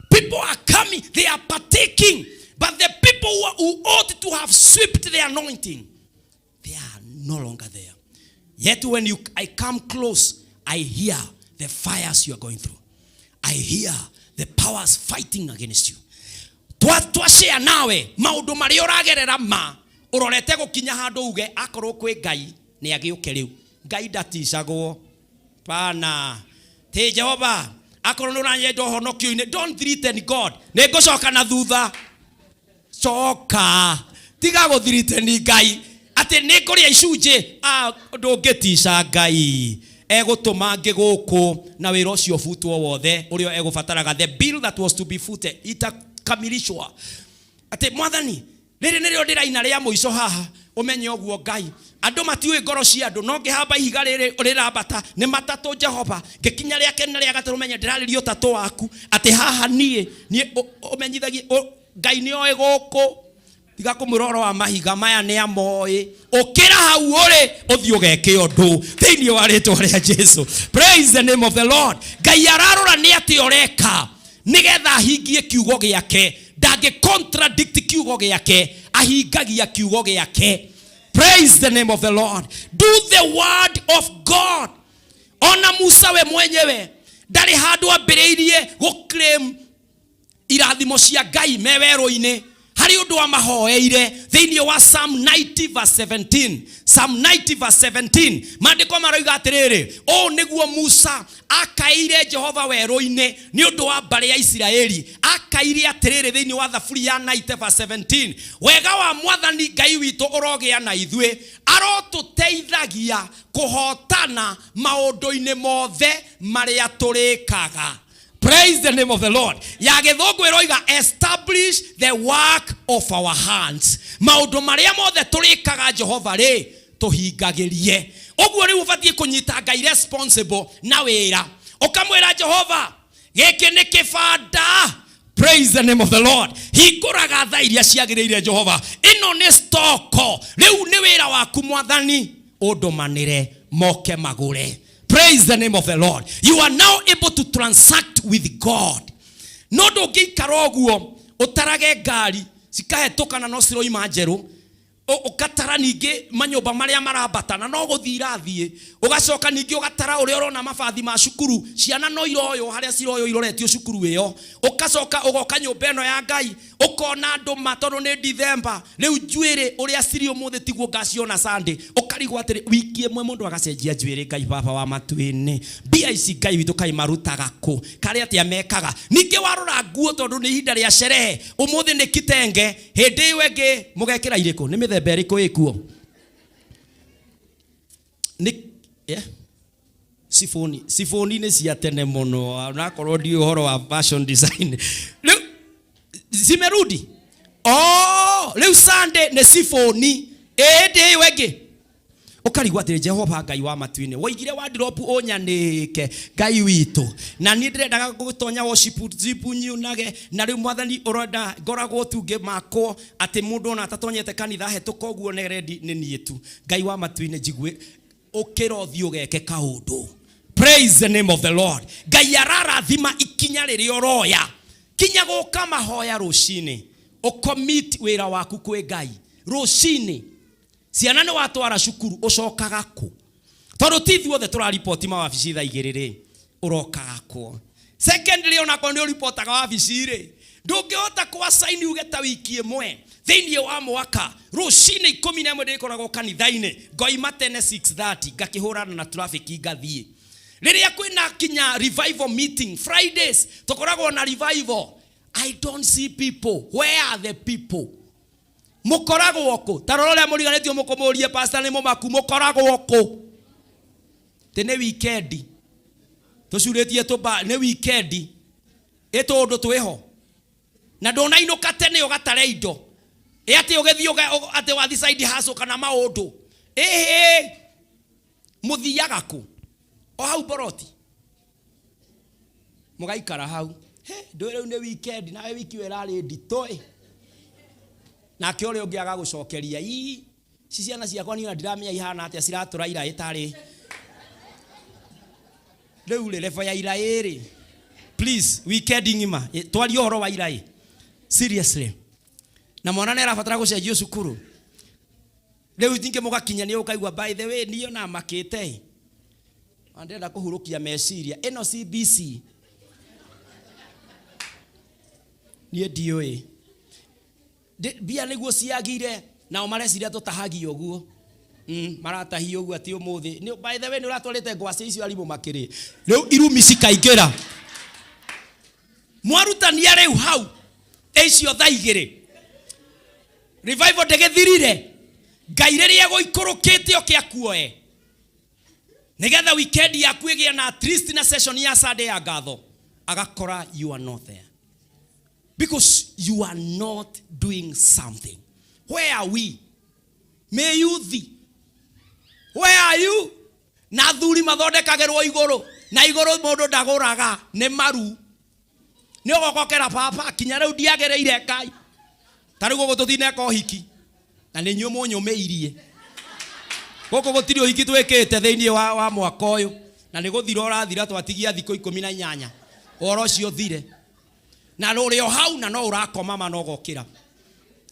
People are coming, they are partaking, but the people who ought to have swept the anointing, they are no longer there. Yet when I come close, I hear the fires you are going through. I hear the powers fighting against you. Twa share nawe maundu maria uragerera ma urorete gukinya handu uge akorwo kwi Ngai ni agiuke riu. Ngai ndaticagwo. Pana. Ti Jehova akorwo ni uranyenda uhonokio-ini, don't threaten God. Ni ngucoka na thutha. Coka. Tiga guthreaten Ngai. Ati ni nguria icunjĩ, ndũngĩtica Ngai. Egũtũma ngĩ gũkũ na wĩra ũcio ũbutwo wothe ũrĩa egũbataraga. The bill that was to be footed itakamilishwa. Atĩ mwathani rĩrĩ nĩrĩo ndĩraina rĩa mũico haha, ũmenye ũguo Ngai. Andũ matiũĩ ngoro cia andũ, no ngĩhamba ihiga rĩrĩ rĩrambata nĩ matatũ Jehova, ngĩkinya rĩa kerĩ na rĩa gatatũ ũmenye ndĩrarĩria ũtatũ waku. Atĩ haha niĩ, niĩ ũmenyithagie, Ngai nĩoĩ gũkũ. Tiga kũmwĩra ũhoro wa mahiga maya nĩ amoĩ. Ũkĩra hau ũrĩ ũthiĩ ũgeke ũndũ thĩinĩ wa rĩtwa rĩa Jesu. Praise the name of the Lord. Ngai ararora nĩ atĩ ũreka nĩgetha ahingie kiugo gĩake. Ndangĩ contradict kiugo gĩake, ahingagia kiugo gĩake. Praise the name of the Lord. Do the word of God. Ona Musa we mwenyewe ndarĩ handũ ambĩrĩirie gũ claim irathimo cia Ngai me werũ-inĩ. Harĩ ũndũ amahoeire thĩinĩ wa Psalm 90 verse 17. Psalm 90 verse 17. Maandĩko maroiga atĩrĩrĩ, ũũ nĩguo Musa akaĩire Jehova werũ-inĩ nĩ ũndũ wa mbarĩ ya Isiraeli. Akaĩire atĩrĩrĩ thĩinĩ wa Thaburi ya 90 verse 17, wega wa Mwathani Ngai witũ ũrogĩa na ithuĩ, arotũteithagia kũhotana maũndũ-inĩ mothe marĩa tũrĩkaga. Praise the name of the Lord. Ya gĩthũngũ ĩroiga establish the work of our hands. Maũndũ marĩa mothe tũrĩkaga Jehova rĩ tũhingagĩrie. Ũguo rĩu ũbatiĩ kũnyita Ngai responsible na wĩra. Ũkamwĩra Jehova gĩkĩ nĩ kĩbanda. Praise the name of the Lord. Hingũraga thaa iria ciagĩrĩire Jehova. Ĩno nĩ stoko. Rĩu nĩ wĩra waku Mwathani, ũndũmanĩre moke magũre. Praise the name of the Lord. You are now able to transact with God. No ndũngĩikara ũguo ũtarage ngari cikahetũka na no ciroima njerũ, ũgatara ningĩ manyũmba marĩa marambata na no gũthiĩ irathiĩ, ũgacoka ningĩ ũgatara ũrĩa ũrona mabathi ma cukuru, ciana no iroywo harĩa ciroywo iroretio cukuru ĩyo, ũgacoka ũgoka nyũmba ĩno ya Ngai ũkona andũ ma tondũ nĩ Dithemba rĩu njuĩrĩ ũrĩa cirĩ ũmũthĩ tiguo ngaciona Sunday, ũkarigwo atĩrĩ wiki ĩmwe mũndũ agacenjia njuĩrĩ. Ngai baba wa matu-inĩ, mbia ici Ngai witũ kaĩ marutaga kũ, karĩ atĩa mekaga? Ningĩ warora nguo tondũ nĩ ihinda rĩa sherehe, ũmũthĩ nĩ kitenge, hĩndĩ ĩyo ĩngĩ mũgekĩra irĩkũ? Nĩ mĩthemba ĩrĩkũ ĩkuo? Nĩ yeah. Sifoni, sifoni nĩ cia tene mũno, onakorwo ndiũĩ ũhoro wa fashion design. Rĩu zimerudi. Oh, rĩu Sunday nĩ sifoni, ĩndĩ ĩyo ĩngĩ ũkarigwo atĩrĩ, Jehova Ngai wa matu-inĩ, woigire wardrobe ũnyanĩke Ngai witũ, na niĩ ndĩrendaga gũtonya worship zipu nyunage, na rĩu mwathani ũrenda ngoragwo tu ngĩmakwo atĩ mũndũ ona atatonyete kanitha hetũka ũguo nĩ ready nĩ niĩ tu. Ngai wa matu-inĩ, njigue ũkĩra ũthiĩ ũgeke kaũndũ. Praise the name of the Lord. Ngai ararathima ikinya rĩrĩa ũroya kinya gũka mahoya rũcinĩ, ũcommit wĩra waku kwĩ Ngai rũcinĩ. Ciana nĩ watwara cukuru, ũcokaga kũ? Tondũ ti ithuothe tũrariboti mawabici thaa igĩrĩ rĩ, ũrokaga kũ? Secondly, onakorwo nĩ ũripotaga wabici rĩ, ndũngĩhota kwacaini uge ta wiki ĩmwe thĩinĩ wa mwaka rũcinĩ 11 ndĩkoragwo kanitha-inĩ, ngoima tene 6:30 ngakĩhũrana na traffic ngathiĩ. Rĩrĩa kwĩna kinya revival meeting Fridays, tũkoragwo na revival. I don't see people. Where are the people? Mũkoragwo kũ? Ta rora ũrĩa mũriganĩtio mũkũmũrie pastor nĩ mũmaku, mũkoragwo kũ? Tĩ nĩ weekend tũcurĩtie tũmba, nĩ weekend ĩ tũũndũ twĩho na ndũnainũka tene ũgatare indo ĩ atĩ ũgĩthiĩ atĩ wathi side hustle kana maũndũ ĩhĩ, mũthiaga kũ? O hau boroti mũgaikara hau. He, ndũĩ rĩu nĩ weekend nawe wiki ĩyo ĩrarĩ nditũ ĩ. Nake ũrĩa ũngĩ agagũcokeria, ii ci ciana ciakwa niĩ ona ndiramenya ihana atĩa, ciratũra ira ĩtarĩ rĩu rĩ level ya ira ĩrĩ. Please, weekend ng'ima twarie ũhoro wa ira ĩ seriously, na mwana nĩ arabatara gũcenjio cukuru rĩu ningĩ mũgakinya nĩ ũkaigua by the way niĩ ona makĩte ĩ na ndĩrenda kũhurũkia meciria ĩno CBC niĩ ndiũĩ. Mbia nĩguo ciagire nao mareciria tũtahagia ũguo. Maratahia ũguo atĩ ũmũthĩ. By the way nĩ ũratwarĩte ngwacĩ icio arimũ makĩrĩ. Rĩu irumi cikaingĩra. Mwarutania rĩu hau icio thaa igĩrĩ. Revival ndĩgĩthirire. Ngai rĩrĩa egũikũrũkĩte oke akuoe. Nĩgetha weekend yaku ĩgĩe na at least na session ya Sunday ya ngatho. Agakora you are not there. Because you are not doing something. Where are we? May youth. Where are you? Na athuri mathondekagĩrwo igũrũ. Na igũrũ mũndũ ndagũraga, nĩ maru. Nĩ ũgokokera baba, kinya rĩu ndiagĩrĩire Ngai. Ta rĩu gũkũ tũtineka ũhiki. Na nĩ inyuĩ mũnyũmĩirie. Gũkũ gũtirĩ ũhiki twĩkĩte thĩinĩ wa mwaka ũyũ. Na nĩ gũthira ũrathira twatigia thikũ 18. Ũhoro ũcio ũthire. Na rũrĩ o hau na no ũrakoma ma no ũgokĩra.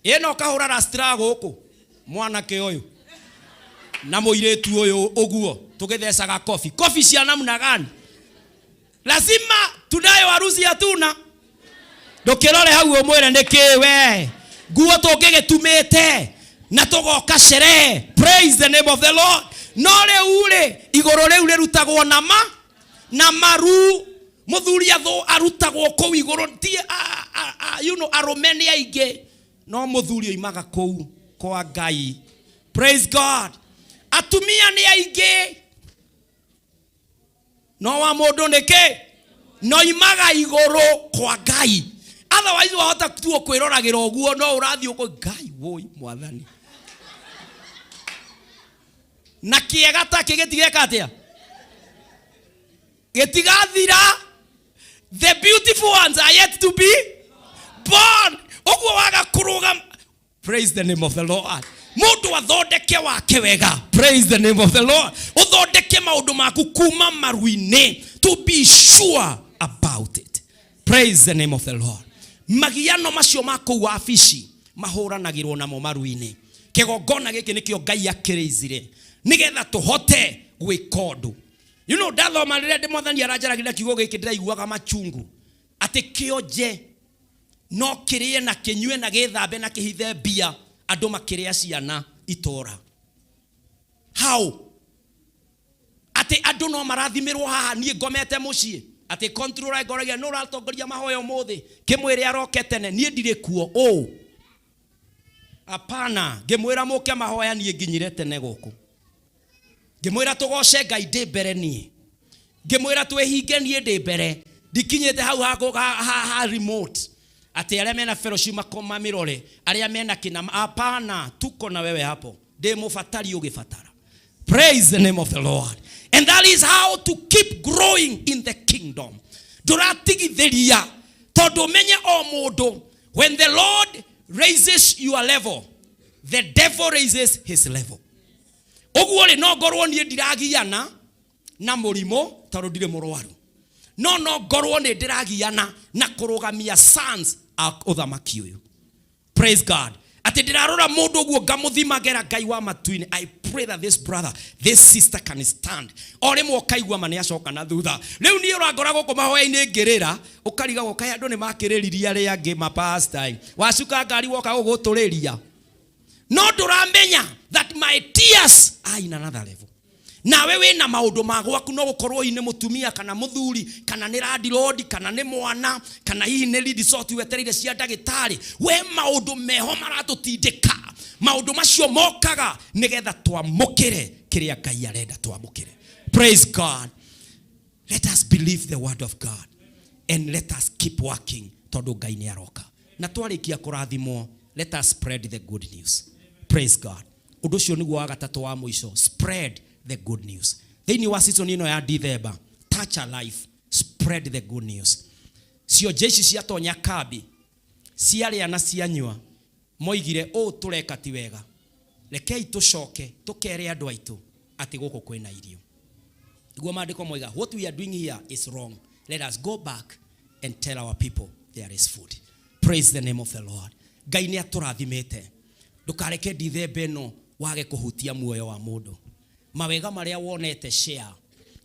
Ĩno ũkahũra rastra gũkũ mwanake ũyũ na mũirĩtu ũyũ ũguo tũgĩthecaga kobi. Kobi cia namna gani? Lazima tunayo harusi hatuna. Ndũkĩrore hau ũmwĩre nĩ kĩ we. Nguo tũngĩgĩtumĩte na tũgoka sherehe. Praise the name of the Lord. No rĩu rĩ igũrũ rĩu rĩrutagwo na ma na maru. Mũthuri athũ arutagwo kũu igũrũ ti arũme nĩ aingĩ no mũthuri oimaga kũu kwa Ngai. Praise God. Atumia nĩ aingĩ no wa mũndũ nĩ kĩ? No imaga igũrũ kwa Ngai. Otherwise wahota tu kwĩroragĩra ũguo no ũrathiĩ ũkũ Ngai woi mwathani. Na kĩega ta kĩ gĩtigeka atĩa? Gĩtigathira. The beautiful ones are yet to be born. Ũguo waga kũrũgama. Praise the name of the Lord. Mundu athondeke wake wega. Praise the name of the Lord. Uthondeke maundu maku kuma maru-inĩ, to be sure about it. Praise the name of the Lord. Magiano macio ma kũu wabici mahũranagĩrwo namo maru-inĩ. Kĩgongona gĩkĩ nĩkĩo Ngai akĩrĩizire nĩgetha tũhote gwĩka ũndũ. You know, ndathoma rĩrĩa ndĩ mwathani aranjaragĩria kiugo gĩkĩ ndĩraiguaga machungu atĩ kĩonje no kĩrĩe na kĩnyue na gĩthambe na kĩhithe mbia andũ makĩrĩa ciana itũra. How? Atĩ andũ no marathimĩrwo haha niĩ ngomete mũciĩ atĩ controller ngoragia no ũratongoria mahoya ũmũthĩ kĩmwĩre aroke tene niĩ ndirĩ kuo. Ũ hapana, ngĩmwĩra mũke mahoya niĩ nginyire tene gũkũ, ngĩmwĩra tũgoce Ngai ndĩ mbere niĩ, ngĩmwĩra twĩhinge niĩ ndĩ mbere, ndikinyĩte hau ha remote atĩ arĩa mena fellowship makomamĩrore arĩa mena kĩna. Hapana, tuko na wewe hapo, ndĩ mũbatari ũgĩbatara. Praise the name of the Lord. And that is how to keep growing in the kingdom. Ndũratigithĩria tondũ menye o mũndũ, when the Lord raises your level, the devil raises his level. Ũguo rĩ, no ngorwo niĩ ndiragiana na mũrimũ tondũ ndirĩ mũrwaru, no no ngorwo nĩ ndĩragiana na kũrũgamia sons a ũthamaki ũyũ. Praise God. Atĩ ndĩrarora mũndũ ũguo ngamũthimagĩra Ngai wa matu-inĩ. I pray that this brother, this sister can stand. O rĩmwe ũkaigua ma nĩ acoka na thutha. Rĩu niĩ ũrangora gũkũ mahoya-inĩ ngĩrĩra, ũkarigagwo kaĩ andũ nĩ makĩrĩririe arĩa angĩ mapastor. Wacuka ngari woka gũgũtũrĩria. No ndũramenya that my tears are in another level. Nawe wĩna maũndũ ma gwaku, no gũkorwo hihi nĩ mũtumia kana mũthuri kana nĩ landlord kana nĩ mwana kana hihi nĩ resort wetereire cia ndagĩtarĩ. We maũndũ meho maratũtindĩka, maũndũ macio mokaga nĩgetha twamũkĩre kĩrĩa Ngai arenda twamũkĩre. Praise God. Let us believe the word of God and let us keep working tondũ Ngai nĩ aroka. Na twarĩkia kũrathimwo, let us spread the good news. Praise God. Ũndũ ũcio nĩguo wa gatatũ wa mũico, spread the good news. Thĩinĩ wa season ĩno ya December, touch a life, spread the good news. Cionje ici ciatonya kambi, ciarĩa na cianyua, moigire ũũ tũreka ti wega, rekei tũcoke tũkere andũ aitũ atĩ gũkũ kwĩna irio. Nĩguo maandĩko moiga, what we are doing here is wrong, let us go back and tell our people there is food. Praise the name of the Lord. Ngai nĩ atũrathimĩte, ndũkareke Dithemba ĩno wage kũhutia muoyo wa mũndũ. Mawega marĩa wonete, share.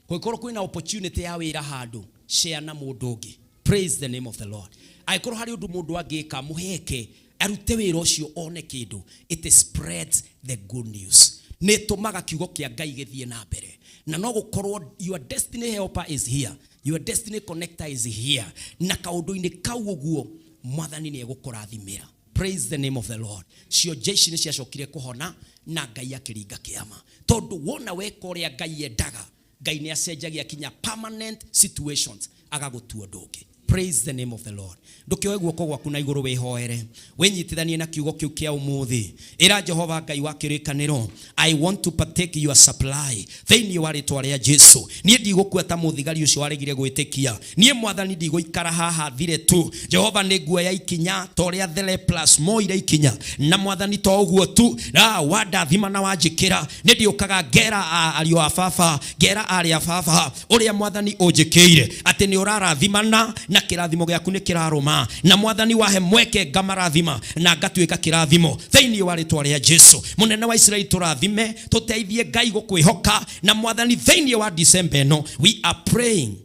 Kũngĩkorwo kwĩna opportunity ya wĩra handũ, share na mũndũ ũngĩ. Praise the name of the Lord. Angĩkorwo harĩ ũndũ mũndũ angĩka, mũheke arute wĩra ũcio one kĩndũ. It spreads the good news. Nĩ ĩtũmaga kiugo kĩa Ngai gĩthiĩ na mbere. Na no gũkorwo your destiny helper is here, your destiny connector is here, na kaũndũ-inĩ kau ũguo mwathani nĩ egũkũrathimĩra. Praise the name of the Lord. Cionje ici nĩ ciacokire kũhona na Ngai akĩringa kĩama, tondũ wona weka ũrĩa Ngai endaga, Ngai nĩ acenjagia kinya permanent situations agagũtua ũndũ ũngĩ. Praise the name of the Lord. Ndũkĩoe guoko gwaku na igũrũ wĩhoere, wĩnyitithanie na kiugo kĩu kĩa ũmũthĩ. Ĩra Jehova Ngai wa kĩrĩkanĩro, I want to partake your supply. Thĩinĩ wa rĩtwa rĩa Jesu, niĩ ndigũkua ta mũthigari ũcio waregire gwĩtĩkia. Niĩ mwathani ndigũikara haha thire tu. Jehova nĩ nguoya ikinya ta ũrĩa the plus moire ikinya. Na mwathani to ũguo tu, na wandathima na wanjĩkĩra, nĩ ndiũkaga ngera ariũ a baba, ngera arĩ a baba ũrĩa mwathani ũnjĩkĩire, atĩ nĩ ũrarathimana na kĩrathimo gĩaku nĩ kĩrarũma, na mwathani wahe mweke ngamarathima na ngatuĩka kĩrathimo. Thĩinĩ wa rĩtwa rĩa Jesu, mũnene wa Isiraeli, tũrathime, tũteithie Ngai gũkwĩhoka. Na mwathani thĩinĩ wa December ĩno, we are praying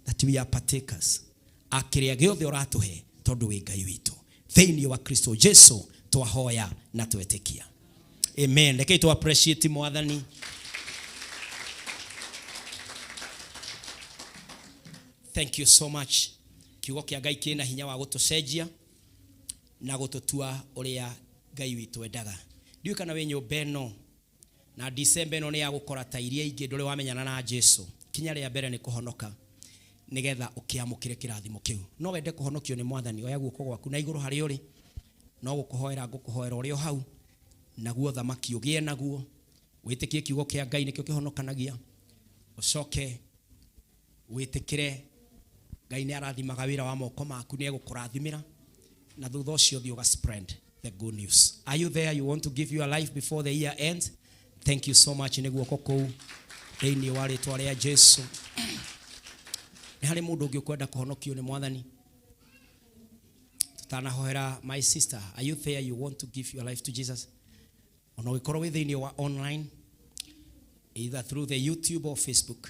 that we are partakers a kĩrĩa gĩothe ũratũhe, tondũ wĩ Ngai witũ. Thĩinĩ wa Kristo Jesu twahoya na twetĩkia, amen. Rekei tu appreciate mwathani. Thank you so much. Kiugo kĩa Ngai kĩna hinya wa gũtũcenjia na gũtũtua ũrĩa Ngai witũ endaga. Ndiũĩ kana wĩ nyũmba ĩno na December ĩno nĩ ya gũkora ta iria ingĩ ndũrĩ wamenyana na Jesu. Kinya rĩa mbere nĩ kũhonoka nĩgetha ũkĩamũkĩre kĩrathimo kĩu. No wende kũhonokio nĩ mwathani, oya guoko gwaku na igũrũ harĩa ũrĩ, no gũkũhoera ngũkũhoera ũrĩ o hau, naguo thamaki ũgĩe naguo, wĩtĩkie kiugo kĩa Ngai nĩkĩo kĩhonokanagia, ũcoke wĩtĩkĩre Ngai nĩ arathimaga wĩra wa moko maku, nĩ egũkũrathimĩra, na thutha ũcio ũthiĩ ũga spread. The good news. Are you there? You want to give your life before the year ends? Thank you so much. Nĩ guoko kũu thĩinĩ wa rĩtwa rĩa Jesu. Nĩ harĩ mũndũ ũngĩ ũkwenda kũhonokio nĩ Mwathani? Tutanahoera my sister, are you there? You want to give your life to Jesus? Ona ũgĩkorwo wĩ thĩinĩ wa online, either through the YouTube or Facebook,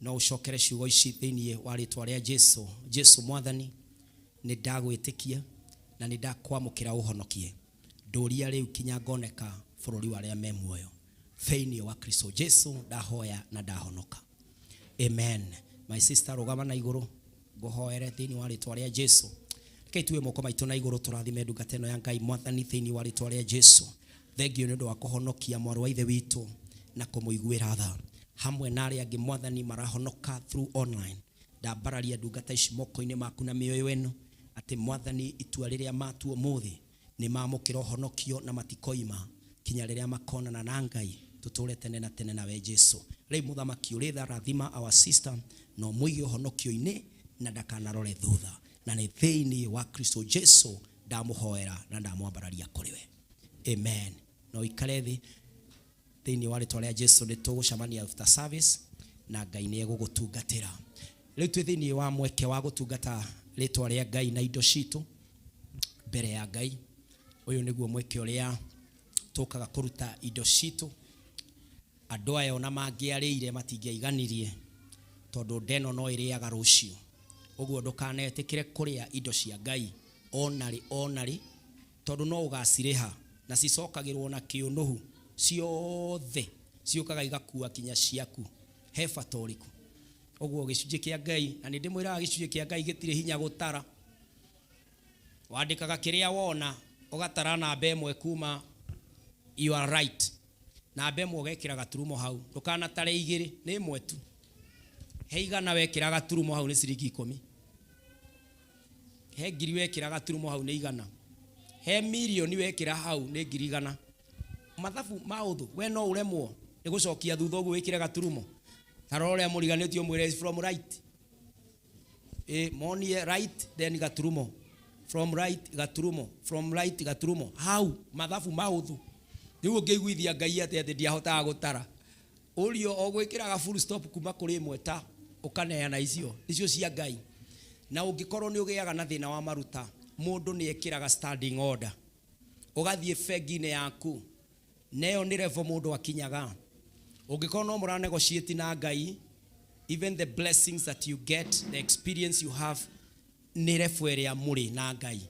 no ũcokere ciugo ici thĩinĩ wa rĩtwa rĩa Jesu. Jesu Mwathani, nĩ ndagwĩtĩkia na nĩ ndakwamũkĩra ũhonokie. Ndũria rĩu kinya ngoneka bũrũri wa arĩa me muoyo. Thĩinĩ wa Kristo Jesu ndahoya na ndahonoka. Amen. My sister, rũgama na igũrũ ngũhoere thĩinĩ wa rĩtwa rĩa Jesu. Reke tuwe moko maitũ na igũrũ tũrathime ndungata ĩno ya Ngai. Mwathani, thĩinĩ wa rĩtwa rĩa Jesu, thengio nĩ ũndũ wa kũhonokia mwarĩ wa ithe witũ na kũmũiguĩra tha hamwe na arĩa angĩ Mwathani marahonoka through online. Ndambararia ndungata ici moko-inĩ maku na mĩoyo ĩno, atĩ Mwathani, itua rĩrĩa matua ũmũthĩ nĩ mamũkĩra ũhonokio na matikoima kinya rĩrĩa makonana na Ngai tũtũre tene na tene nawe Jesu. Rĩu mũthamaki ũrĩ tha, rathima our sister na ũmũige ũhonokio-inĩ na ndakanarore thutha, na nĩ thĩinĩ wa Kristo Jesu ndamũhoera na ndamwambararia kũrĩ we. Amen. No ikare thĩ. Thĩinĩ wa rĩtwa rĩa Jesu nĩ tũgũcemania after service na Ngai nĩ egũgũtungatĩra. Rĩu twĩ thĩinĩ wa mweke wa gũtungata rĩtwa rĩa Ngai na indo citũ mbere ya Ngai. Ũyũ nĩguo mweke ũrĩa tũkaga kũruta indo citũ. Andũ aya ona mangĩarĩire matingĩaiganirie, tondũ ndeno no ĩrĩaga rũciũ. Ũguo ndũkanetĩkĩre kũrĩa indo cia Ngai onarĩ onarĩ, tondũ no ũgacirĩha na cicokagĩrwo na kĩũnũhu ciothe, ciũkaga igakua kinya ciaku. He bata ũrĩkũ? Ũguo gĩcunjĩ kĩa Ngai, na nĩ ndĩmwĩraga gĩcunjĩ kĩa Ngai gĩtirĩ hinya gũtara. Wandĩkaga kĩrĩa wona, ũgatara namba ĩmwe kuma you are right, namba ĩmwe ũgekĩra gaturumo hau, ndũkanatare igĩrĩ, nĩ ĩmwe tu. He igana wekĩra gaturumo hau nĩ ciringi 10, he ngiri wekĩra gaturumo hau nĩ 100, he mirioni wekĩra hau nĩ 100,000. Mathabu ma ũthũ, we no ũremwo nĩ gũcokia thutha ũguo wĩkĩre gaturumo. Ta rora ũrĩa mũriganĩtie ũmwĩre from right, monie right then gaturumo, from right gaturumo, from right gaturumo hau. Mathabu ma ũthũ. Rĩu ũngĩiguithia Ngai atĩ ndiahotaga gũtara, ũrio o gwĩkĩraga full stop kuma kũrĩ ĩmwe ta ũkaneana icio icio cia Ngai. Na ũngĩkorwo nĩ ũgĩaga na thĩna wa maruta, mũndũ nĩ ekĩraga standing order, ũgathiĩ bengi-inĩ yaku, neyo nĩ level mũndũ akinyaga. Ũngĩkorwo no mũra negotiate na Ngai, even the blessings that you get, the experience you have, nĩ level ĩrĩa mũrĩ na Ngai.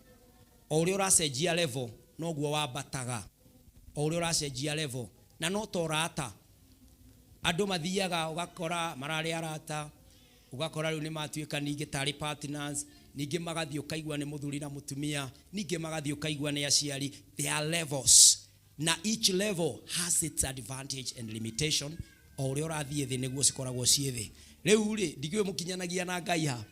O ũrĩa ũracenjia level, noguo wambataga. O ũrĩa ũracenjia level, na no ta ũrata. Andũ mathiaga ũgakora mararĩ arata, ũgakora rĩu nĩ matuĩka ningĩ tarĩ partners, ningĩ magathiĩ ũkaigua nĩ mũthuri na mũtumia, ningĩ magathiĩ ũkaigua nĩ aciari. There are levels, na each level has its advantage and limitation. O ũrĩa ũrathiĩ thĩ nĩguo cikoragwo ciĩ thĩ. Rĩu rĩ, ndikĩũĩ mũkinyanagia na Ngai ha,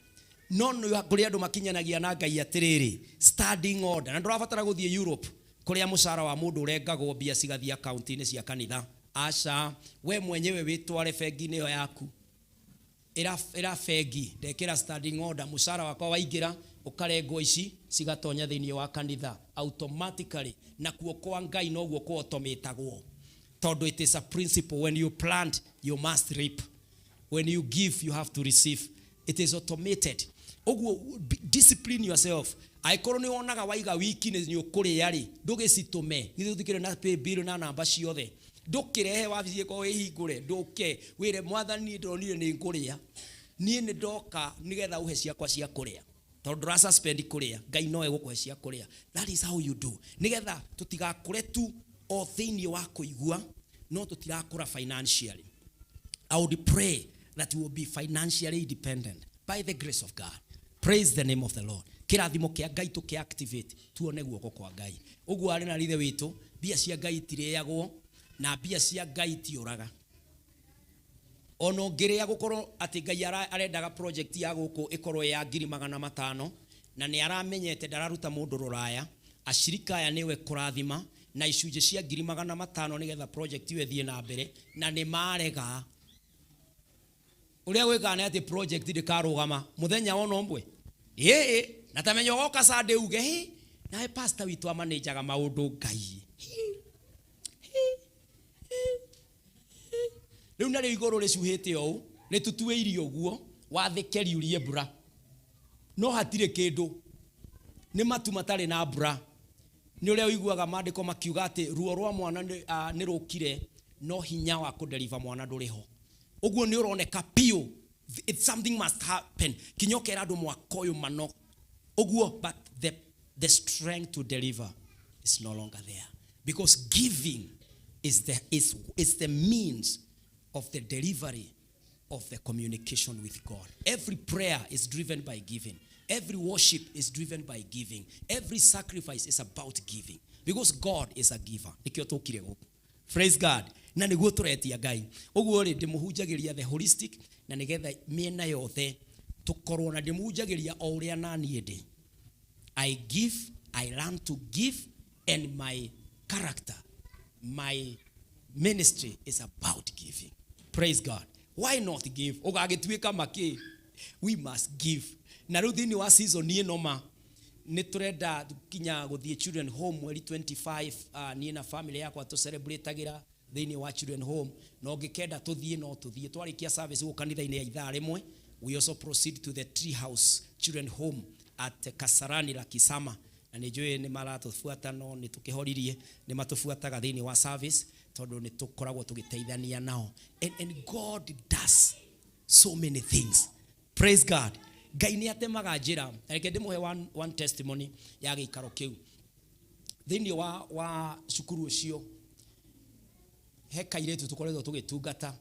no nĩ kũrĩ andũ makinyanagia na Ngai atĩrĩrĩ, standing order. Na ndũrabatara gũthiĩ Europe kũrĩa mũcara wa mũndũ ũrengagwo mbia cigathiĩ akaunti-inĩ cia kanitha. Aca, we mwenyewe wĩtware bengi-inĩ ĩyo yaku, ĩra bengi ndekĩra standing order, mũcara wakwa waingĩra ũkarengwo ici cigatonya thĩinĩ wa kanitha automatically. Na kuo kwa Ngai noguo kũautomatagwo, tondũ it is a principle: when you plant, you must reap; when you give, you have to receive. It is automated. Ũguo discipline yourself. Angĩkorwo nĩ wonaga waiga wiki nĩ ũkũrĩa rĩ, ndũgĩcitũme. Githĩ tũtikĩrĩ na pay bill na namba ciothe? Ndũkĩrehe wabici ĩkorwo ĩhingũre, ndũke wĩre Mwathani, ndonire nĩ ngũrĩa, niĩ nĩ ndoka nĩgetha ũhe ciakwa cia kũrĩa, tondũ ndũra suspend kũrĩa, Ngai no egũkũhe cia kũrĩa. That is how you do, nĩgetha tũtigakũre tu o thĩinĩ wa kũigua, no tũtirakũra financially. I would pray that we will be financially independent by the grace of God. Praise the name of the Lord. Kĩrathimo kĩa Ngai tũkĩ activate, tuone guoko kwa Ngai. Ũguo arĩ na rithe witũ, mbia cia Ngai itirĩagwo na mbia cia Ngai itiũraga. Ona ũngĩrĩa gũkorwo atĩ Ngai arendaga project ya gũkũ ĩkorwo ya 500,000, na nĩ aramenyete ndararuta mũndũ rũraya, acirika aya nĩwe kũrathima na icunjĩ cia 500,000 nĩgetha project ĩyo ĩthiĩ na mbere, na nĩ marega, ũrĩa gwĩkaga nĩ atĩ project ndĩkarũgama mũthenya wona ũmwe. Ĩĩ, na tamenya ũgoka Sunday uge, "Hĩ, Nawe pastor witũ amanĩnjaga maũndũ Ngai. Rĩu narĩo igũrũ rĩcuhĩte ũũ, rĩtutuĩirie ũguo, wathĩke riurie mbura. No hatirĩ kĩndũ. Nĩ matu matarĩ na mbura. Nĩ ũrĩa ũiguaga maandĩko makiuga atĩ ruo rwa mwana nĩ rũkire, no hinya wa kũdeliver mwana ndũrĩ ho. Ũguo nĩ ũroneka piũ. It's something must happen. Kinya ũkera andũ mwaka ũyũ mano. Ũguo, but the strength to deliver is no longer there. Because giving is the means of the delivery of the communication with God. Every prayer is driven by giving. Every worship is driven by giving. Every sacrifice is about giving. Because God is a giver. Nĩkĩo tũkire gũkũ. Praise God. Na nĩguo tũretia Ngai. Ũguo rĩ, ndĩmũhunjagĩria the holistic, na nĩgetha mĩena yothe tũkorwo, na ndĩmũhunjagĩria o ũrĩa naniĩ ndĩ. I give, I learn to give, and my character, my ministry is about giving. Praise God. Why not give? Ũgagĩtuĩka makĩ. We must give. Na rĩu thĩinĩ wa season ĩno ma, nĩ tũrenda kinya gũthiĩ children home mweri 25, niĩ na family yakwa tũ-celebrate-agĩra thĩinĩ wa children home. Na ũngĩkenda tũthiĩ no tũthiĩ. Twarĩkia service gũkũ kanitha-inĩ ya ithaa rĩmwe, we also proceed to the Tree House Children Home at Kasarani la Kisama. Na nĩ njũĩ nĩ maratũbuata, no nĩ tũkĩhoririe, nĩ matũbuataga thĩinĩ wa service tondũ nĩ tũkoragwo tũgĩteithania nao. And God does so many things. Praise God. Ngai nĩ atemaga njĩra. Na reke ndĩmũhe one testimony ya gĩikaro kĩu. Thĩinĩ wa cukuru ũcio, he kairĩtu tũkoretwo tũgĩtungata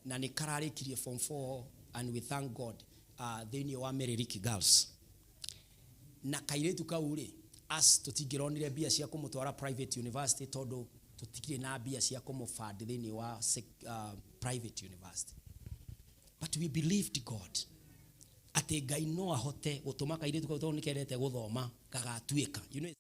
na nĩ kararĩkirie form 4, and we thank God, thĩinĩ wa Meririki Girls. Na kairĩtu kau rĩ, as tũtingĩronire mbia cia kũmũtwara private university tondũ tũtikĩrĩ na mbia cia kũmũfund thĩinĩ wa private university. But we believed God atĩ Ngai no ahote gũtũma kairĩtu kau tondũ nĩ kendete gũthoma gagatuĩka. You know,